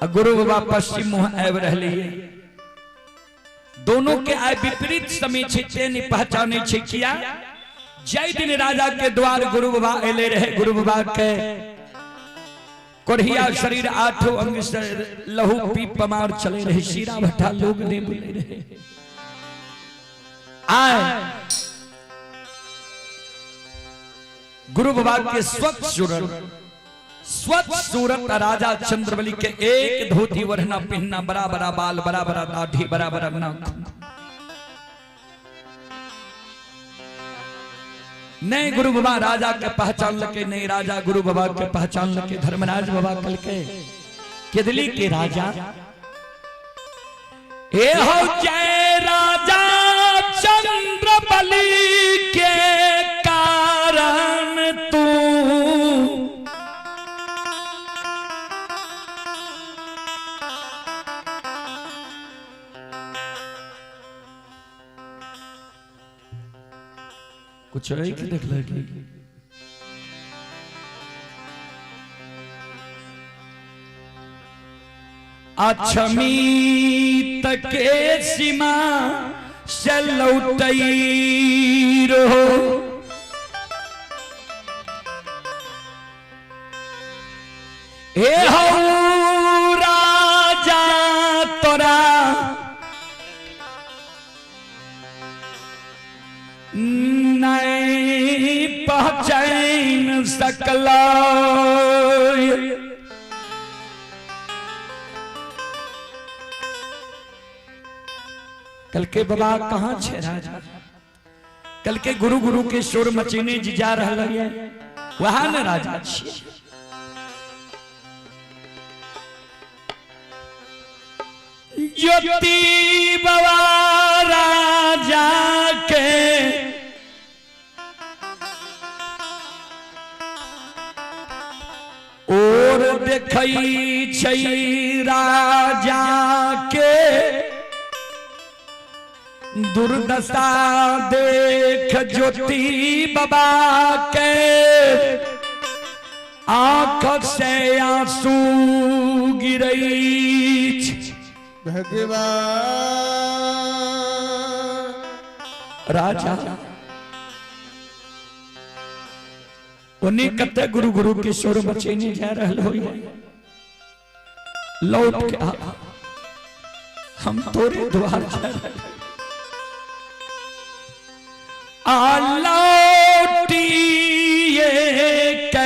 आ गुरु बाबा पश्चिम मुँह आबि रहलै। दोनों के आय विपरीत समय छै, ते नहीं पहचाने छै किया। जय दिन राजा के द्वार गुरु बाबा एले रहे, गुरु बाबा के कोढ़िया शरीर आठों अंग से लहू पी पमार चले रहे, सीरा भट्टा लोग नहीं बोले रहे। आए गुरु बाबा के स्वच्छ सूरत, स्वच्छ सूरत राजा चंद्रबली के एक धोती वरना पहनना, बड़ा बड़ा बाल, बड़ा बड़ा दाढ़ी, बड़ा बड़ा नाखून। नहीं गुरु बाबा राजा के पहचान लके, नहीं राजा गुरु बाबा के पहचान लके। धर्मराज बाबा कल के केदली के राजा ए हो जय राजा चंद्रबली के कारण तू अच्छा एक देखलक। अक्षमी के सीमा से लौटई रहो। हे हौ राजा तोरा नहीं पहचान सकला। कल के बाबा कहाँ छे राजा? कल के गुरु गुरु के शोर मचेने जी जा रहा है, वहां न राजा छे। ज्योति बाबा राजा के और देखई छै राजा के दुर्दशा देख ज्योति बाबा के आंख से आंसू गिरई। भगवान राजा ओने कते गुरु गुरु के शोर मचेने जा रहल होई, लौट के आ, हम तोरे द्वार जा रहल। आ लौटिए के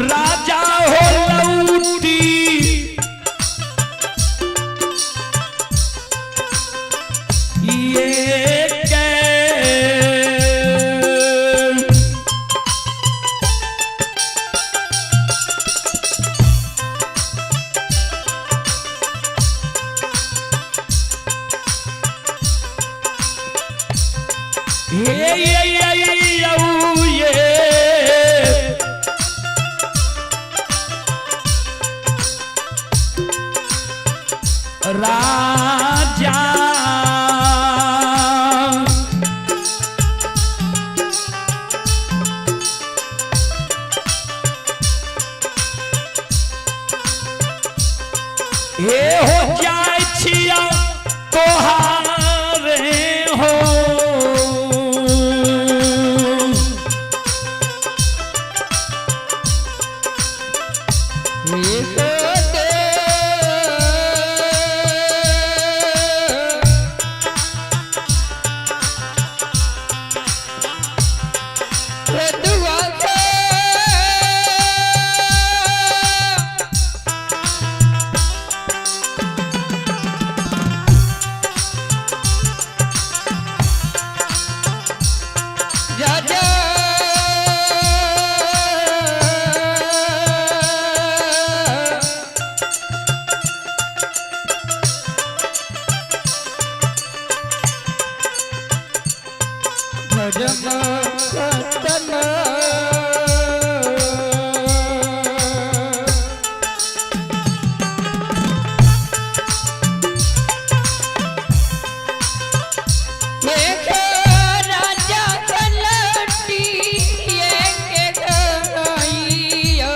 राजा हो लौटी ये के ये ये औ ये राजा हे हो जाय छिया तोहारे हो। राजा कलटी एक गैया।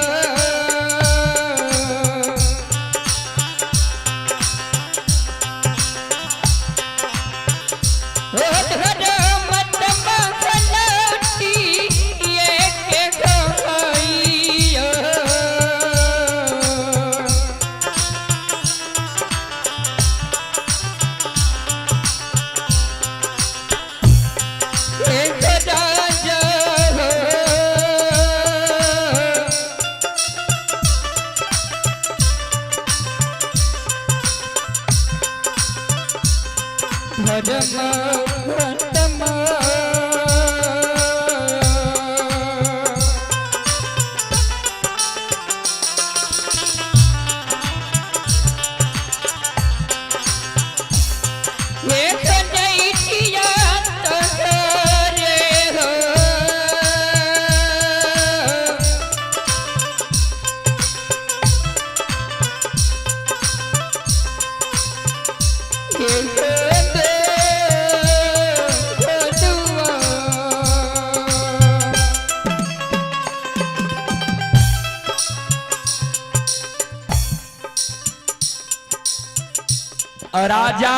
राजा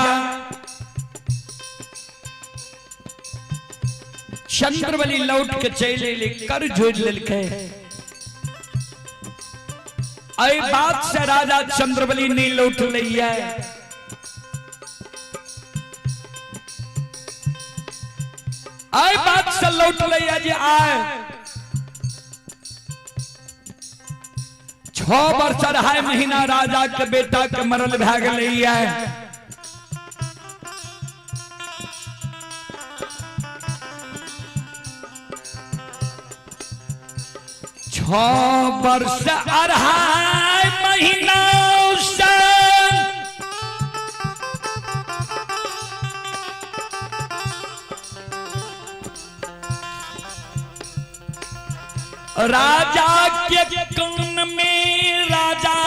चंद्रबली लौट के चले ले कर जोड़ लेलकै। एहि बात से राजा चंद्रबली नहीं लौट लैया। एहि बात से लौट लैया जे आय 6 वर्ष 2.5 महीना राजा के बेटा के मरल भए गेलैया। 6 वर्ष 2.5 महीना से राजा के कान में राजा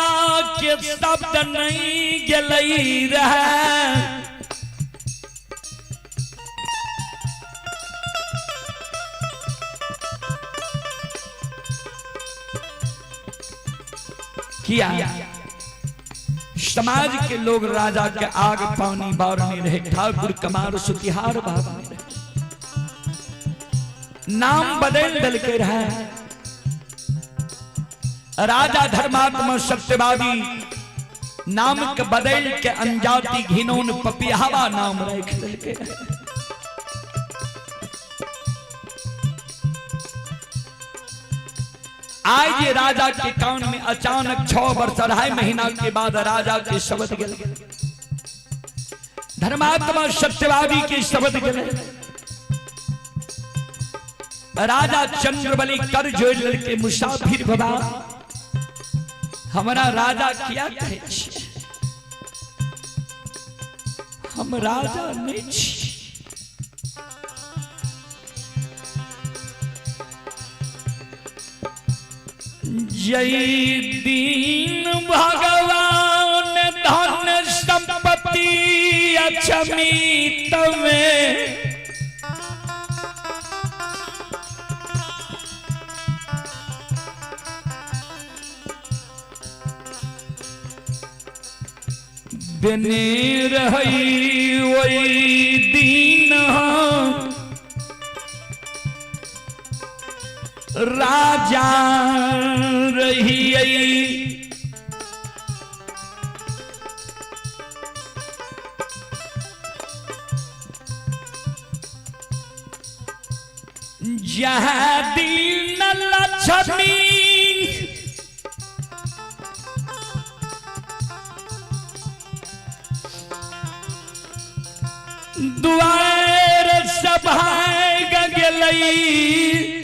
के शब्द नहीं गेलई रहे। किया समाज के लोग राजा के आग पानी बारने रहे, ठाकुर कमार सुतिहार बारने रहे, नाम बदल दल के रहे। राजा धर्मात्मा सत्यवादी नाम के बदल के अनजाति घिनौन पपियावा नाम रख दल के रहे। आज ये राजा के कान में अचानक 6 वर्ष 2.5 महीना के बाद राजा के शब्द गए, धर्मात्मा सत्यवादी के शब्द गए। राजा चंद्रबली कर जोड़ लड़के मुसाफिर बाबा हमारा राजा क्या कहे छी, हम राजा नहीं छी। जय दीन भगवान धन संपत्ति अक्षमित में देने रही वही दीन राजा रही। जहाँ दीन लक्ष्मी दुआर सभा गेलई,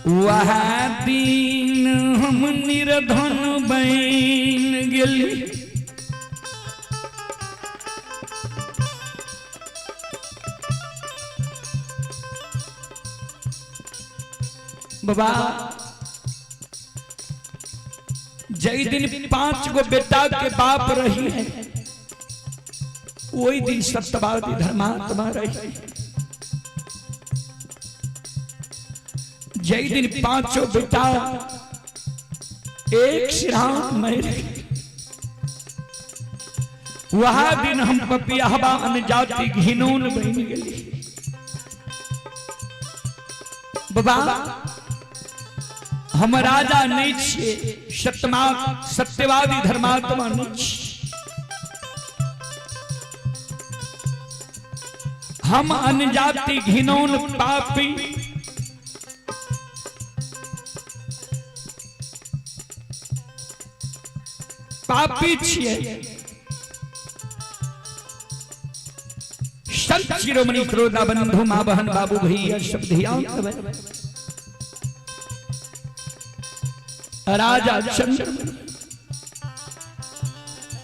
वह दिन हम निर्धन बन गेली। बाबा जय दिन 5 गो बेटा के बाप रही है वही दिन सत्यवादी धर्मात्मा रही। जय दिन 5 बेटा एक श्राम में रही वह दिन हम पपियाहबा अनजाति घिनौन बन गई। बाबा हम राजा नहीं छिए, सत्यवादी धर्मात्मा नहीं छिए, हम अनजाति घिनौन पापी पापी छिए। संत शिरोमणि श्रोता बंधु मां बहन बाबू भैया सब ध्यान देबै। राजा चंद्र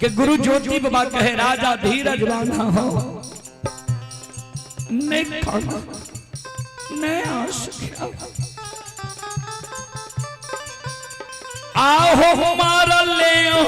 के गुरु ज्योति बाबा कहे राजा धीरज बांधा हो, नहीं खाना नहीं आ सकिया। आहो मार ले हो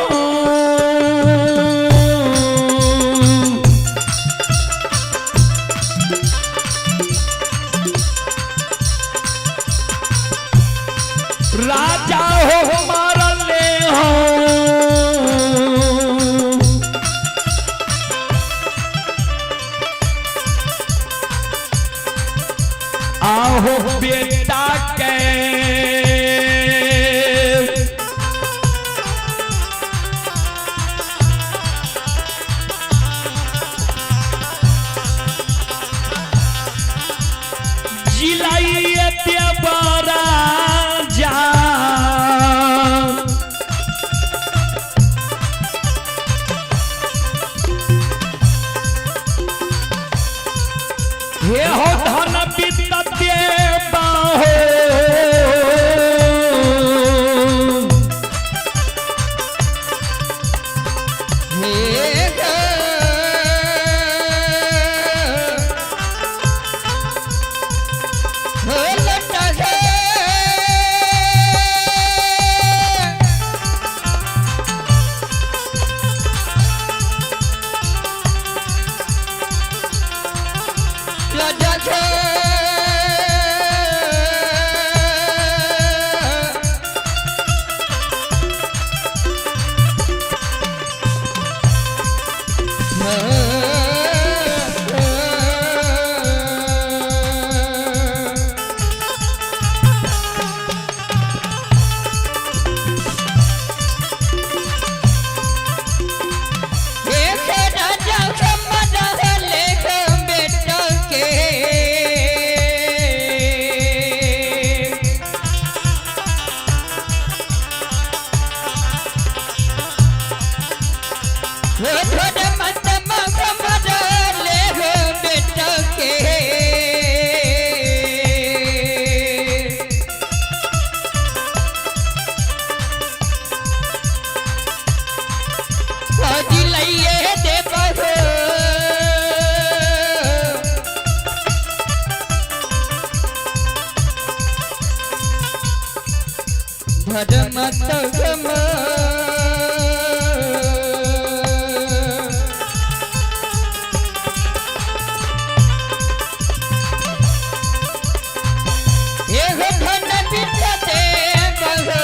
हे हो धन वित्त देबहो। हे ग हो लटा गे। लटा गे। एक राजा खमरा लेख बेटा के। धर मत खमरा लेख बेटा के। फौजी लइए दे बहो। धर्म तगम एह धन बिटते बहो।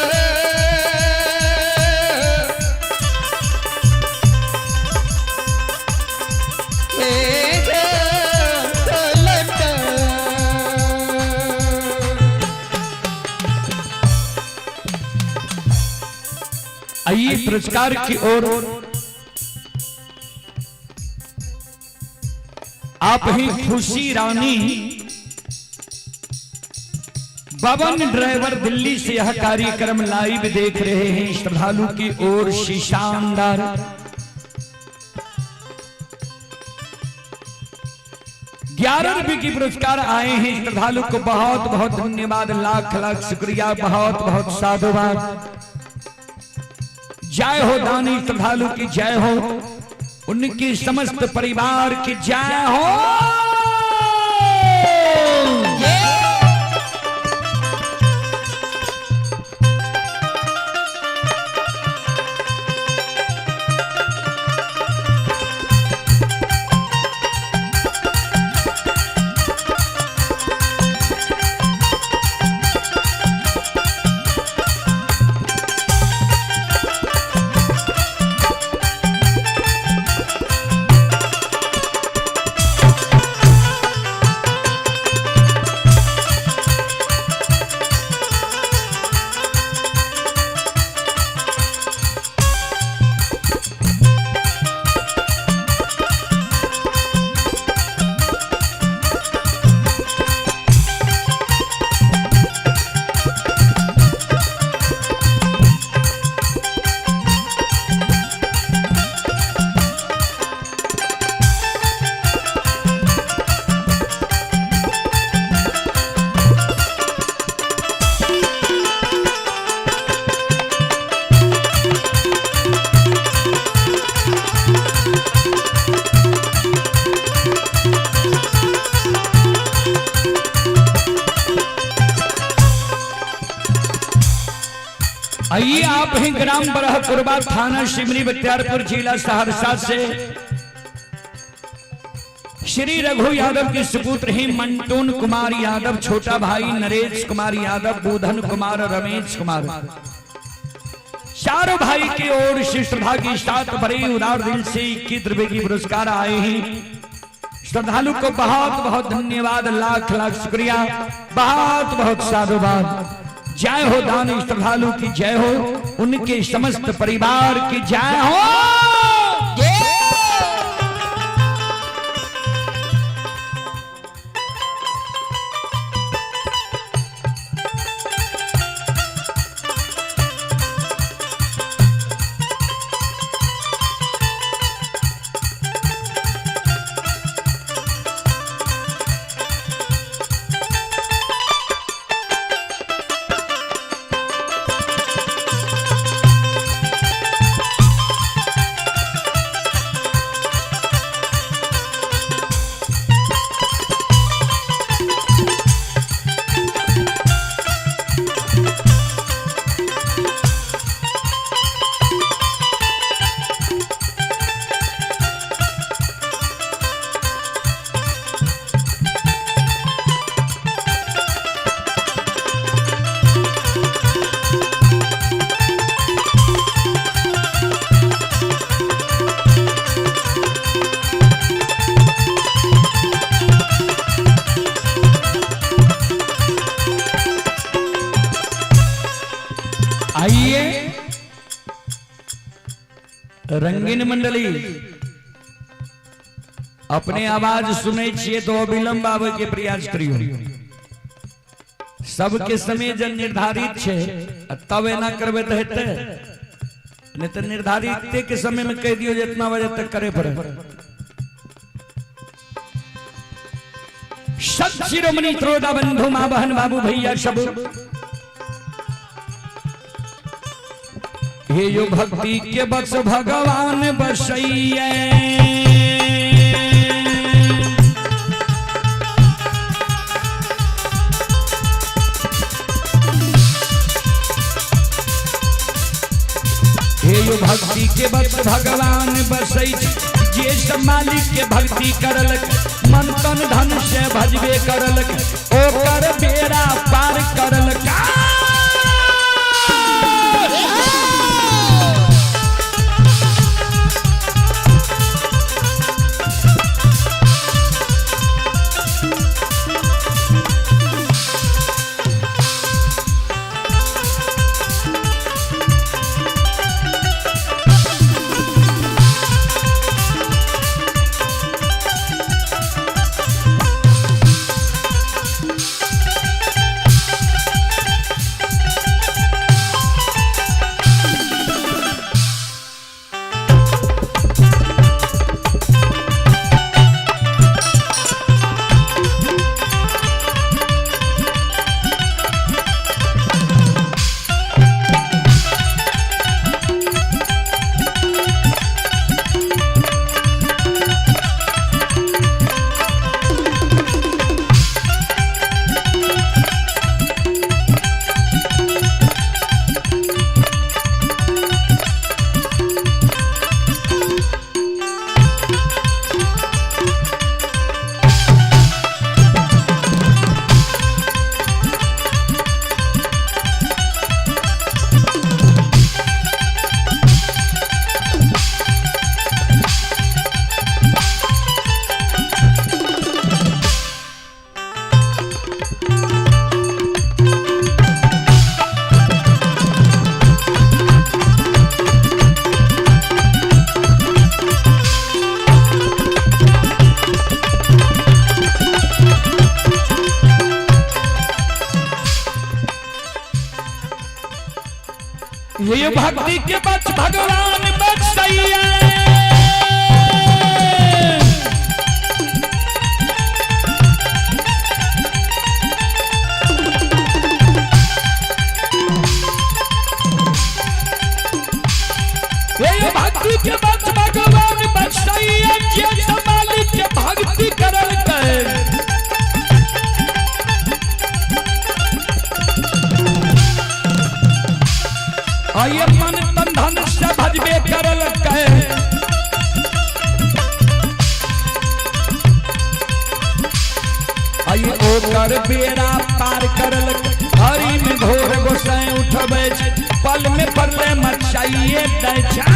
आइए पुरस्कार की ओर आप ही खुशी रानी बबन ड्राइवर दिल्ली से यह कार्यक्रम लाइव देख रहे हैं। श्रद्धालु की ओर से शानदार 11 रुपए की पुरस्कार आए हैं। श्रद्धालु को बहुत बहुत धन्यवाद, लाख लाख शुक्रिया, बहुत बहुत साधुवाद। जय हो दानी श्रद्धालु की जय हो, उनकी समस्त परिवार की जय हो। आइए आप हैं ग्राम बरहपुरवा, थाना सिमरी बख्तियारपुर, जिला सहरसा से श्री रघु यादव के सुपुत्र हैं मंटून कुमार यादव, छोटा भाई नरेश कुमार यादव, बुधन कुमार, रमेश कुमार। चारों भाई की ओर से श्रद्धा के साथ बड़े उदार दिल से 21 रुपए की पुरस्कार आए हैं। श्रद्धालु को बहुत बहुत धन्यवाद, लाख लाख शुक्रिया, बहुत बहुत साधुवाद। जय हो दानी श्रद्धालु की जय हो, उनके समस्त परिवार की जय हो। रंगीन मंडली अपने आवाज सुनै छियै तो अविलंब आबै के प्रयास करियो। सबके समय जब निर्धारित छै आ तब एना करबै तऽ हेतै नहीं तऽ निर्धारित के समय में कहि दियौ जे इतना बजे तक करे पड़े। सब शिरोमणि त्रोदा बंधु माँ बहन बाबू भैया सब, हे यो भक्ति के बस भगवान बसैये। हे यो भक्ति के बस भगवान बसै छै, जे सब मालिक के भक्ति करलक मन तन धन से भजबे करलक ओकर बेड़ा पार करलक। ये भक्ति के बच भगवान बचैया। ये भक्ति के बच भगवान बचैया, जे सब मालिक के भक्ति करल कर आये मन तन धन से भजबे करल कहे। आये ओकर बेड़ा पार करल, हरि में घोर गोसाई उठबै छै, पल में परले मचाइए दै छै।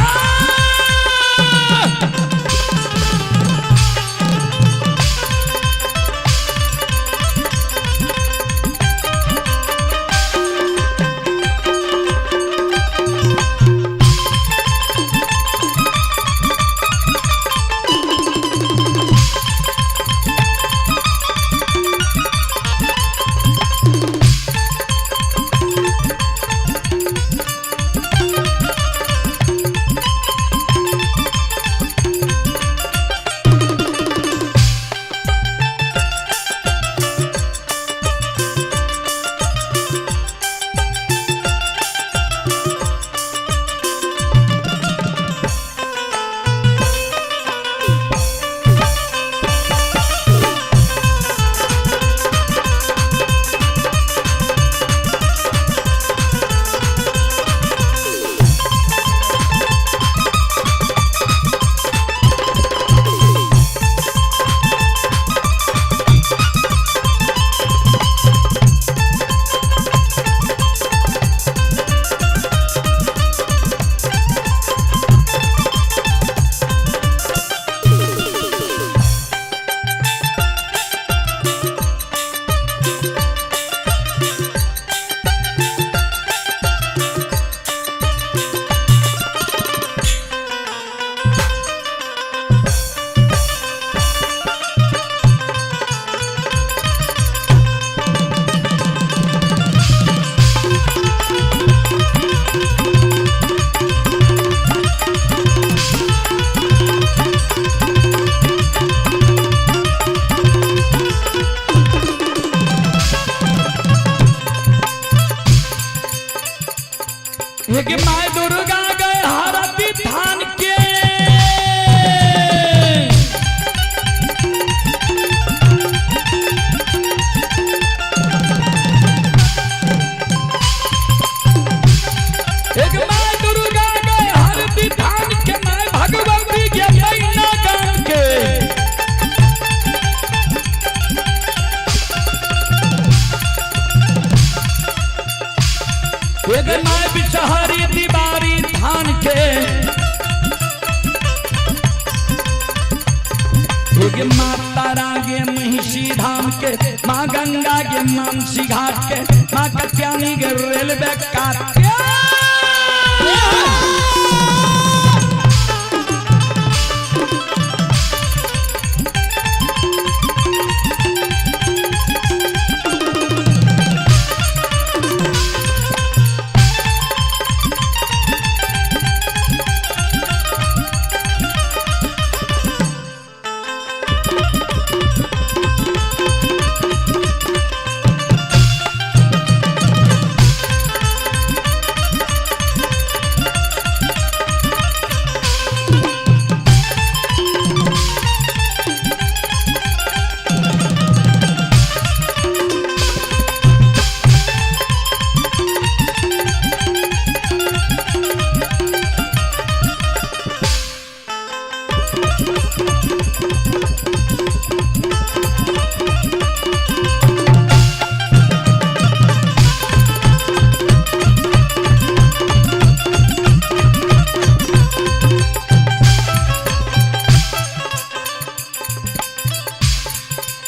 ये माँ तारा गे महिषी धाम के, माँ गंगा गे मानसी घाट के, माँ कत्यानी गे रेलवे काट के।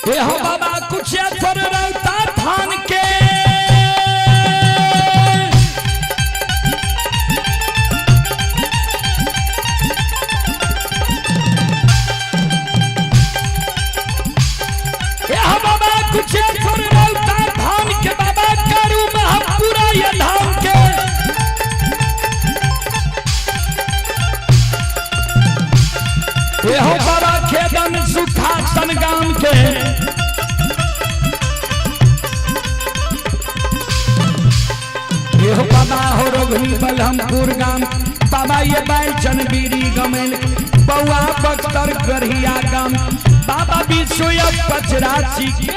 ये हो बाबा कुछ असर रहता धान के, ये हो बाबा कुछ असर रहता धान के, बाबा करू महापुरा ये धाम के। ये हो बाबा खेदन सुखासन गाम के, ये हो बाबा हो रघुनी बलहमपुर गाम, बाबा ये बैचन बीरी गमेल बउआ बख्तर गढ़िया गाम, बाबा विश्व पचरासी के।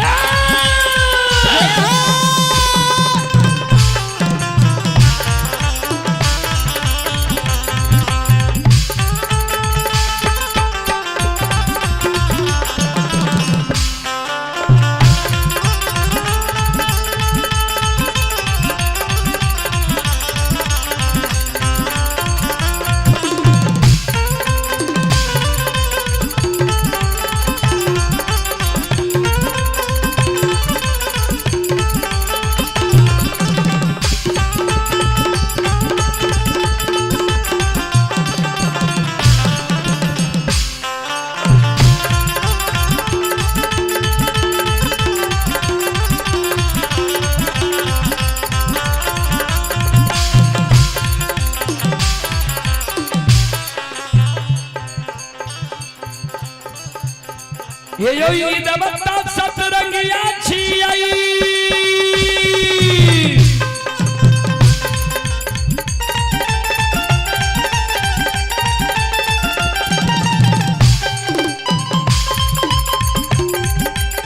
ये यो ई देवता सतरंगिया छियाई,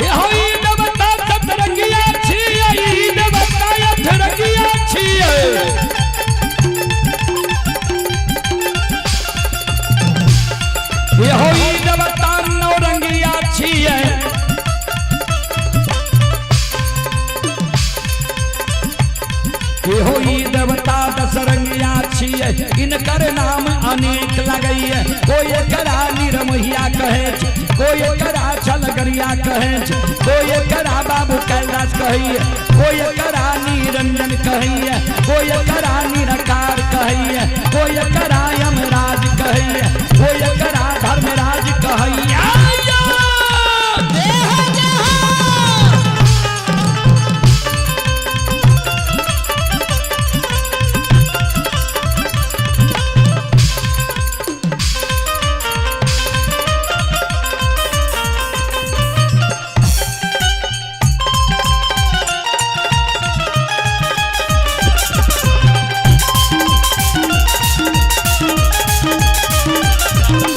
ये हो ई देवता सतरंगिया छियाई, देवता अठरंगिया छियाई। ये हो ई देवता नौरंगिया छियै, ये हो ई देवता दसरंगिया छियै, इनकर नाम अनेक लगैये। कोई एकरा निरमहिया कहै छै, कोई एकरा छलगरिया कहै छै, कोई एकरा बाबू कैलाश कहैये, कोई एकरा निरंजन कहैये, कोई एकरा निरकार कहैये, कोई एकरा यमराज कहैये, कोई एकरा धर्मराज कहैये। जय हो जय हो। ये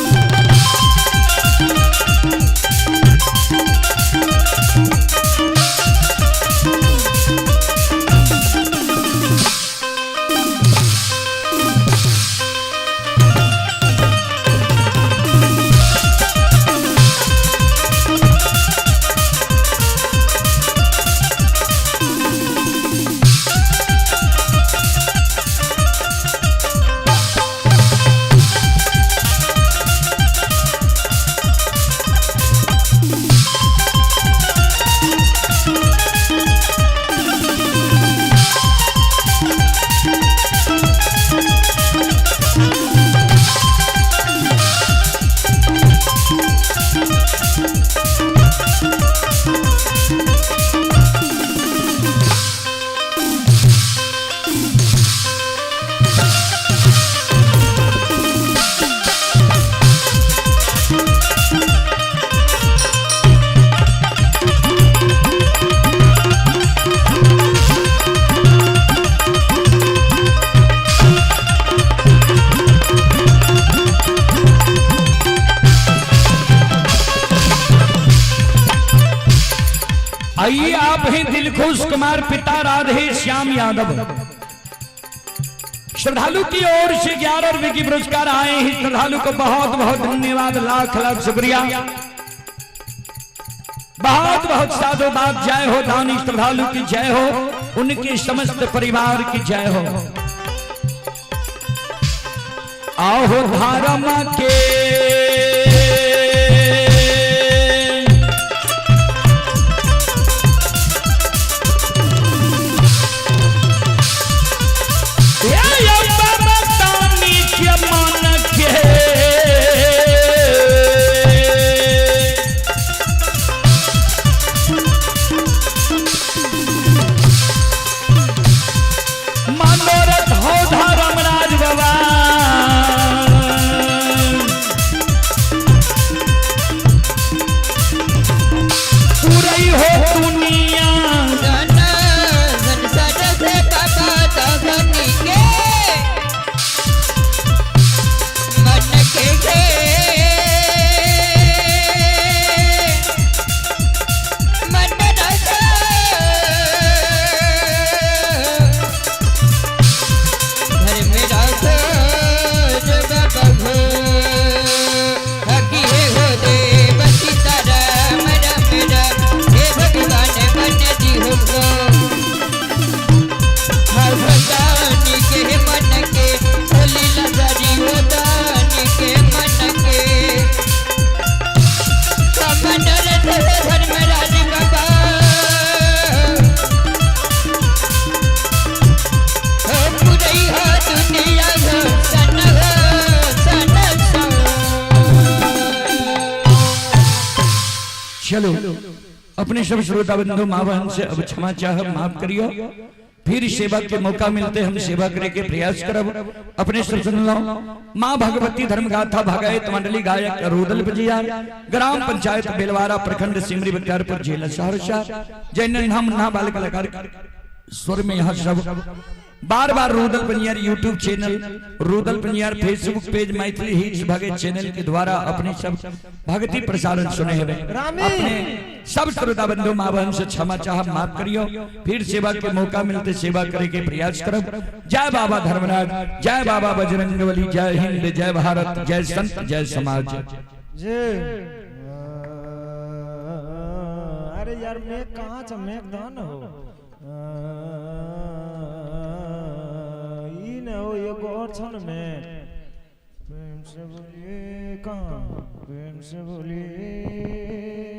आइए, आप हैं दिलखुश कुमार, पिता राधे श्याम यादव। श्रद्धालु की ओर से 11 रुपए की पुरस्कार आए हैं। श्रद्धालु को बहुत बहुत धन्यवाद, लाख लाख शुक्रिया, बहुत बहुत साधुवाद। जय हो दानी श्रद्धालु की जय हो, उनके समस्त परिवार की जय हो। आहो धर्म के ये बाबा दानी के मन के मनोरथ हो धर्मराज बाबा। पूरी हो दुनिया। धन संसार से बाबा धनी के मन के गे मन रख घर में रख बाबा हो हकी हो देव सीताराम राम राम हे भगवान मन दी हो दानी के मन के होली लजारी हो दानी के मन के मनोरथ धर्मराज बाबा हो पुरई हो दुनिया हो सन हो सन सन। चलो अपने सब श्रोता बंधु माँ बहन से अब क्षमा चाह, माफ करियो। फिर सेवा के मौका मिलते हम सेवा करे के प्रयास करब। अपने सब सुन लो। माँ भगवती धर्म गाथा भगायत मंडली, गायक रुदल बजियार, ग्राम पंचायत बेलवारा, प्रखंड सिमरी बख्तियारपुर, जिला सहरसा। जय नन्हा मुन्ना बाल कलाकार स्वर में यहाँ सब बार बार Rudal Paniyar YouTube channel, Rudal Paniyar Facebook page, Maithili hits Bhagat channel के द्वारा अपने सब भक्ति प्रसारण सुने हैं। अपने सब श्रोता बंधु माँ बहन से क्षमा चाह, माफ करियो। फिर सेवा के मौका मिलते सेवा करे के प्रयास करब। जय बाबा धर्मराज, जय बाबा बजरंगबली, जय हिंद, जय भारत, जय संत, जय समाज। जी अरे यार मैं कहाँ छ मैं दान हो ई न हो एगो और छ न मैं प्रेम से बोलिए कहाँ प्रेम से बोलिए।